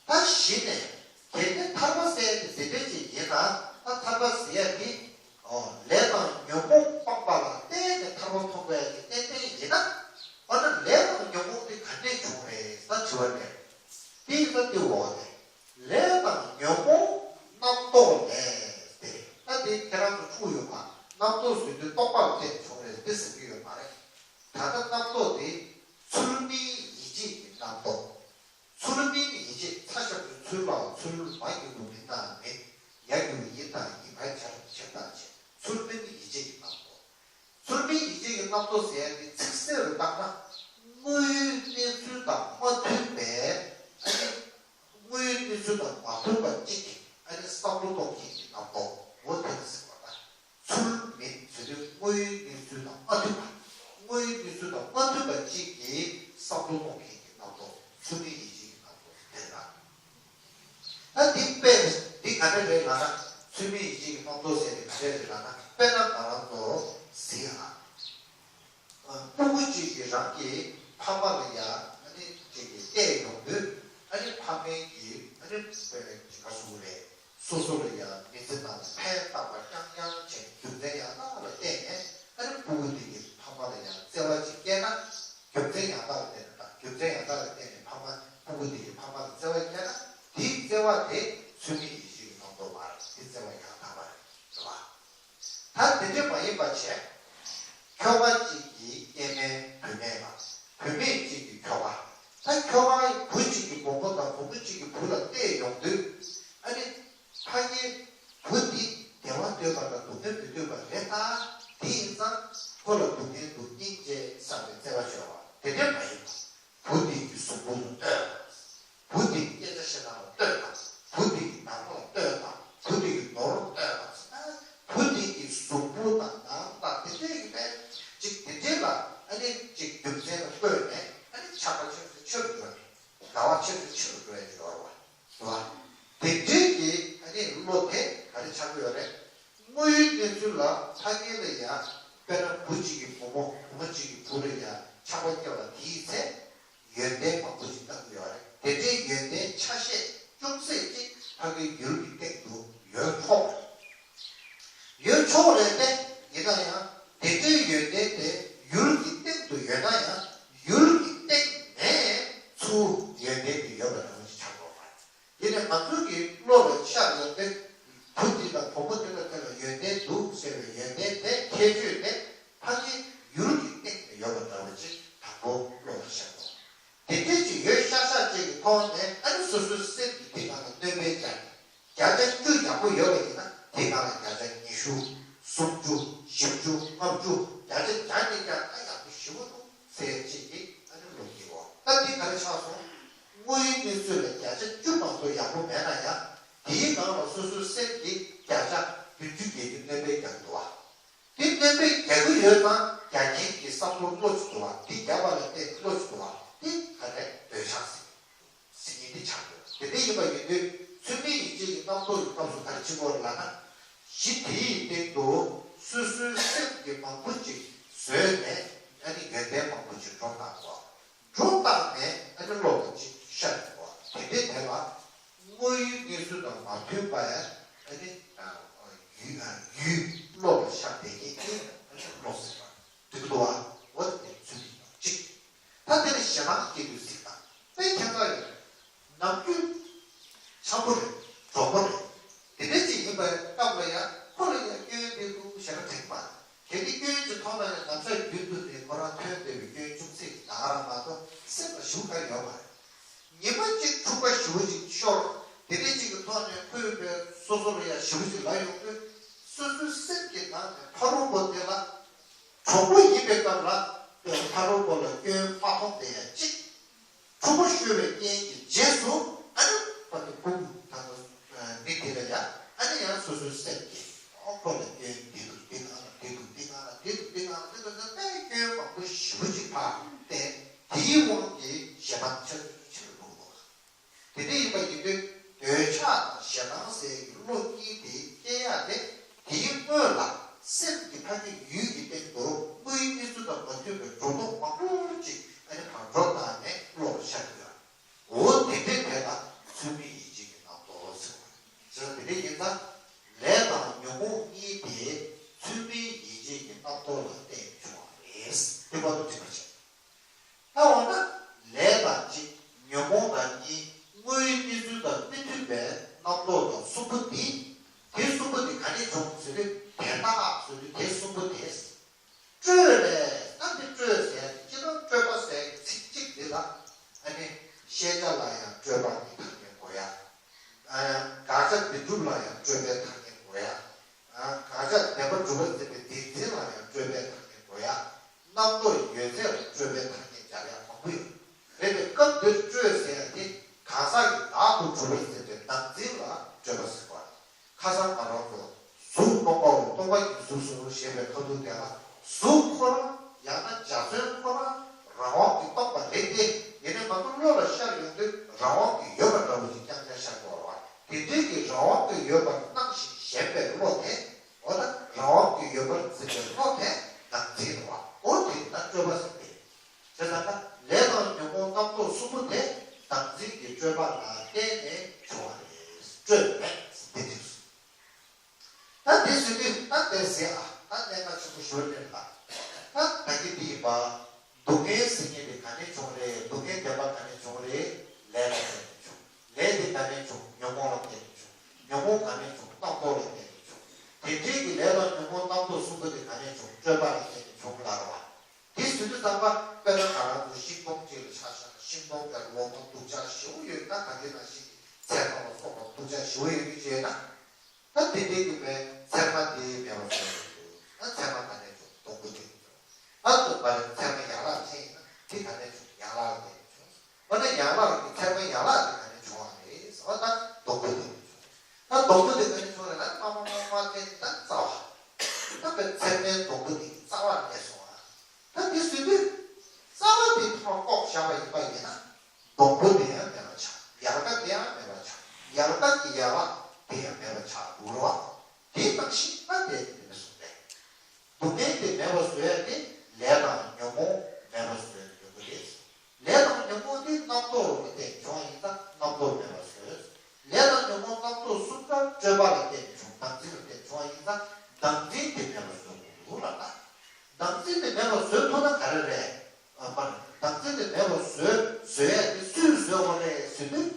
ད་གཞི་ནས་དེ་ནི་ཐར་པ་ཟེར་དེ་དེ་འདྲ་ཅིག་ཡིན་ན། ད་ཐར་པ་ཟེར་ཡ་དེ། ཨོ། ལས་དང་ཉོན་མོངས་སྤངས་པ་ལ་བརྟེན་ནས་ཐར་པ་ཐོབ་དགོས་ཡ་དེ་ཏན་ཏན་ཡིན་ན། འོ་ན་ལས་དང་ཉོན་མོངས་དེ་ག་འདྲས་བྱུང་རེད་ད་དྲི་བ་དེ། དེ་ཡིན་ན་དེ་འོ་དེ། ལས་དང་ཉོན་མོངས་རྣམ་རྟོག་ལས་དེ། ད་དེ་ཁྱེད་རང་ཚོ་ཆུ་ཡོད་པ་རྣམ་རྟོག་ཟེར་དུས་རྟོག་པ་ལ་བརྟེན་ནས་བྱུང་རེད་དེ་ཟེར་གྱི་ཡོད་མ་རེད། ད་ལྟ་རྣམ་རྟོག་དེ་ཚུལ་མིན་ཡིད་བྱེད་ཀྱི་རྣམ་རྟོག་ཚུལ་མིན་ཡིད་བྱེད། ཚ་ཞབས་ཀྱུ་ཚུལ་ལ་ཚུལ། མ་གི་གུ་མི་ན་མི། ཡ་གི་གུ་ཡི་དང་ཡི། བ་ཆ་ཆེ་དང་ཆེ། ཚུལ་མིན་ཡིད་བྱེད་ཀྱི་རྣམ་རྟོག་ཚུལ་མིན་ཡིད་བྱེད་ཀྱི་རྣམ་རྟོག་ཟེར་ཡ་དེ་ཚིག་གསལ་རུ་བཏང་ན། དངོས་ཡོད་གནས་ཚུལ་དང་མ་མཐུན་པའི། ཨ་ནི། དངོས་ཡོད་གནས་ཚུལ་དང་མ་མཐུན་པ་གཅིག་གི་ཨ་ནི་བསམ་བློ་གཏོང་མཁན་གྱི་རྣམ་རྟོག་འོ་དེ་ལ་ཟེར་བ་དང་། ཚུལ་མིན་ཟེར་དུས་དངོས་ཡོད་གནས་ཚུལ་དང་མ་མཐུན་པ། དངོས་ཡོད་གནས་ཚུལ་དང་མ་མཐུན་པ་གཅིག་གི་བསམ་བློ་གཏོང་མཁན་གྱི་རྣམ་རྟོག་ཚུལ་མིན་ཡིད་བྱེད་ཀྱི་རྣམ་རྟོག་དེ་ལ། ད་འདི་དཔེ་འདི་ག་འདྲ་རེད་ལབ་ན། ཚུལ་མིན་ཡིད་བྱེད་ཀྱི་རྣམ་རྟོག་ཟེར་དེ་ག་འདྲ་རེད་ལབ་ན། དཔེར་ན་ང་རང་ཚོ་གཟིགས་ཨ། སྤུ་གུ་གཅིག་གིས་རང་གི་ཕ་མ་ལ་ཡ་ཨ་ནི་གཅིག་གིས་བལྟས་ཡོང་དུས། ཨ་ནི་ཕ་མའི་གི་ཨ་ནི་དཔེ་ག་སུ་རེད། སོ་སོ་ལ་ཡ་མི་ཚེ་ནང་ལ་ཕན་བཏགས་པ་རྐྱང་རྐྱང་བྱས། རྒྱུ་མཚན་ཡང་དག་ལ་བརྟེན་ནས་ཨ་ནི་སྤུ་གུ་དེ་གི་ཕ་མ་ལ་ཡ་བརྩེ་བ་ཅིག་སྐྱེས་ན། རྒྱུ་མཚན་ཡང་དག་ལ་བརྟེན་ནས་དང་རྒྱུ་མཚན་ཡང་དག་ལ་བརྟེན་ནས་ཕ་མ་སྤུ་གུ་དེ་གི་ཕ་མ་ལ་བརྩེ་བ་སྐྱེས་ན། དེའི་བརྩེ་བ་དེ་ཚུལ་མིན་ཡིད་བྱེད་ཀྱི་རྣམ་རྟོག་མ་རེད། དེ་བརྩེ་བ་ཡང་དག་པ་རེད། རེད་བ། ད་དེ་འདྲ་མ་ཡིན་པ་བྱས། ཁྱོ་ག་གཅིག་གི་སྐྱེས་དམན་བུད་མེད་དང་། བུད་མེད་གཅིག་གི་ཁྱོ་ག་ད་ཁྱོ་ག་བུ་གཅིག་གི་བུ་མོ་དང་བུ་མོ་གཅིག་གི་བུ་ལ་བལྟས་ཡོང་དུས། ཨ་ནི། ཕ་གིའི་བུ་འདི་བདེ་བ་འདོད་པ་དང་སྡུག་བསྔལ་མི་འདོད་པ་རེད་ད། དེ་ཡིན་ཙང་ཁོ་ལ་སྡུག་བསྔལ་འདུག་སྙིང་རྗེ་བསམ་པའི་བརྩེ་བ་ཤོར་བ་དེ་འདྲ་མ་ཡིན་པ། བུ་འདི་གི་གཟུགས་པོ་ལ་ལྟོས་དང་། བུ་འདི་གི་སྐད་ཆ་བཤད་སྟངས་ལ་ལྟོས་དང་། བུ་འདི་གི་ནང་མོ་ལ་ལྟོས་དང་། བུ་འདི་གི་ནོར་ལ་ལྟོས་དང་ ལ་ཕ་གི་ལ་ཡ་དཔེར་ན་བུ་གཅིག་གི་བུ་མོ་བུ་མོ་གཅིག་གི་བུ་ལ་ཡ་ཆགས་པ་སྐྱེ་བ་དེའི་ཚེ་ཡོན་ཏན་མང་པོ་ཞིག་བཏང་གི་ཡོད་རེད། དེ་འདྲའི་ཡོན་ཏན་ཆ་ཤས་ཅུང་ཟད་ཅིག་ཕ་གིའི་ཡུལ་གྱི་སྟེང་དུ་ཡོད་ཆོག་རེད། ཡོད་ཆོག་རེད་དེ། ཡིན་ན་ཡང་དེ་འདྲའི་ཡོན་ཏན་དེ་ཡུལ་གྱི་སྟེང་དུ་ཡོད་ན་ཡང་ཡུལ་གྱི་སྟེང་ནས་ཚུར་ཡོན་ཏན་དེ་ཡོད་པ་འདྲ་བོ་ཞིག་ཆགས་འགྲོ་བ་རེད། དེ་ནས་ང་ཚོའི་གི་བློ་ལ་ཤར་ཡོང་སྟེ། བུ་འདི་དང་བུ་མོ་འདི་ལ་དེ་ལ་ཡོན་ཏན་འདུག་ཟེར་བའི་ཡོན་ཏན་དེ་ཁྱད་ཆོས་དེ་ཕ་གིའི་ཡུལ་གྱི་སྟེང་དུ་ཡོད་པ་འདྲ་བ་ཅིག་དང་པོ་བློ་ལ་ཤར་འགྲོ། དེ་འདྲ་ཅིག་ཡོད་ཤག་ཤག་ཅིག་གི་ཐོག་ནས་ཨ་ནི་སོ་སོའི་སེམས་ཀྱི་དེ་ནང་ལ་སྣོན་པ་བརྒྱབ། བརྒྱ་ཆ་བཅུ་ཡག་པོ་ཡོད་པ་ཡིན་ན་དེ་ནང་ལ་བརྒྱ་ཆ་ཉི་ཤུ། སུམ་ཅུ། བཞི་བཅུ། ལྔ་བཅུ། བརྒྱ་ཆ་བརྒྱ་ནས་ཀྱང་ད་ཡག་པོ་ཞེ་པོ་འདུག་ཟེར་ཅིག་གི་ཨ་ནི་བློ་སྐྱེ་བ། ད་འདི་ག་རེ་ཆགས་སོང་། དངོས་ཡོད་གནས་ཚུལ་ལ་བརྒྱ་ཆ་བཅུ་མ་གཏོགས་ཡག་པོ་མེད་ན་ཡང་། དེའི་ནང་ལ་སོ་སོའི་སེམས་ཀྱི་བརྒྱ་ཆ་བདུན་ཅུ་བརྒྱད་ཅུ་སྣོན་པ་རྒྱག་འདུག་བ། དེ་སྣོན་པ་རྒྱག་གི་ཡོད་ཙང་རྒྱག་མཁན་གྱི་བསམ་བློ་བློ་ཅིག་འདུག་བ། དེ་རྒྱག་པ་ལ་བརྟེན་བློ་ཅིག་འདུག་བ། དེ་ག་རེ་འདོད་ཆགས་ཟེར། ཟེར་མཁན་དེ་ཆགས་ཡོད། དེ་འདྲ་ཡིན་པ་ཡིན་དུས་ཚུལ་མིན་ཡིད་བྱེད་ཀྱི་རྣམ་རྟོག་གི་སྐབས་སུ་ག་རེ་བྱེད་དགོས་རེད་ལབ་ན། གཞི་དེའི་སྟེང་དུ་སོ་སོའི་སེམས་ཀྱི་མང་པོ་ཅིག་བཟོས་ནས་ཨ་ནི་ཡོན་ཏན་མང་པོ་ཅིག་སྒྲོ་བཏགས་པ། སྒྲོ་བཏགས་ནས་ཨ་ནི་བློ་ལ་ཅིག་ཤར་འགྲོ་བ། དེ་འདྲའི་དེ་ལ་དངོས་ཡོད་གནས་ཚུལ་དང་མ་མཐུན་པ་ཡང་ཨ་ནི་ཡུལ་ཡུལ་བློ་ལ་ཤར་བསྡད་མཁན་དེ་ཨ་ནི་བློ་ཟེར་བ་འགྲིག་གི་འདུག་བ། འོ་དེ་ཚུལ་མིན་པ་གཅིག་ད་དེ་ནི་ཞེ་སྡང་སྐྱེ་དུས་ཟིག་དང་དཔེ་ཁྱད་མཚར་ཡོད་རེད། ནམ་རྒྱུན་འཆམ་པོ་རེད། གྲོགས་པོ་རེད། དེ་འདྲ་ཅིག་ཡིན་པའི་སྐབས་ལ་ཡང་ཁོ་ལ་ཡང་སྐྱོན་དེ་འདུག་ཞེ་དྲག་དྲན་པ། གལ་ཏེ་སྐྱོན་ཅིག་མཐོང་ན་ཡང་ནམ་ཞག་རྒྱུན་དུ་ནས་ཁོ་རང་ཐོན་བསྡད་པའི་སྐྱོན་ཅུང་ཟད་ཀྱིས་ད་ག་རང་མ་གཏོགས་སེམས་ལ་ཞེ་པོ་ག་ཡོད་མ་རེད། ཉི་མ་གཅིག་འཁྲུག་པ་ཞེ་པོ་ཅིག་ཤོར། དེ་འདྲ་ཅིག་གི་ཐོག་ནས་ཁོས་པའི་སོ་སོ་ལ་ཡང་ཞེ་པོ་ཅིག་ལབ་ཡོང་དུས་སོ་སོའི་སེམས་ཀྱི་ནང་ནས་ཕ་རོལ་པོ་དེ་ལ། གྲོགས་པོ་ཡིན་པའི་སྐབས་ལ་ཕ་རོལ་པོ་ལ་སྐྱོན་མ་མཐོང་བསྡད་ཡ་གཅིག་འཁྲུག་པ་ཤོར་བའི་རྐྱེན་གྱི་རྗེས་སུ་ཨ་ནི་ཕ་གི་ཕུགས་ད་ལྟ་མི་དེ་ལ་ཡ་ཨ་ནི་ཡང་སོ་སོའི་སེམས་ཀྱི་ཨོ་ཁོ་ལ་སྐྱོན་འདི་འདུག་འདི་ནང་ལ་འདི་འདུག་འདི་ནང་ལ་འདི་འདུག་འདི་ནང་ལ་འདི་འདུག་ཟེར་ནས་སྐྱོན་མང་པོ་ཞེ་པོ་ཅིག་ཕར་བསྟན། དེའི་དབང་གིས་ཞེ་སྡང་ཆེ་རུ་ཆེ་རུ་འགྲོ་གི་འདུག་དེ་འདྲ་ཡིན་པ་ཡིན་དུས་འདོད་ཆགས་དང་ཞེ་སྡང་ཟེར་གྱི་བློ་གཉིས་དེ་སྐྱེ་ཡ་དེ་དེའི་སྔོན་ལ་སེམས་ཀྱི་ཕ་གི་ཡུལ་གྱི་སྟེང་དུ་དངོས་ཡོད་གནས་ཚུལ་དང་མ་མཐུན་པའི་སྒྲོ་འདོགས་མང་པོ་ཅིག་ཨ་ནི་བར་སྒྲོ་བཏགས་ནས་བློ་ལ་ཤར་གྱི་ཡོད། འོ་དེ་འདྲའི་དེ་ལ་ཚུལ་མིན་ཡིད་བྱེད་ཀྱི་རྣམ་རྟོག་ཟེར་བ་རེད། བྱས་ཙང་དེ་འདྲ་ཡིན་ཙང་ལས་དང་ཉོན་མོངས་གཉིས་དེ་ཚུལ་མིན་ཡིད་བྱེད་ཀྱི་རྣམ་རྟོག་ལ་བརྟེན་བྱུང་བ་རེད། དེ་བར་དུ་དྲི་བ་བྱས། ད་འོ་ན་ལས་དང་གཅིག་ཉོན་མོངས་དང་གཉིས་དངོས་ཡོད་གནས་ཚུལ་དང་མི་མཐུན་པའི་རྣམ་རྟོག་དང་གསུམ་པོ་འདི། དེ་གསུམ་པོ་འདི་ག་ནས་བྱུང་ཟེར་དུས་དེ་དག་ཟེར་དུས་དེ་གསུམ་པོ་དེ། སྤྲོས་ལས་ན་འདི་སྤྲོས་ཟེར་ཡ་དེ་སྤྱིར་བཏང་སྤྲོས་པ་ཟེར་ཡ་གི་ཚིག་གཅིག་འདི་ལ་ཨ་ནི་ཤེས་བྱ་ལ་ཡང་སྤྲོས་པ་གི་ཐ་སྙད་དགོས་ཡ། ཨ་ཡང་དགག་བྱ་བདེན་གྲུབ་ལ་ཡང་སྤྲོས་པའི་ཐ་སྙད་དགོས་ཡ། དགག་བྱ་བདེན་པར་གྲུབ་པར་འཛིན་པའི་བདེན་འཛིན་ལ་ཡང་སྤྲོས་པའི་ཐ་སྙད་དགོས་ཡ། རྣམ་རྟོག་ཡོད་ཚད་ལ་སྤྲོས་པའི་ཐ་སྙད་སྦྱར་ཡ་མང་པོ་ཡོད། རེད་དེ་སྐབས་འདིར་སྤྲོས་ཟེར་ཡ་དེ་གང་ཟག་གི་བདག་ཏུ་གྲུབ་པར་འཛིན་པའི་བདག་འཛིན་ལ་སྤྲོས་པ་ཟེར་བ། ཁ་སང་ང་རང་ཚོ་གཟུགས་སྟོང་པའོ། སྟོང་པ་ཉིད་གཟུགས་སོ་ཞེས་པའི་ཁ་ཐུག་དེ་ལ་གཟུགས་ཁོ་རང་ཡང་ན་འཇའ་ཚོན་ཁོ་རང་རང་དབང་གིས་སྟོང་པ་རེད་དེ། ཡིན་ནའི་ང་ཚོ་བློ་ལ་ཤར་ཡོང་དུས་རང་དབང་གིས་ཡོད་པ་འདྲ་བོ་ཞིག་རྐྱང་རྐྱང་ཤར་དགོས་རེད་བ། དེ་འདྲའི་གི་རང་དབང་གིས་ཡོད་པར་སྣང་ཞིང་ཞེན་པའི་བློ་དེ། འོ་ན་རང་དབང་གིས་ཡོད་པར་འཛིན་པའི་བློ་དེ་བདག་འཛིན་རེད་བ། འོ་དེ་ན་སྤྲོས་པ་ཟེར་ཏེ། བྱས་ཙང་ན་ལས་དང་ཉོན་མོངས་རྣམ་རྟོག་གསུམ་པོ་དེ་བདག་འཛིན་གྱི་སྤྲོས་པ་ལ་བརྟེན་ནས་བྱུང་བ་རེད། སྤྲོས་མེད་དེ་དུས་སུ། ད་དེ་ཟེར་དུས་ད་དེ་ཟེར་ཨ་ད་གནད་འགག་ཆེན་པོ་ཞིག་རེད་ལ། ད་ད་གི་དེ་ཡིན་པ། སྡུག་བསྔལ་ཟེར་མཁན་དེ་ག་ནས་བྱུང་རེད། སྡུག་བསྔལ་བདེན་པ་ག་ནས་བྱུང་རེད། ལས་ལ་བརྟེན་ནས་བྱུང་། ལས་དེ་ག་ནས་བྱུང་། ཉོན་མོངས་ལ་བརྟེན་ནས་བྱུང་། ཉོན་མོངས་ག་ནས་བྱུང་། རྣམ་རྟོག་ལ་བརྟེན་ནས་བྱུང་། དེ་འདྲའི་གི་ལས་དང་ཉོན་མོངས་རྣམ་རྟོག་གསུམ་པོ་དེ་ག་ནས་བྱུང་། སྤྲོས་པ་ལ་བརྟེན་ནས་བྱུང་ལབ་རེད་བ། དེ་ཟེར་དུས་ཙམ་པ་དཔེར་ན་ང་རང་ཚོ་ཤིང་སྡོང་གཅིག་ལ་ཆ་བཞག་ན་ཤིང་སྡོང་དེར་ལོ་མ་སྡུག་ཅག་ཞེ་པོ་ཡོད་ན། ད་གིན་ནང་བཞིན་གྱི་ཚེར་མ་ལ་སོགས་པ་སྡུག་ཅག་ཞེ་པོ་ཡོད་ཀྱི་བྱས་ན། ད་དེ་འདྲའི་གི་མེ་ཚེར་མ་དེ་མེད་པ་བཟོས་ཡོད་འདུག་ད་ཚེར་མ་ག་ནས་བྱུང་། སྡོང་པོ་དེ་ནས་བྱུང་། ད་སྡོང་པ་ལ་ཚེར་མ་ཡན་ལག་ཅན་ཡིན་ན་དེ་ག་ནས་བྱུང་། ཡན་ལག་ལ་བརྟེན་ནས་བྱུང་། འོ་ན་ཡན་ལག་གི་ཚེར་མ་ཡན་ལག་དེ་ག་ནས་བྱུང་བ་རེད། འོ་ན་སྡོང་པོ་དེ་ནས་བྱུང་། ད་སྡོང་པོ་དེ་ག་ནས་བྱུང་རེད་ན་མ་མ་མ་མ་དེ་ནི་ད་རྩ་བ། ད་པའི་ཚེར་མའི་སྡོང་པོ་དེ་རྩ་བ་ནས་སོང་ཨ། ད་དེ་ཟེར་དུས། རྩ་བ་དེ་ཐོག་ལ་བཀོག་བཞག་པ་ཡིན་པ་ཡིན་ན། སྡོང་པོ་དེ་ཡང་མེད་པ་ཆགས། ཡལ་ག་དེ་ཡང་མེད་པ་ཆགས། ཡལ་ག་གི་ཡལ་ག་དེ་ཡང་མེད་པ་ཆགས་འགྲོ་རོ། དེ་ནང་བཞིན་ད་དེ་དེ་མི་སོང་སྟེ། སྡུག་བསྔལ་དེ་མེད་པར་བཟོ་ཡ་དེ་ལས་དང་ཉོན་མོངས་མེད་པར་བཟོ་ཡ་ཡོད་པ་རེད། ལས་དང་ཉོན་མོངས་དེ་རྣམ་རྟོག་ལ་བརྟེན་བྱུང་བ་ཡིན་ཙང་རྣམ་རྟོག་མེད་པར་བཟོས། ལས་དང་ཉོན་མོངས་རྣམ་རྟོག་གསུམ་ཀ་སྤྲོས་པ་ལ་བརྟེན་ནས་བྱུང་། བདག་འཛིན་ལ་བརྟེན་བྱུང་བ་ཡིན་ཙང་བདག་འཛིན་དེ་མེད་པར་བཟོ་དགོས་ལ། བདག་འཛིན་དེ་མེད་པར་བཟོ་ཐུབ་ན་ག་རེ་རེད། ཨ་མ་རེད། བདག་འཛིན་དེ་མེད་པར་བཟོས་བཟོས་ཡ་དེ་སུས་བཟོས་པ་རེད་ཟེར་དུས།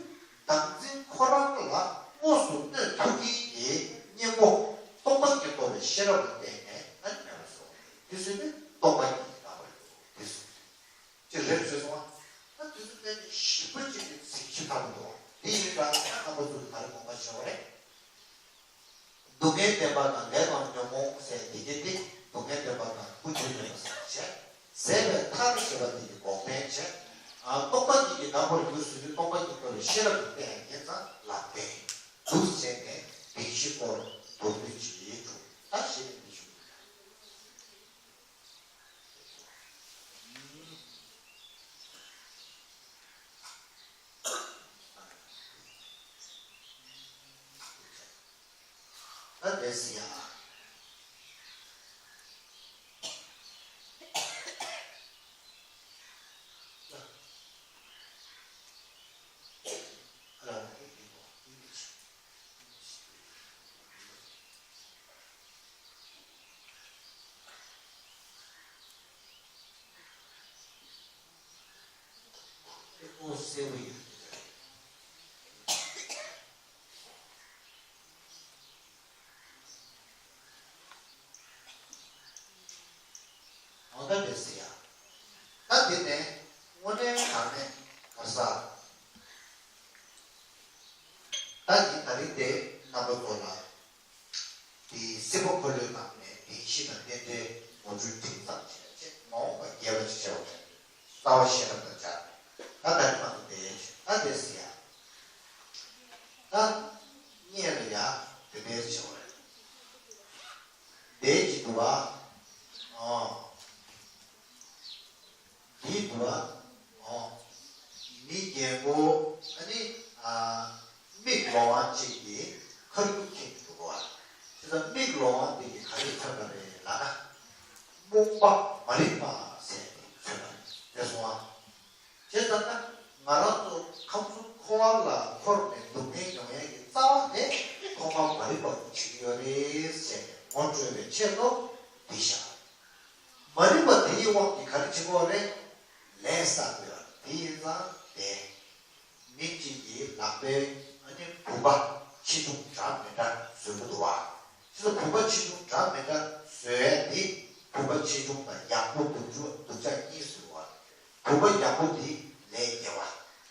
བདག་འཛིན་ཁོ་རང་ལ་དངོས་སུ་གནོད་ཐུབ་མཁན་གྱི་གཉེན་པོ་སྟོང་པ་ཉིད་རྟོགས་པའི་ཤེས་རབ་ལ་བརྟེན་ནས་ཨ་ནི་མེད་པར་བཟོ་བ་རེད། དེ་ཟེར་དུས་སྟོང་པ་ཉིད་ཀྱི་ལྟ་བ་རེད། དེ་ཟེར། ཅེས་རེད་བྱས་སོང་བ། ད་དུས་ཚོད་སྤེལ་ནས་ཞིབ་པོ་ཅིག་གི་ཚིག་ཅིག་ཐག་པ་འདུག་དེ་ཡིན་ཙང་ད་རྣམ་པ་ཚོ་ག་རེ་དགོངས་པ་བཞེས་པ་རེད། སྡུག་བསྔལ་བདེན་པ་དང་ལས་དང་ཉོན་མོངས་ཟེར་དེ་གྱད་དེ་སྡུག་བསྔལ་བདེན་པ་དང་ཀུན་འབྱུང་བདེན་པ་ཟེར་བ་བྱས། ཟད་པའི་མཐར་ཞེས་པ་དེ་གི་འགོག་བདེན་བྱས། ཨ་སྟོང་པ་ཉིད་ཀྱི་ལྟ་བར་འགྱུར་ཟེར་དུས་སྟོང་པ་ཉིད་རྟོགས་པའི་ཤེས་རབ་ཀྱི་རྟེན་ཡང་ཡིན་ཙང་ལབ་བདེན་འདུག་བྱས་ནས་བདེན་བཞི་སྐོར་མདོར་བསྡུས་ཅིག་ཡིན་འགྲོ། ད་ཞེས་ནས་འདི་ཞུ། ད་དེ་སི་ཡ། འོ་ད་དེ་ཟེར་ཡ། ད་དེ་ནས་དངོས་གནས་དྲང་གནས་ག་ས། ད་ཡིན་ད་རིང་དེ་རྣམ་པ་ཚོ་ལ། དེའི་སྲིད་པ་འཁོར་ལོའི་ནང་ནས་བདེན་བཞི་དང་རྟེན་འབྲེལ་ངོ་སྤྲོད་ཕྲན་ཙམ་བྱས་རྗེས་མ་འོངས་པ་རྒྱས་པ་ཞིག་བྱས་པ་རེད། རྩ་བ་ཤེས་རབ་དང་སྦྱར། ད་ད་རེས་མ་གཏོགས་དེ་ད་དེ་ཟེར་ཡ། ད་བརྙན་ལ་ཡ་དེ་འདྲའི་བྱས་པ་རེད། དེ་གཅིག་འདུག་བ། ཨོ། འདི་འདུག་བ། ཨོ། མི་རྒན་པོ་ཨ་ནི་ཨ་མིག་ལོག་དབང་ཅིག་གིས་ཁར་ཁུ་ཁྱེར་གྱི་འདུག་བ། དེ་ཚོ་མིག་ལོག་དབང་དེ་གིས་ག་རེ་མཚོན་པ་རེད་ལབ་ན། རྨོངས་པ་མ་རིག་པ་ཟེར་དེ་མཚོན་པ་རེད། དེ་སོང་བ། བྱས་ཙང་ན་ང་རང་ཚོ་ཁམས་གསུམ་འཁོར་བ་ལ་འཁོར་ནས་སྡུག་བསྔལ་མྱོང་ཡས་ཀྱི་རྩ་བ་དེ་ཐོག་མར་མ་རིག་པ་གིས་བྱེད་ཀྱི་ཡོད་རེད་ཟེར་ནས་ངོ་སྤྲོད་པའི་ཆེད་དུ་འདི་བཞག་ངོ་སྤྲོད་པའི་ཆེད་དུ་འདི་བཞག་མ་རིག་པ་དེའི་དབང་གིས་ག་རེ་བྱེད་ཀྱི་ཡོད་རེད། ལས་བསགས་ཀྱི་ཡོད་རེད། དེ་ཡིན་ཙང་དེ། མི་གཅིག་གིས་ལག་པའི་ཨ་ནི་བུམ་པ་ཆེ་ཆུང་འདྲ་མི་འདྲ་བཟོ་གི་འདུག་བ། ཁྱེད་ཚོ་བུམ་པ་ཆེ་ཆུང་འདྲ་མི་འདྲ་བཟོ་ཡས་དེ་བུམ་པ་ཆེ་ཆུང་དང་ཡག་པོ་སྡུག་ཅུ་སྡུག་ཅག་གཉིས་བཟོ་བ། བུམ་པ་ཡག་པོ་དེ་ལས་དགེ་བ།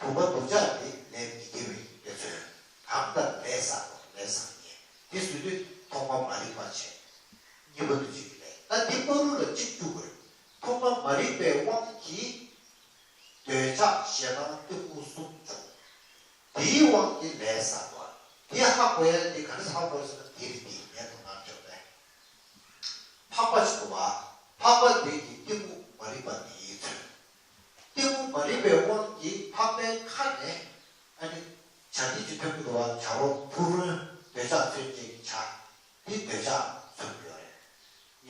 བུམ་པ་སྡུག་ཅག་དེ་ལས་མི་དགེ་བའི་དཔེ་མཚོན། གང་ལྟར་ལས་བསགས་དང་ལས་བསགས་ཉེས་དེ་བཟོ་དུས་ཐོག་མ་མ་རིག་པ་བྱས། གཉིས་པ་འདུ་བྱེད་ཀྱི་ལས། ད་འདི་བར་དུ་ལ་གཅིག་བཅུག་དགོས། ཐོག་མ་མ་རིག་པའི་དབང་གིས་འདོད་ཆགས་ཞེ་སྡང་གཏི་མུག་གསུམ་བྱུང་། དེའི་དབང་གིས་ལས་བསགས་པ། དེ་ཧ་གོ་ཡ་དེ་ག་རེ་ཧ་གོ་ཡ་ཟེར་ན་དེ་རེད། དེ་ངས་དོ་སྣང་བྱས་པས། འཕགས་པ་ཞིག་འདུག་བ། འཕགས་པ་དེ་གི་གཏི་མུག་མ་རིག་པ་དེའི་མཚོན། གཏི་མུག་མ་རིག་པའི་དབང་གིས་འཕགས་པའི་ཁ་ནས་ཨ་ནི་བྱ་དེ་ཅིག་ཐོན་གྱི་འདུག་བ། བྱ་རོག་ཕུག་རོན་འདོད་ཆགས་མཚོན་བྱེད་ཀྱི་བྱ། དེ་འདོད་ཆགས་མཚོན་གྱི་ཡོད་རེད།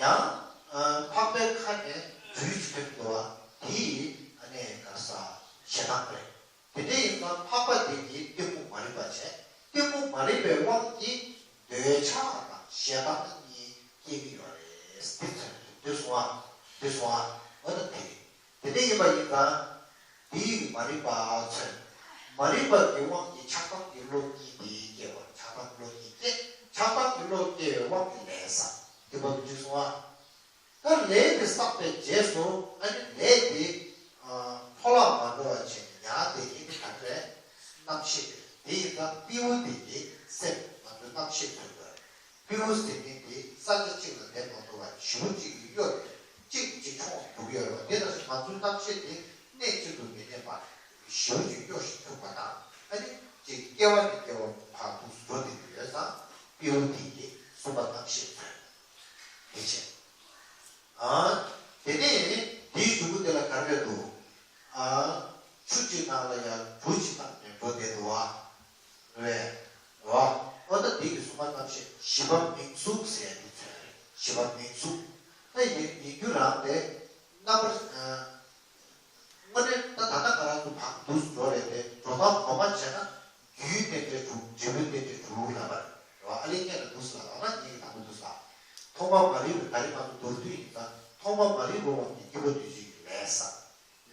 ཡང་། ཨ། འཕགས་པའི་ཁ་ནས་སྦྲུལ་ཅིག་ཐོན་གྱི་འདུག་བ། དེ་ཡིས་ཨ་ནི་ག་རེ་ཟ། ཞེ་སྡང་རེད། དེ་འདྲ་ཡིན་ཙང་འཕགས་པ་དེ་གིས་གཏི་མུག་མ་རིག་པ་བྱས། གཏི་མུག་མ་རིག་པའི་དབང་གིས་འདོད་ཆགས་དང་ཞེ་སྡང་གཉིས་སྐྱེ་གི་ཡོད་རེད། དེ་མཚོན་དུས་སོང་ཨ། དུས་སོང་ཨ། འོ་ན་དེ་རེད། དེ་འདྲ་ཡིན་པ་ཡིན་ཙང་། དེ་ཡི་མ་རིག་པ་མཚོན། མ་རིག་པ་གི་དབང་གིས་ཆགས་སྡང་གི་བློ་གཉིས་དེ་སྐྱེ་བ། ཆགས་སྡང་གི་བློ་གཉིས་སྐྱེ། ཆགས་སྡང་གི་བློ་སྐྱེ་བའི་དབང་གིས་ལས་བསགས། དེ་བར་དུ་འགྲིག་སོང་ཨ། ད་ལས་དེ་བསགས་པའི་རྗེས་སུ་ཨ་ནི་ལས་དེ་འཕྲོ་བརླག་མ་འགྲོ་བ་བྱས་ནས་ཡང་དེ་ཡིན་དེ་ག་རེ་རེད། རྣམ་ཤེས་རེད། དེ་ཡིན་ཙང་སྤྲེའུ་དེ་གི་སེམས་ང་ཚོའི་རྣམ་ཤེས་ཚོད་དགོས། སྤྲེའུ་ཟེར་མཁན་དེ་ས་ཆ་གཅིག་ལ་བསྡད་མ་ཐུབ་པར་ཞེ་པོ་གཅིག་གི་གཡོ་ནས་གཅིག་གིས་གཅིག་མཆོང་བར་འགྲོ་གི་ཡོད་རེད་བ། དེ་ལྟར་ང་ཚོའི་རྣམ་ཤེས་དེ་གནས་གཅིག་ཏུ་མི་གནས་པར་ཞེ་པོ་གཅིག་གཡོ་ཞིང་འཁྱུག་པ་དང་། ཨ་ནི་གཅིག་སྐྱེ་བ་ནས་སྐྱེ་བ་བར་དུ་འགྲོ་བསྡད་ཀྱི་ཡོད་ཙང་སྤྲེའུ་དེ་ཡིས་གསུམ་པ་རྣམ་ཤེས་ཚོད། དེ་བྱས། ཨ། དེ་ནས་དེའི་གཞུག་གུ་དེ་ལ་ག་རེ་འདུག་ཨ། ཆུ་གཅིག་ནང་ལ་ཡང་གྲུ་གཅིག་བཏང་ནས་འགྲོ་བསྡད་འདུག་བ། རེད། རེད་བ། འོ་ན་དེ་གི་གསུམ་པ་རྣམ་ཤེས་བཞི་པ་མིང་གཟུགས་ཟེར་ཡ་དེ་ཚོད་རེད། བཞི་པ་མིང་གཟུགས། ད་ཡིན་ཡིན་རྒྱུ་རང་དེ་རྣམ་པར། དངོས་གནས་ད་ད་ལྟ་ང་རང་ཚོ་བག་འདུག་འགྲོ་རེད་དེ་འགྲོ་སྟངས་གོ་མ་བྱས་ན་རྒྱུའི་རྟེན་འབྲེལ་དྲུག་འབྲས་བུའི་རྟེན་འབྲེལ་དྲུག་ལབ་པ་རེད་བ། ཨ་ལེ་ངས་ལ་འདུག་ཟེར་ལབ་ན་ངས་ཀྱི་དང་པོ་འདུག་ཟེར། ཐོག་མ་མ་རིག་པའི་ད་རེས་ང་ཚོ་མདོར་བསྡུས་ཡིན་ཙང་ཐོག་མ་མ་རིག་པའི་དབང་གིས་སྐྱེས་བུ་འདུས་བྱས་ཀྱི་ལས་བསགས།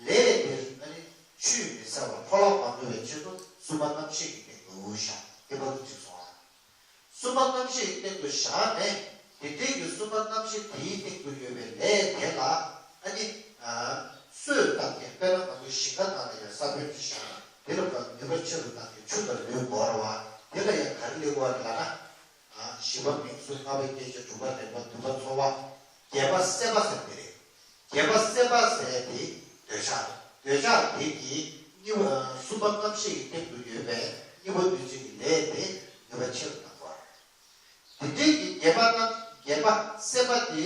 ལས་དེར་ཨ་ནི་ཆུད་མི་ཟ་བར་འཕྲོ་བརླག་མ་འགྲོ་བའི་ཆེད་དུ་གསུམ་པ་རྣམ་ཤེས་ཀྱི་སྟེང་དུ་བཞག་ཁྱད་པར་དུ་གཅིག་སོང་ཨ། གསུམ་པ་རྣམ་ཤེས་ཀྱི་སྟེང་དུ་བཞག་ནས་དེ་འདྲའི་གི་གསུམ་པ་རྣམ་ཤེས་དེའི་སྟེང་དུ་ཡོད་པའི་ལས་དེ་ལ་ཨ་ནི་གསོས་བཏབ་མཁན། དཔེར་ན་ང་ཚོ་ཞིང་ཁ་ནང་ལ་ཡང་ས་བོན་ཅིག་བཞག་ན་དེ་ལ་ཕར་ནུས་པ་ཆེ་རུ་བཏང་མཁན་ཆུ་དང་ལུད་དགོས་རེད་བ། དེ་ལ་ཡང་ག་རེ་སླེབས་ཀྱི་ཡོད་རེད་ལབ་ན། ཨ། བཞི་པ་མིང་གཟུགས། ལྔ་པ་སྐྱེ་མཆེད། དྲུག་པ་རེག་པ། བདུན་པ་ཚོར་བ། བརྒྱད་པ་སྲེད་པ་ཟེར་དེ་རེད། བརྒྱད་པ་སྲེད་པ་ཟེར་དེ་འདོད་ཆགས་རེད། འདོད་ཆགས་དེ་གིས་གཉིས་པ་གསུམ་པ་རྣམ་ཤེས་ཀྱི་སྟེང་དུ་ཡོད་པའི་གཉིས་པ་འདུས་བྱས་ཀྱི་ལས་དེ་ནུས་པ་ཆེ་རུ་བཏང་བ་རེད། དེ་འདྲའི་གི་བརྒྱད་པ་རྣམ། བརྒྱད་པ་སྲེད་པ་དེ་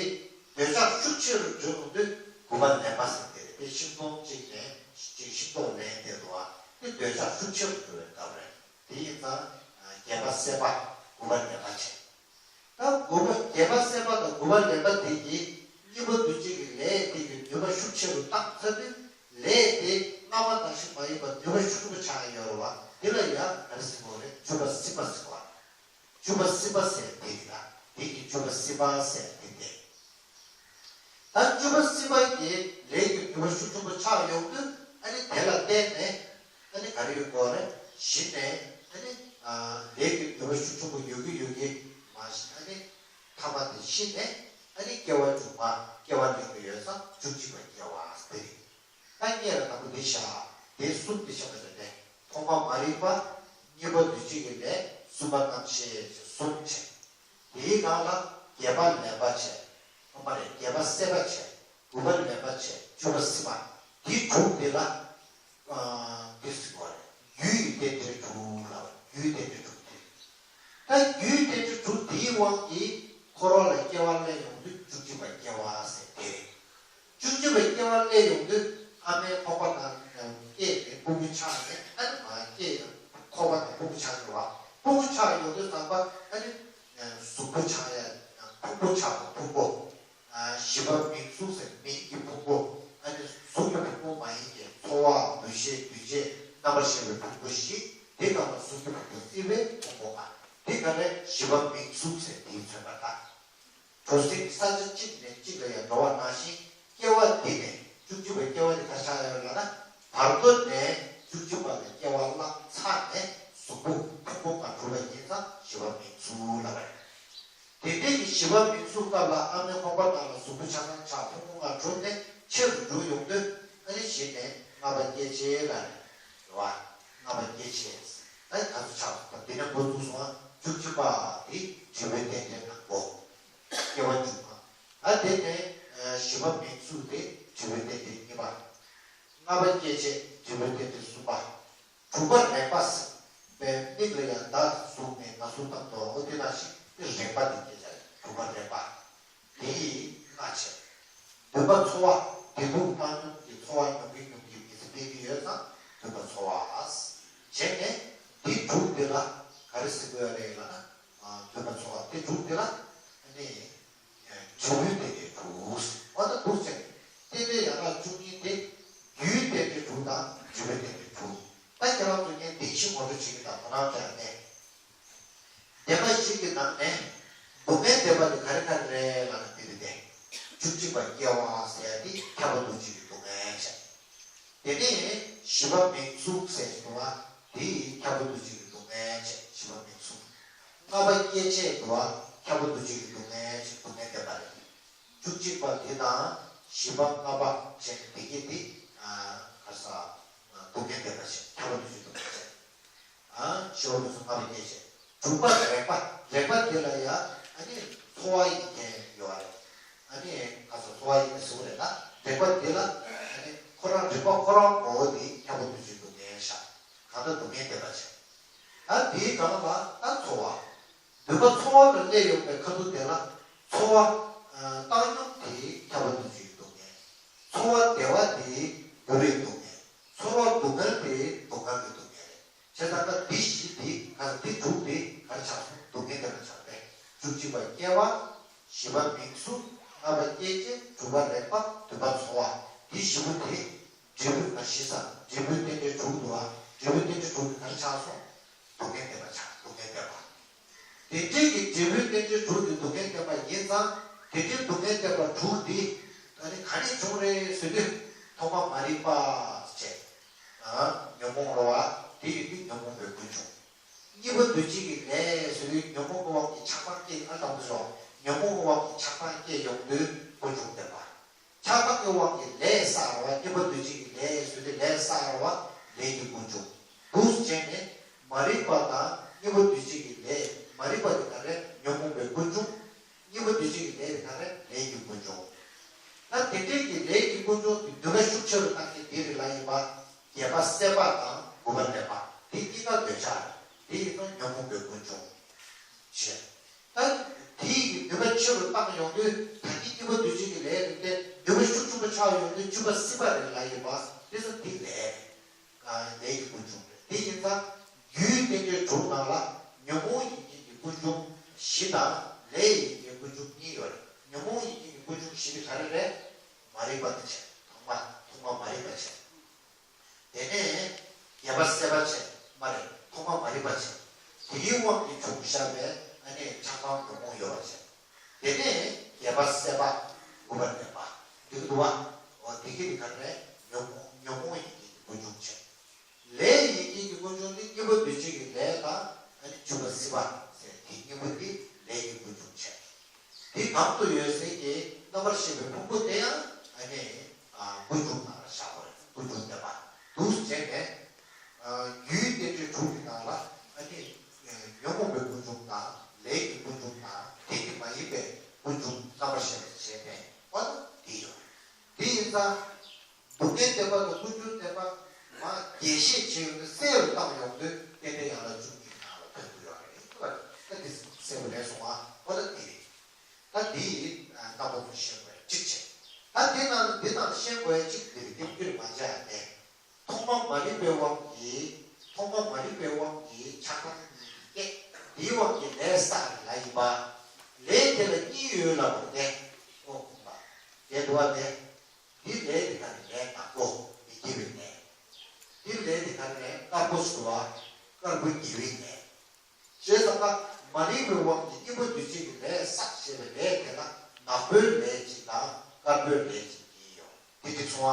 འདོད་ཆགས་ཤུགས་ཆེ་རུ་འགྲོ་ཡོང་དུས་དགུ་པ་ལེན་པ་ཟེར་དེ་རེད། དེ་ཤིང་སྡོང་གཅིག་ནས་གཅིག་ཤིང་སྡོང་ལེན་དེ་འདུག་བ། དེ་འདོད་ཆགས་ཤུགས་ཆེ་རུ་འགྲོ་བའི་སྐབས་རེད། དེ་ཡིན་ཙང་བརྒྱད་པ་སྲེད་པ་དགུ་པ་ལེན་པ་བྱས། ད་དགུ་པ་བརྒྱད་པ་སྲེད་པ་དང་དགུ་པ་ལེན་པ་དེ་གིས་གཉིས་པ་འདུས་བྱས་ཀྱི་ལས་དེ་གི་ནུས་པ་ཤུགས་ཆེ་རུ་བཏང་ཚར་དུས་ལས་དེ་སྔ་མ་ནང་བཞིན་མ་ཡིན་པར་ནུས་པ་ཤུགས་ཆེན་པོ་ཆགས་ཡོད་རེད་བ། དེ་ལ་ཡང་ག་རེ་ཟེར་དགོས་རེད། བཅུ་པ་སྲིད་པ་ཟེར་བ། བཅུ་པ་སྲིད་པ་ཟེར་དེ་གི་ད་དེ་གི་བཅུ་པ་སྲིད་པ་ཟེར་དེ་དེ། ད་བཅུ་པ་སྲིད་པ་གི་ལས་ཀྱི་ནུས་པ་ཤུགས་ཆེན་པོ་ཆགས་ཡོང་དུས་ཨ་ནི་དེ་ལ་བརྟེན་ནས་ཨ་ནི་ག་རེ་ཡོང་གི་ཡོད་རེད། གཞི་ནས་ཨ་ནི་ལས་ཀྱི་ནུས་པ་ཤུགས་ཆེན་པོ་ཡོད་ཀྱི་ཡོད་ཀྱི་མ་གཞི་ཨ་ནི་ཐ་མ་དེ་གཞི་ནས་ཨ་ནི་སྐྱེ་བ་འབྱུང་བ་སྐྱེ་བ་ལེན་གྱི་ཡོད་ཙང་བཅུ་གཅིག་པ་སྐྱེ་བ་ཟེར་དེ་རེད། ད་སྔོན་ལ་དང་པོ་འདི་བཞག་དེ་གསུམ་དེ་བཞག་པ་རེད་དེ། ཐོག་མ་མ་རིག་པ། གཉིས་པ་འདུས་བྱས་ཀྱི་ལས། གསུམ་པ་རྣམ་ཤེས་ཀྱི་གསུམ་བྱས། དེའི་སྒང་ལ་བརྒྱད་པ་ལེན་པ་བྱས། ཐོག་མ་རེད། བརྒྱད་པ་སྲེད་པ་བྱས། དགུ་པ་ལེན་པ་བྱས། བཅུ་པ་སྲིད་པ། དེའི་དྲུག་དེ་ལ་ཨ་འདི་ཟེར་བ་རེད། རྒྱུ་ཡི་རྟེན་འབྲེལ་དྲུག་ལབ། རྒྱུ་ཡི་རྟེན་འབྲེལ་དྲུག་དེ། ད་རྒྱུའི་རྟེན་འབྲེལ་དྲུག་དེའི་དབང་གིས་འཁོར་བ་ལ་སྐྱེ་བ་ལེན་ཡོང་དུས་བཅུ་གཅིག་པ་སྐྱེ་བ་ཟེར་དེ་རེད། བཅུ་གཅིག་པའི་སྐྱེ་བ་སླེབས་ཡོང་དུས་ཨ་མའི་ཁོག་པ་ནང་སྐྱེས་ནས་སྤུ་གུ་ཆགས་ནས་ཨ་ནི་མ་སྐྱེས་ཁོག་པ་ནས་སྤུ་གུ་ཆགས་ཡོང་བ། སྤུ་གུ་ཆགས་ཡོང་དུས་ཙམ་པ་ཨ་ནི་གཟུགས་པོ་ཆགས་ཡ། ཕུང་པོ་ཆགས་པ། ཕུང་པོ། བཞི་པ་མིང་གཟུགས་ཟེར་མིང་གི་ཕུང་པོ། ཨ་ནི་གཟུགས་ཀྱི་ཕུང་པོ་མ་ཡིན་གྱི་ཚོར་བ། འདུ་ཤེས། འདུ་བྱེད། རྣམ་པར་ཤེས་པའི་ཕུང་པོ་བཞི། དེ་གང་ལ་གཟུགས་ཀྱི་ཕུང་པོ་བརྩི་བའི་ཕུང་པོ་ལྔ། དེ་ག་ལས་བཞི་པ་མིང་གཟུགས་ཟེར་དེའི་མཚོན་པ་དང་། འགྲོ་སའི་ས་ཆ་གཅིག་ནས་གཅིག་ལ་ཡང་འགྲོ་བ་ནང་བཞིན་སྐྱེ་བ་འདི་ནས་བཅུ་གཅིག་པའི་སྐྱེ་བ་འདི་ག་ཆགས་ཡོད་ལབ་ན། བར་དོ་ནས་བཅུ་གཅིག་པ་ལ་སྐྱེ་བ་བླངས་ཚར་ནས་གཟུགས་པོ་ཕུང་པོ་ལྔ་གྲུབ་པ་ཡིན་ཙང་བཞི་པ་མིང་གཟུགས་ལབ་པ་རེད། དེ་འདྲའི་གི་བཞི་པ་མིང་གཟུགས་སྐབས་ལ་ཨ་མའི་ཁོག་པ་ནང་ལ་གཟུགས་པོ་ཆ་ཚང་ཆགས། ཕུང་པོ་ལྔ་གྲུབ་ནས་ཆེ་རུ་འགྲོ་ཡོང་དུས་ཨ་ནི་གཞི་ནས་ལྔ་པ་སྐྱེ་མཆེད་ལབ་རེད་བ། ལྔ་པ་སྐྱེ་མཆེད། ད་ག་ཚོད་ཆགས་སོང་། ད་འདི་ནས་འགོ་བཙུགས་སོང་ང་། བཅུ་གཅིག་པ་དེ་འབྲས་བུའི་རྟེན་འབྲེལ་དང་པོ། སྐྱེ་བ་འབྱུང་བ། ད་དེ་ནས་བཞི་པ་མིང་གཟུགས་དེ་འབྲས་བུའི་རྟེན་འབྲེལ་གཉིས་པ། ལྔ་པ་སྐྱེ་མཆེད་འབྲས་བུའི་རྟེན་འབྲེལ་གསུམ་པ། དྲུག་པ་རེག་པ་ཟེར་བའི་མིག་ལ་ཡང་མདའ་ཟུག་ནས་མདའ་ཟུག་བཏང་འདུག་འོ་དེ་ནང་བཞིན་དེ་རེག་པ་དེ་སྐྱེ་ཆ་རེད། དྲུག་པ་རེག་པ། དེ་ཡིས་ལྔ་བྱས། བདུན་པ་ཚོར་བ། བདེ་སྡུག་བཏང་སྙོམས་ཀྱི་ཚོར་བ་མྱོང་གིན་མྱོང་གིན་མི་ཚེ་འཕེལ་གྱི་ཡོད་ཙང་བདུན་པ་ཚོར་བ། བྱས་ནས་འདི་དྲུག་འདི་ལ་ག་རེ་ཟེར་དགོས་ཡ་རེད་ལབ་ན། བདུན་པ་ཚོར་བ་དེ་དྲུག་འདི་ལ་ནི་འབྲས་བུའི་རྟེན་འབྲེལ་དྲུག་འོ་ད་འདུག་ཅེས། རྟེན་འབྲེལ་ཡང་དག་བཅུ་གཉིས་ཏེ། རྒྱུའི་རྟེན་འབྲེལ་དྲུག་དང་འབྲས་བུའི་རྟེན་འབྲེལ་དྲུག་ད་ཁྱེད་རང་ཚོ་ངས་འདི་བཞི་ངོ་སྤྲོད་བྱེད་ཀྱི་དང་དོ་སྣང་སྤྲད་ནས། བདེན་པ་བཞི་གི་ནང་ནས་སྡུག་བསྔལ་བདེན་པ་དེ་ག་རེ་ག་རེ་རེད་ལབ་ན་འདི་རེད་དེ། བཅུ་གཅིག་པ་སྐྱེ་བ་ཟེར་ཡ་དེ་ཁྱབ་པ་འདུ་བྱེད་ཀྱི་སྡུག་བསྔལ་བྱས། དེ་ནས་བཞི་པ་མིང་གཟུགས་ཟེར་གྱི་འདུག་བ། དེ་ཡི་ཁྱབ་པ་འདུ་བྱེད་ཀྱི་སྡུག་བསྔལ་བྱས། བཞི་པ་མིང་གཟུགས། ལྔ་པ་སྐྱེ་མཆེད་འདུག་བ། ཁྱབ་པ་འདུ་བྱེད་ཀྱི་སྡུག་བསྔལ་བྱས། སྡུག་བསྔལ་བདེན་པ་རེད། བཅུ་གཅིག་པ་དེ་དང་བཞི་པ་ལྔ་པ་བྱས་ནས་དེ་གྱད་དེ་ག་རེ་ཟ། སྡུག་བསྔལ་བདེན་པ་བྱས། ཁྱབ་པ་འདུ་བྱེད་སྡུག་བསྔལ་བྱས། ཨ། ཤོར་བའི་སོ་ལྔ་པ་སྐྱེ་བྱེད། དྲུག་པ་རེག་པ། རེག་པ་དེ་ལ་ཡང་ཨ་ནི་ཚོར་བ་ཡིན་མཁན་ཡོད་རེད། ཨ་ནི་ཁ་སང་ཚོར་བ་ཡིན་པའི་གཟུགས་རེད་ད། རེག་པ་དེ་ལ་ཨ་ནི་ཁོ་རང་རེག་པ་ཁོ་རང་ངོ་བོ་དེ་ཁྱབ་པ་འདུ་བྱེད་སྡུག་བསྔལ་བཞག་གང་ལྟར་སྡུག་བསྔལ་བདེན་པ་བྱས། ད་དེའི་སྒང་ལ་ད་ཚོར་བ། བདུན་པ་ཚོར་བ་ལ་སླེབས་ཡོང་པའི་ཁ་ཐུག་དེ་ལ་ཚོར་བ་བཏང་སྙོམས་དེ་ཁྱབ་པ་འདུ་བྱེད་སྡུག་བསྔལ། ཚོར་བ་བདེ་བ་དེ་འགྱུར་བའི་སྡུག་བསྔལ། ཚོར་བ་སྡུག་བསྔལ་དེ་སྡུག་བསྔལ་གྱི་སྡུག་བསྔལ་རེད། བྱས་ཙང་ད་འདི་བཞི་འདི་ག་འདི་དྲུག་འདི་ག་རེ་ཆགས་སོང་། སྡུག་བསྔལ་འདི་ལ་ཆགས་པས། བཅུ་གཅིག་པ་སྐྱེ་བ། བཞི་པ་མིང་གཟུགས། ལྔ་པ་སྐྱེ་མཆེད། དྲུག་པ་རེག་པ། བདུན་པ་ཚོར་བ། འདི་བཞི་པོ་དེ་འབྲས་བུ་ང་བཞི་ས་འབྲས་བུ་རྟེན་འབྲེལ་དྲུག་འདུག་ཨ། འབྲས་བུ་རྟེན་འབྲེལ་དྲུག་དེ་ག་རེ་ཆགས་སོང་། སྡུག་བསྔལ་བདེན་པ་ཆགས་སྡུག་བསྔལ་བདེན་པ། དེ་འདྲའི་གི་འབྲས་བུའི་རྟེན་འབྲེལ་དྲུག་དེ་སྡུག་བསྔལ་བདེན་པ་ཡིན་ཙང་དེ་འདྲའི་སྡུག་བསྔལ་བདེན་པ་དྲུག་འདི་ཨ་ནི་ག་ནས་བྱུང་རེད་ཟེར་དུས་ཐོག་མ་མ་རིག་པ་བྱས། ཨ་ཉོན་མོངས་རེད་བ། དེ་ཡིན་དུས་ཉོན་མོངས་པའི་ཀུན་འབྱུང་། གཉིས་པ་འདུ་བྱེད་ཀྱི་ལས་ཟེར་དུས་ཉོན་མོངས་ཀྱི་དབང་གིས་ཆགས་སྡང་སྐྱེ། ཨ་དང་པོ་ཞོག་ཉོན་མོངས་ཀྱི་དབང་གིས་ཆགས་སྡང་སྐྱེ་ཡོང་དུས་ཀུན་འབྱུང་བདེན་པ། ཆགས་སྡང་གི་དབང་གིས་ལས་བསགས་རེད་བ། གཉིས་པ་འདུ་བྱེད་ཀྱི་ལས་ཟེར་དུས་ལས་བསགས་རེད་བ། ལས་ཀྱི་ཀུན་འབྱུང་། འདུ་བྱས་ནས་མ་རིག་པ་དང་གཉིས་པ་འདུ་བྱེད་ཀྱི་ལས། མ་རིག་པ་དེ་ག་རེ། ཉོན་མོངས་པའི་ཀུན་འབྱུང་། གཉིས་པ་འདུ་བྱེད་ཀྱི་ལས་དེ་ག་རེ། ལས་ཀྱི་ཀུན་འབྱུང་། ད་དེ་འདྲའི་གི་ལས་ཀྱི་ཀུན་འབྱུང་དེ་འདུན་པ་ཤུགས་ཆེ་རུ་བཏང་མཁན་དེ་རེད་ལ་ཡིན་པ། བརྒྱད་པ་སྲེད་པ་དང་དགུ་པ་ལེན་པ། དེ་གཉིས་ཀ་འདོད་ཆགས་རེད། དེ་ཡིན་ཙང་ཉོན་མོངས་པའི་ཀུན་འབྱུང་བྱས། ད་དེ་ཡི་འདུན་པ་ཆེ་རུ་བཏང་ཡོང་དུས་ད་གིན་གཉིས་པ་འདུ་བྱེད་ཀྱི་ལས་རེད་དེ་འདུན་པ་ཤུགས་ཆུང་པོ་ཆགས་ཡོང་དུས་བཅུ་པ་སྲིད་པ་རེད་ལ་ཡིན་པ། དེ་ཚོ་དེ་ལས་རེད། ལས་ཀྱི་ཀུན་འབྱུང་རེད། དེ་ཡིན་ཙང་རྒྱུའི་རྟེན་འབྲེལ་དྲུག་ནང་ལ་ཉོན་མོངས་ཡིན་མཁན་གྱི་ཀུན་འབྱུང་བཞི་དང་ལས་ཡིན་མཁན་ཀུན་འབྱུང་གཉིས་ཡོད་རེད། ཉོན་མོངས་ཡིན་མཁན་གྱི་ཀུན་འབྱུང་བཞི་དེ་ག་རེ་རེད། མ་རིག་པ་དེ་བྱས། ཐོག་མ་ཐོག་མ་མ་རིག་པ་བྱས། དེ་ནས་བརྒྱད་པ་སྲེད་པ་བྱས། མ་རེད། ཐོག་མ་མ་རིག་པ་བྱས། དེའི་དབང་གིས་བྱུང་བཞག་པའི་ཨ་ནི་ཆགས་སྡང་ཉོན་མོངས་ཡོད་པ་བྱས། དེ་ནས་བརྒྱད་པ་སྲེད་པ། དགུ་པ་ལེན་པ། འདི་གི་འདུག་བ། འོ་དེ་གི་དེ་ག་རེ་རེད། ཉོན་མོངས་ཉོན་མོངས་ཡིན་མཁན་གྱི་ཀུན་འབྱུང་བྱས། ལས་ཡིན་མཁན་གྱི་ཀུན་འབྱུང་ནི་གཉིས་པ་འདུ་བྱེད་ཀྱི་ལས་དང་ཨ་ནི་བཅུ་པ་སྲིད་པ་ཟེར་དེ་གཉིས་པོ་དེ་ལས་ཀྱི་ཀུན་འབྱུང་བྱས། དེ་གང་དུ་ཡོད་ཟེར་གྱི་རྣམ་པར་ཤེས་པའི་ཕུང་པོ་དེ་ཡང་ཨ་ནི་ཀུན་འབྱུང་ནང་ལ་བཞག་པ་རེད། ཀུན་འབྱུང་བདེན་པ་འདུ་བྱས་ནས། རྒྱུའི་རྟེན་འབྲེལ་དྲུག་གི་ནང་ལ་ཨ་ནི་ཉོན་མོངས་པའི་ཀུན་འབྱུང་དང་ལས་ཀྱི་ཀུན་འབྱུང་དང་དེ་གཉིས་མ་ཡིན་པའི་ཀུན་འབྱུང་རྣམ་པར་ཤེས་པ་བྱས་ནས་འོ་ན་དེ་ཡོད། དེ་ཡིན་ཙང་། སྡུག་བསྔལ་བདེན་པ་དང་ཀུན་འབྱུང་བདེན་པ་མར་རྒྱས་བཤད་བྱས་ཡོང་དུས་གསལ་རུ་བཏང་ཡོང་དུས་རྟེན་འབྲེལ་ཡན་ལག་བཅུ་གཉིས་ནང་ལ་ཕན་ཐོགས་ཡོད་རེད། ད་དེ་གསལ་པོ་རེད་སོང་ང་། འོ་ད་དེ་རེད། ད་འདི་རྣམ་པ་ཚོ་ཤེས་དགོས་གཅིག་བྱས། ད་དེ་ནང་འདི་ནང་ཤེས་དགོས་གཅིག་འདི་རེད། དེ་བསྐྱུར་མ་བྱས་ཏེ། ཐོག་མ་མ་རིག་པའི་དབང་གིས་ཐོག་མ་མ་རིག་པའི་དབང་གིས་ཆགས་སྡང་གཉིས་སྐྱེས། དེའི་དབང་གིས་ལས་བསགས་རེད་ལ་ཡིན་པ། ལས་དེ་ལ་གཉིས་ཡོད་ལབ་པ་རེད། ཨོ་ཁོང་པ། དེ་འདུག་བ་དེ། འདི་ལས་དེ་ག་རེ་ལས་དང་པོ་མི་དགེ་བའི་ལས། འདི་ལས་དེ་ག་རེ་དཀར་པོ་ཞུ་བ་དཀར་པོ་དགེ་བའི་ལས། ཞེས་བསམ་ན་མ་རིག་པའི་དབང་གིས་གཉིས་པ་འདུ་བྱེད་ཀྱི་ལས་བསགས་ཞེས་པའི་ལས་དེ་ལ་ནག་པོའི་ལས་གཅིག་དང་དཀར་པོའི་ལས་གཅིག་གཉིས་ཡོད། དེ་འདི་ཚོ་བ་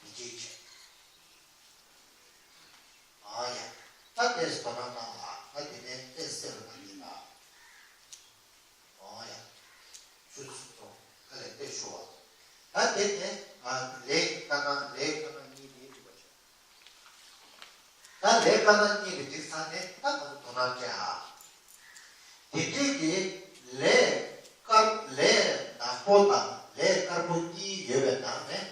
མི་གཅིག་བྱས། ཨ་ཡ། ད་ལྟས་སུ་དོ་སྣང་གནང་ཨ། ད་དེ་ནས་ལྟས་གསལ་རུ་མ་ཡིན་ལ། ཨོ་ཡ། ཆུ་ཚོད་སུམ་ཅུ། ཨ་ལས་ཏེ་ཤོ་བ། ད་དེ་ནས་ཨ་ལས་ཀ་ན་ལས་ཀ་ན་གཉིས་ནས་འགྲིག་པ་བྱུང་། ད་ལས་ཀ་ན་གཉིས་ནས་འགྲིག་ཚར་ནས་ད་ང་ཚོ་དོ་སྣང་སྤྲད་ཨ། དེ་འདྲའི་གི་ལས་དཀར་ལས་ནག་པོ་དང་ལས་དཀར་པོ་གཉིས་ཡོད་པའི་ནང་ནས།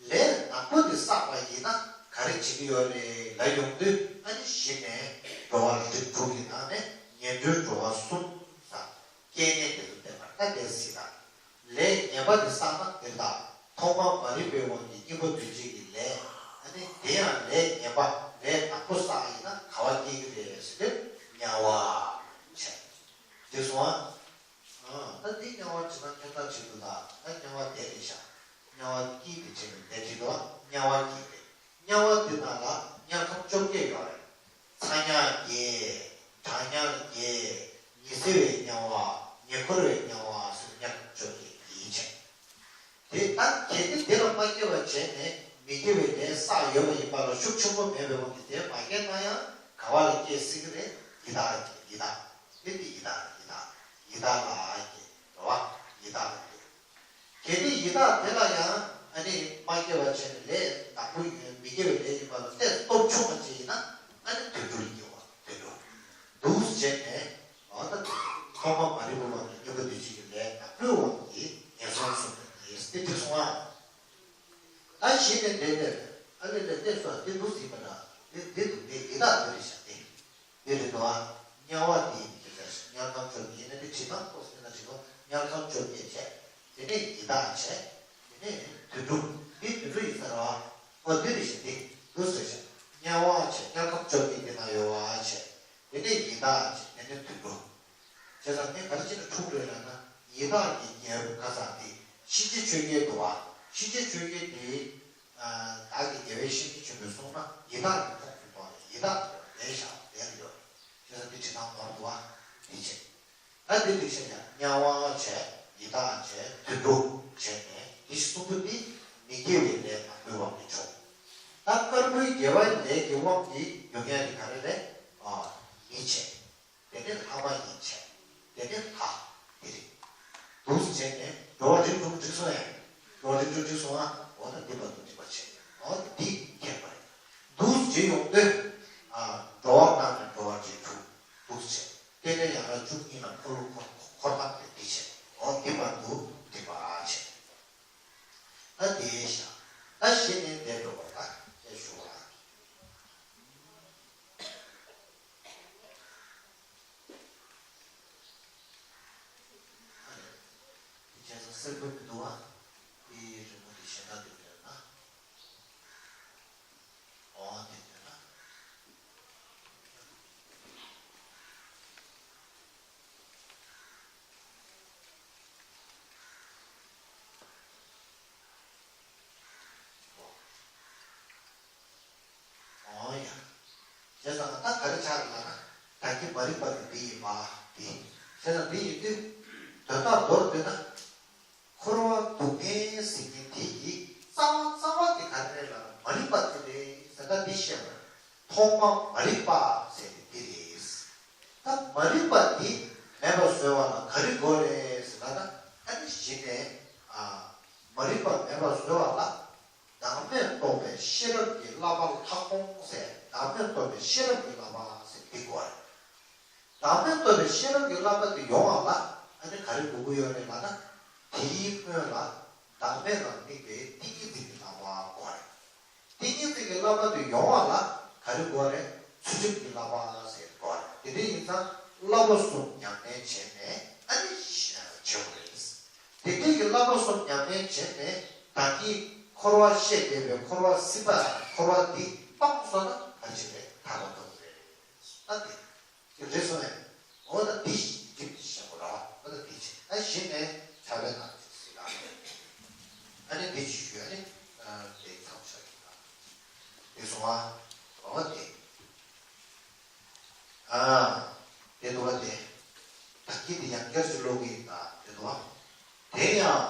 ལས་ནག་པོ་དེ་བསགས་པ་ཡིན་ན་ག་རེ་བྱེད་ཀྱི་ཡོད་རེད་ལབ་ཡོང་དུས་ཨ་ནི་གཞི་ནས་འགྲོ་བ་རིགས་དྲུག་གི་ནང་ནས་ངན་འགྲོའི་འགྲོ་བ་གསུམ་དང་སྐྱེ་གནས་དེ་ཚོ་བསྟན་པ་ལྟ་བསྡད་སྲིད་ལ། ལས་ངན་པ་དེ་བསགས་ན་དེ་དག་ཐོག་མ་མ་རིག་པའི་དབང་གིས་གཉིས་པ་འདུ་བྱེད་ཀྱི་ལས་ཨ་ནི་དེ་ཡང་ལས་ངན་པ་ལས་ནག་པོ་བསགས་ཡིན་ན་ག་བ་སྐྱེ་གི་རེད་ཟེར་དུས་དམྱལ་བ་བྱས། དེ་སོང་ཨ། ཨ། ད་འདི་དམྱལ་བ་བྱེད་ན་ཁྱོད་ད་བྱེད་དགོས་ད། ད་དམྱལ་བ་བསྡད་རེད་ཤག་དམྱལ་བ་སྐྱིད་དེ་བྱེད་དགོས་བསྡད་བྱེད་དོ། དམྱལ་བ་སྐྱིད་རེད། དམྱལ་བ་འདི་ནང་ལ་དམྱལ་ཁམས་བཅོ་བརྒྱད་ཡོད་རེད། ཚ་དམྱལ་བརྒྱད། གྲང་དམྱལ་བརྒྱད། ཉི་ཚེ་བའི་དམྱལ་བ། ཉེ་འཁོར་བའི་དམྱལ་བ་སོགས་དམྱལ་ཁམས་བཅོ་བརྒྱད་ཡིན་ཆེ། དེ་ལྟར་གལ་ཏེ་དེ་ལ་མ་སྐྱེས་པ་བྱས་ནས་མི་དགེ་བའི་ལས་བསགས་ཡོད་པ་ཡིན་པ་ལ་ཤུགས་ཆེན་པོ་མེད་པའི་དབང་གིས་དེ་མ་སྐྱེས་ན་ཡང་ག་བ་ལ་སྐྱེས་སྲིད་ཀྱི་རེད། ཡི་དྭགས་ཀྱི་ཡི་དྭགས། དེ་ནི་ཡི་དྭགས་ཡི་དྭགས་ཡི་དྭགས་ལ་སྐྱེས་རེད་བ། ཡི་དྭགས་ལ་སྐྱེས། གལ་ཏེ་ཡི་དྭགས་དེ་ལ་ཡང་ཨ་ནི་མ་སྐྱེས་པ་བྱས་ནས་ལས་ནག་པོ་ཡིན་མི་དགེ་བའི་ལས་ཡིན་པ་ལ་ལྟས་སྟོབས་ཆུང་བ་ཅིག་ཡིན་ན་ཨ་ནི་དུད་འགྲོ་ལ་སྐྱེ་བ་དུད་འགྲོ་འདུག་བྱས་ནས། འོ་ད་ཐོག་མ་མ་རིག་པའི་དབང་གིས་གཉིས་པ་འདུ་བྱེད་ཀྱི་ལས་ནག་པོའི་དབང་གིས་ངན་སོང་གསུམ་ལ་ཉེས་ཏེ་དེ་སོང་ཨ། ད་གཞི་ནས་འདྲེས་ནས་ཨ་ལེ་ལེ་ལྟས་སོ་དེ་འདུག་ཟིན་པ་འདྲ། དེ་དེ་འདུག་དེ་ཡི་དྭགས་འདི་རེད་ཤག་དེ་དེ་རེད་དོ། དམྱལ་བ་དེ་ཡིན་གྱི་རེད། དམྱལ་ཁམས་བཅོ་བརྒྱད་ཡིན་ན་དེ་བྱེད་སྟངས་ཐོག་ཟིན་ན་བྱེད་དོ། དམྱལ་ཁམས་བཅོ་བརྒྱད་བྱས། དེ་ནས་ཡི་དྭགས་བྱས། དེ་ནས་དུད་འགྲོ། དེ་དུད་འགྲོ་ཡིན་ས་རེད་བ། ཨོ་དེ་རེད་ཤག་དེ་འདུག་ཟེར་ཤག་དམྱལ་བ་བྱས། དམྱལ་ཁམས་བཅོ་བརྒྱད་དེ་ན་ཡོད་བ་བྱས། དེ་ནས་ཡི་དྭགས་བྱས། དེ་ནས་དུད་འགྲོ། བྱས་ཙང་དེ་ག་རེ་བྱས་ནས་འཁྲུག་རེད་ལབ་ན། ཡི་དྭགས་ཀྱི་རྒྱལ་པོ་ག་ས་དེ་གཤིན་རྗེ་ཆོས་རྒྱལ་འདུག་བ། གཤིན་རྗེ་ཆོས་རྒྱལ་དེ་བདག་གི་རྒྱལ་བའི་གཤིན་རྗེ་ཆོས་རྒྱལ་གསུངས་ན་ཡི་དྭགས་ཀྱི་ཁོངས་སུ་གཏོགས་ནས་ཡི་དྭགས་དེ་ལ་ལན་བཞག་ལན་ཡོད། ཁྱེད་ཚོ་དེ་བྲིས་ན་ནོར་འདུག་བ། དེ་བྱས། ད་དེ་འདུག་བྱས་ཀྱང་དམྱལ་བ་བྱས་ཡི་དྭགས་བྱས་དུད་འགྲོ་བྱས་ནས་དེ་གསུམ་པོ་དེ་མི་དགེ་བའི་ལས་མ་གྲུབ་པ་མི་ཆོག་ད་དཀར་པོའི་དགེ་བའི་ལས་ཀྱི་དབང་གིས་སྡུག་བསྔལ་དེ་ག་རེ་རེད། ཨ། མི་བྱས། དེ་ནས་ལྷ་མ་ཡིན་བྱས། དེ་ནས་ལྷ། དེ་རེད། འདུག་སེ་བྱས་ནས་འགྲོ་བ་རིགས་དྲུག་འགྲིག་སོང་ཡ། འགྲོ་བ་རིགས་དྲུག་འགྲིག་སོང་ཨ། འོ་ན་འདི་མ་འདུག་འགྲིག་པ་བྱས། འོ་ན་འདི་མཁྱེན་པ་རེད། འདུག་སེ་བྱེད་ཡོང་དུས། ཨ། འགྲོ་བ་རྣམས་ནི་འགྲོ་བ་རིགས་དྲུག་འདུག་སེ་བྱས། དེ་ནས་ཡང་ན་བཅུ་གཉིས་ལ་འཁོར་ལོ་འཁོར་འཁོར་ཐབས་དེ་འདི་བྱས། འོ་འདི་མ་འདུག་འགྲིག་པ་བྱས། ད་དེ་བཞག་ད་གཞི་ནས་བསྡད་འགྲོ་བ་ད་དེ་ཞུ་བ། ཨ་རེ། དེ་བྱས་ཙང་སེར་པོ་མི་འདུག་བ། དེའི་རི་མོ་དེ་གཞན་དག་འདུག་ལབ་ན། འོ་དེ་འདོད་ན། འོ་ཡ། བྱས་ཙང་ད་ག་རེ་ཆགས་ལབ་ན། ད་གིན་མ་རིག་པ་དེ་འདི་ཡིན་པ་དེ། བྱས་ཙང་འདི་ཡིན་དུས། དོན་དག་མདོར་བསྡུས་ན། འཁོར་བ་སྡུག་བསྔལ་ཟེར་མཁན་དེ་ཡི་རྩ་བ་རྩ་བ་དེ་ག་རེ་རེད་ལབ་ན་མ་རིག་པ་དེ་རེད་ཟེར་ད་འདི་བཤད་པ། ཐོག་མ་མ་རིག་པ་ཟེར་དེ་འདི་རེད། ད་མ་རིག་པ་འདི་མེད་པར་བཟོ་བ་ལ་ག་རེ་དགོས་རེད་ཟེར་ན། ད་ཨ་ནི་གཞི་ནས་ཨ། མ་རིག་པ་མེད་པར་བཟོ་བ་ལ། བདག་མེད་རྟོགས་པའི་ཤེས་རབ་ཀྱི་བསླབ་པ་ལྷག་མཐོང་ཟེར། བདག་མེད་རྟོགས་པའི་ཤེས་རབ་ཀྱི་བསླབ་པ་ཟེར་འདི་དགོས་རེད། བདག་མེད་རྟོགས་པའི་ཤེས་རབ་ཀྱི་བསླབ་པ་དེ་ཡོང་བ་ལ་ཨ་ནི་ག་རེ་དགོས་ཀྱི་ཡོད་རེད་ལབ་ན། དེའི་སྔོན་ལ་བདག་མེད་ལ་དམིགས་པའི་ཏིང་ངེ་འཛིན་གྱི་བསླབ་པ་དགོས་རེད། ཏིང་ངེ་འཛིན་གྱི་བསླབ་པ་དེ་ཡོང་བ་ལ་ག་རེ་དགོས་རེད། ཚུལ་ཁྲིམས་ཀྱི་བསླབ་པ་ཟེར་དགོས་རེད། དེ་འདྲ་ཡིན་ཙང་བསླབ་པ་གསུམ་ཉམས་ལེན་བྱས་ནས་ཨ་ནི་བྱེད་དགོས་རེད། དེ་འདྲའི་གི་བསླབ་པ་གསུམ་ཉམས་ལེན་བྱས་ནས་ད་གིན་འཁོར་བ་བཤད་བསྡད་པའི་འཁོར་བ་སྲིད་པ་འཁོར་བ་འདི་སྤངས་སོང་ན་ག་རེ་བྱེད་རེད། ཐར་པ་ཐོབ་རེད། ད་དེ་དེ་རེད་སོང་ངས། འོ་ད་འདི་ཞིག་འདི་ཞིག་བྱེད་དགོས་ར་བ། འོ་ད་འདི་བྱེད་ཨ་གཞི་ནས་བྱ་བའི་ནང་ཞིག་སྲིད་ལ། ཨ་ནི་འདི་ཞིག་ཞུ་ཨ་ནི་དེ་མཚམས་བཞག་གི་ད་དེ་སོང་ཨ། འོ་དེ། ཨ། དེ་འདུག་བ་དེ། ད་གིན་དེ་ཡང་བསྐྱར་ཞིག་ཀློག་གི་ཡིན་ད་དེ་འདུག་བ། དེ་ཡང་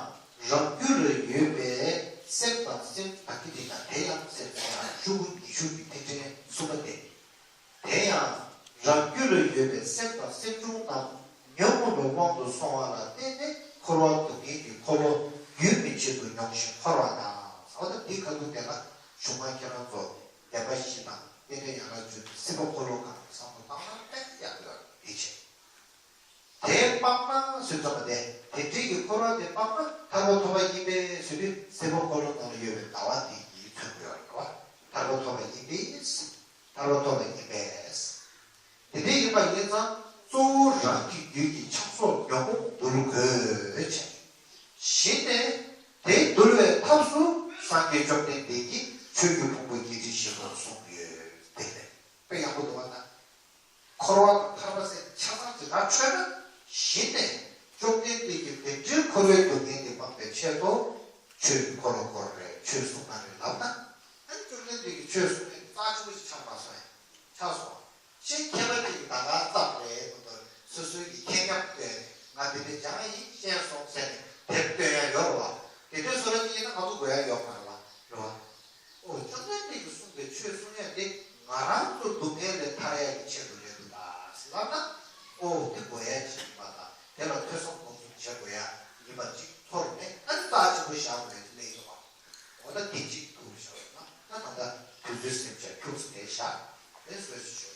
རང་རྒྱུད་ལ་ཡོད་པའི་སེམས་དང་སེམས་ད་གིན་དེ་ཡང་དེ་ཡང་སེམས་ཡང་ཤུ་གུ་ཉི་ཤུ་གི་ཐིག་ཕྲེང་གསུམ་པ་སྟེ། དེ་ཡང་རང་རྒྱུད་ལ་ཡོད་པའི་སེམས་དང་སེམས་བྱུང་རྣམས་ཉོན་མོངས་པའི་དབང་དུ་སོང་བ་ལ་བརྟེན་ནས་འཁོར་བ་སྡུག་བསྔལ་གྱི་འཁོར་ལོ་རྒྱུན་མི་ཆད་དུ་མྱོང་ཞིང་འཁོར་བ་དང་། འོ་ད་འདི་ཁ་ཐུག་དེ་ལ་གཞུང་མ་ཁྱེད་རང་ཚོ། བདེན་པ་བཞི་དང་རྟེན་འབྲེལ་ཡན་ལག་བཅུ་དང་སྲིད་པ་འཁོར་ལོ་གང་གི་བསམ་བློ་བཏང་ན་དཔེ་ཡག་ཡོད་དེ་བྱས། དེ་སྤངས་ན་ཟེར་ཙམ་པ་དེ་དེ་འདྲའི་གི་འཁོར་བ་དེ་སྤངས་ན་ཐར་པ་ཐོབ་པ་ཡིན་པས་ཟེར་དུས་སྲིད་པ་འཁོར་ལོ་ནང་ལ་ཡོད་པའི་ཟླ་བ་དེ་ཡིས་མཚོན་དགོས་ཡོད་རེད་བ། ཐར་པ་ཐོབ་པ་ཡིན་པས། ཐར་པ་ཐོབ་པ་ཡིན་པས། དེ་འདྲ་ཡིན་པ་ཡིན་ཙང་གཙོ་བོ་རང་གི་རྒྱུད་ཀྱི་ཆགས་སོགས་ཉོན་མོངས་འདུལ་དགོས་བྱས། གཞི་ནས་དེ་འདུལ་བའི་ཐབས་སུ་སངས་རྒྱས་བཅོམ་ལྡན་འདས་ཀྱིས་ཆོས་ཀྱི་ཕུང་པོ་བརྒྱད་ཁྲི་བཞི་སྟོང་གསུངས་ཡོད་དེ་ལས་དཔེ་ཡག་པོ་འདུག་བ་ན། འཁོར་བ་དང་ཐར་པ་ཟེར་ཆ་ཚང་གཅིག་ལ་འཕྲོད་ན་གཞི་ནས་བཅོམ་ལྡན་འདས་ཀྱིས་བདེན་འབྲེལ་འཁོར་བའི་སྡུག་བསྔལ་འདི་སྤངས་པའི་ཆེད་དུ་ཆོས་འཁོར་ལོ་བསྐོར་རེད། ཆོས་གསུང་གནང་རེད་ལབ་ན། ཨ་ནི་བཅོམ་ལྡན་འདས་ཀྱིས་ཆོས་གསུང་མཁན་རྩ་ཆེན་པོ་ཞིག་ཆགས་མ་སོང་ཡ། ཆགས་སོང་། ཤེས་མཁས་པ་དེ་གི་ད་ག་ཙམ་རེད་མ་གཏོགས་སོ་སོའི་གི་མཁས་མཉམ་དེ་ང་དེ་འདྲ་སྦྱངས་ཡིན་ཤེས་སོང་ཟེར་ནས་དེབ་སྟོན་ཡ་ཡོད་རེད་བ། དེ་འདྲའི་བཟོ་འདྲ་ཅིག་ཡིན་ན་ང་ཚོ་དགོས་ཡ་ཡོད་མ་རེད་བ། རེད་བ། ཨོ་བཅོམ་ལྡན་འདས་ཀྱིས་གསུངས་པའི་ཆོས་གསུང་ཡ་དེ་ང་རང་ཚོ་སྡུག་བསྔལ་ལས་ཐར་ཡ་གི་ཆེད་དུ་རེད་འདུག་ད་ཟེར་ལབ་ན། ཨོ་དེ་དགོས་ཡ་ཅིག་ཡིན་པ་དང་དེ་ལ་ཐོས་བསམ་སྒོམ་གསུམ་བྱེད་དགོས་ཡ་ཡིན་པ་ཅིག་ཚོར་ནས་ཨ་ནི་རྩ་ཆེན་པོ་བཞག་དགོས་ཡ་དེ་ལས་ཡོད་བ། འོ་ན་དེ་གཅིག་ཐུགས་ལ་བཞག་ཡོད་ན་ད་ད་ལྟ་དུས་ཚོད་སེམས་ཅན་ཁྱུག་ཙམ་བསྡད་བཞག་དེ་བཟོས་སུ་ཆོག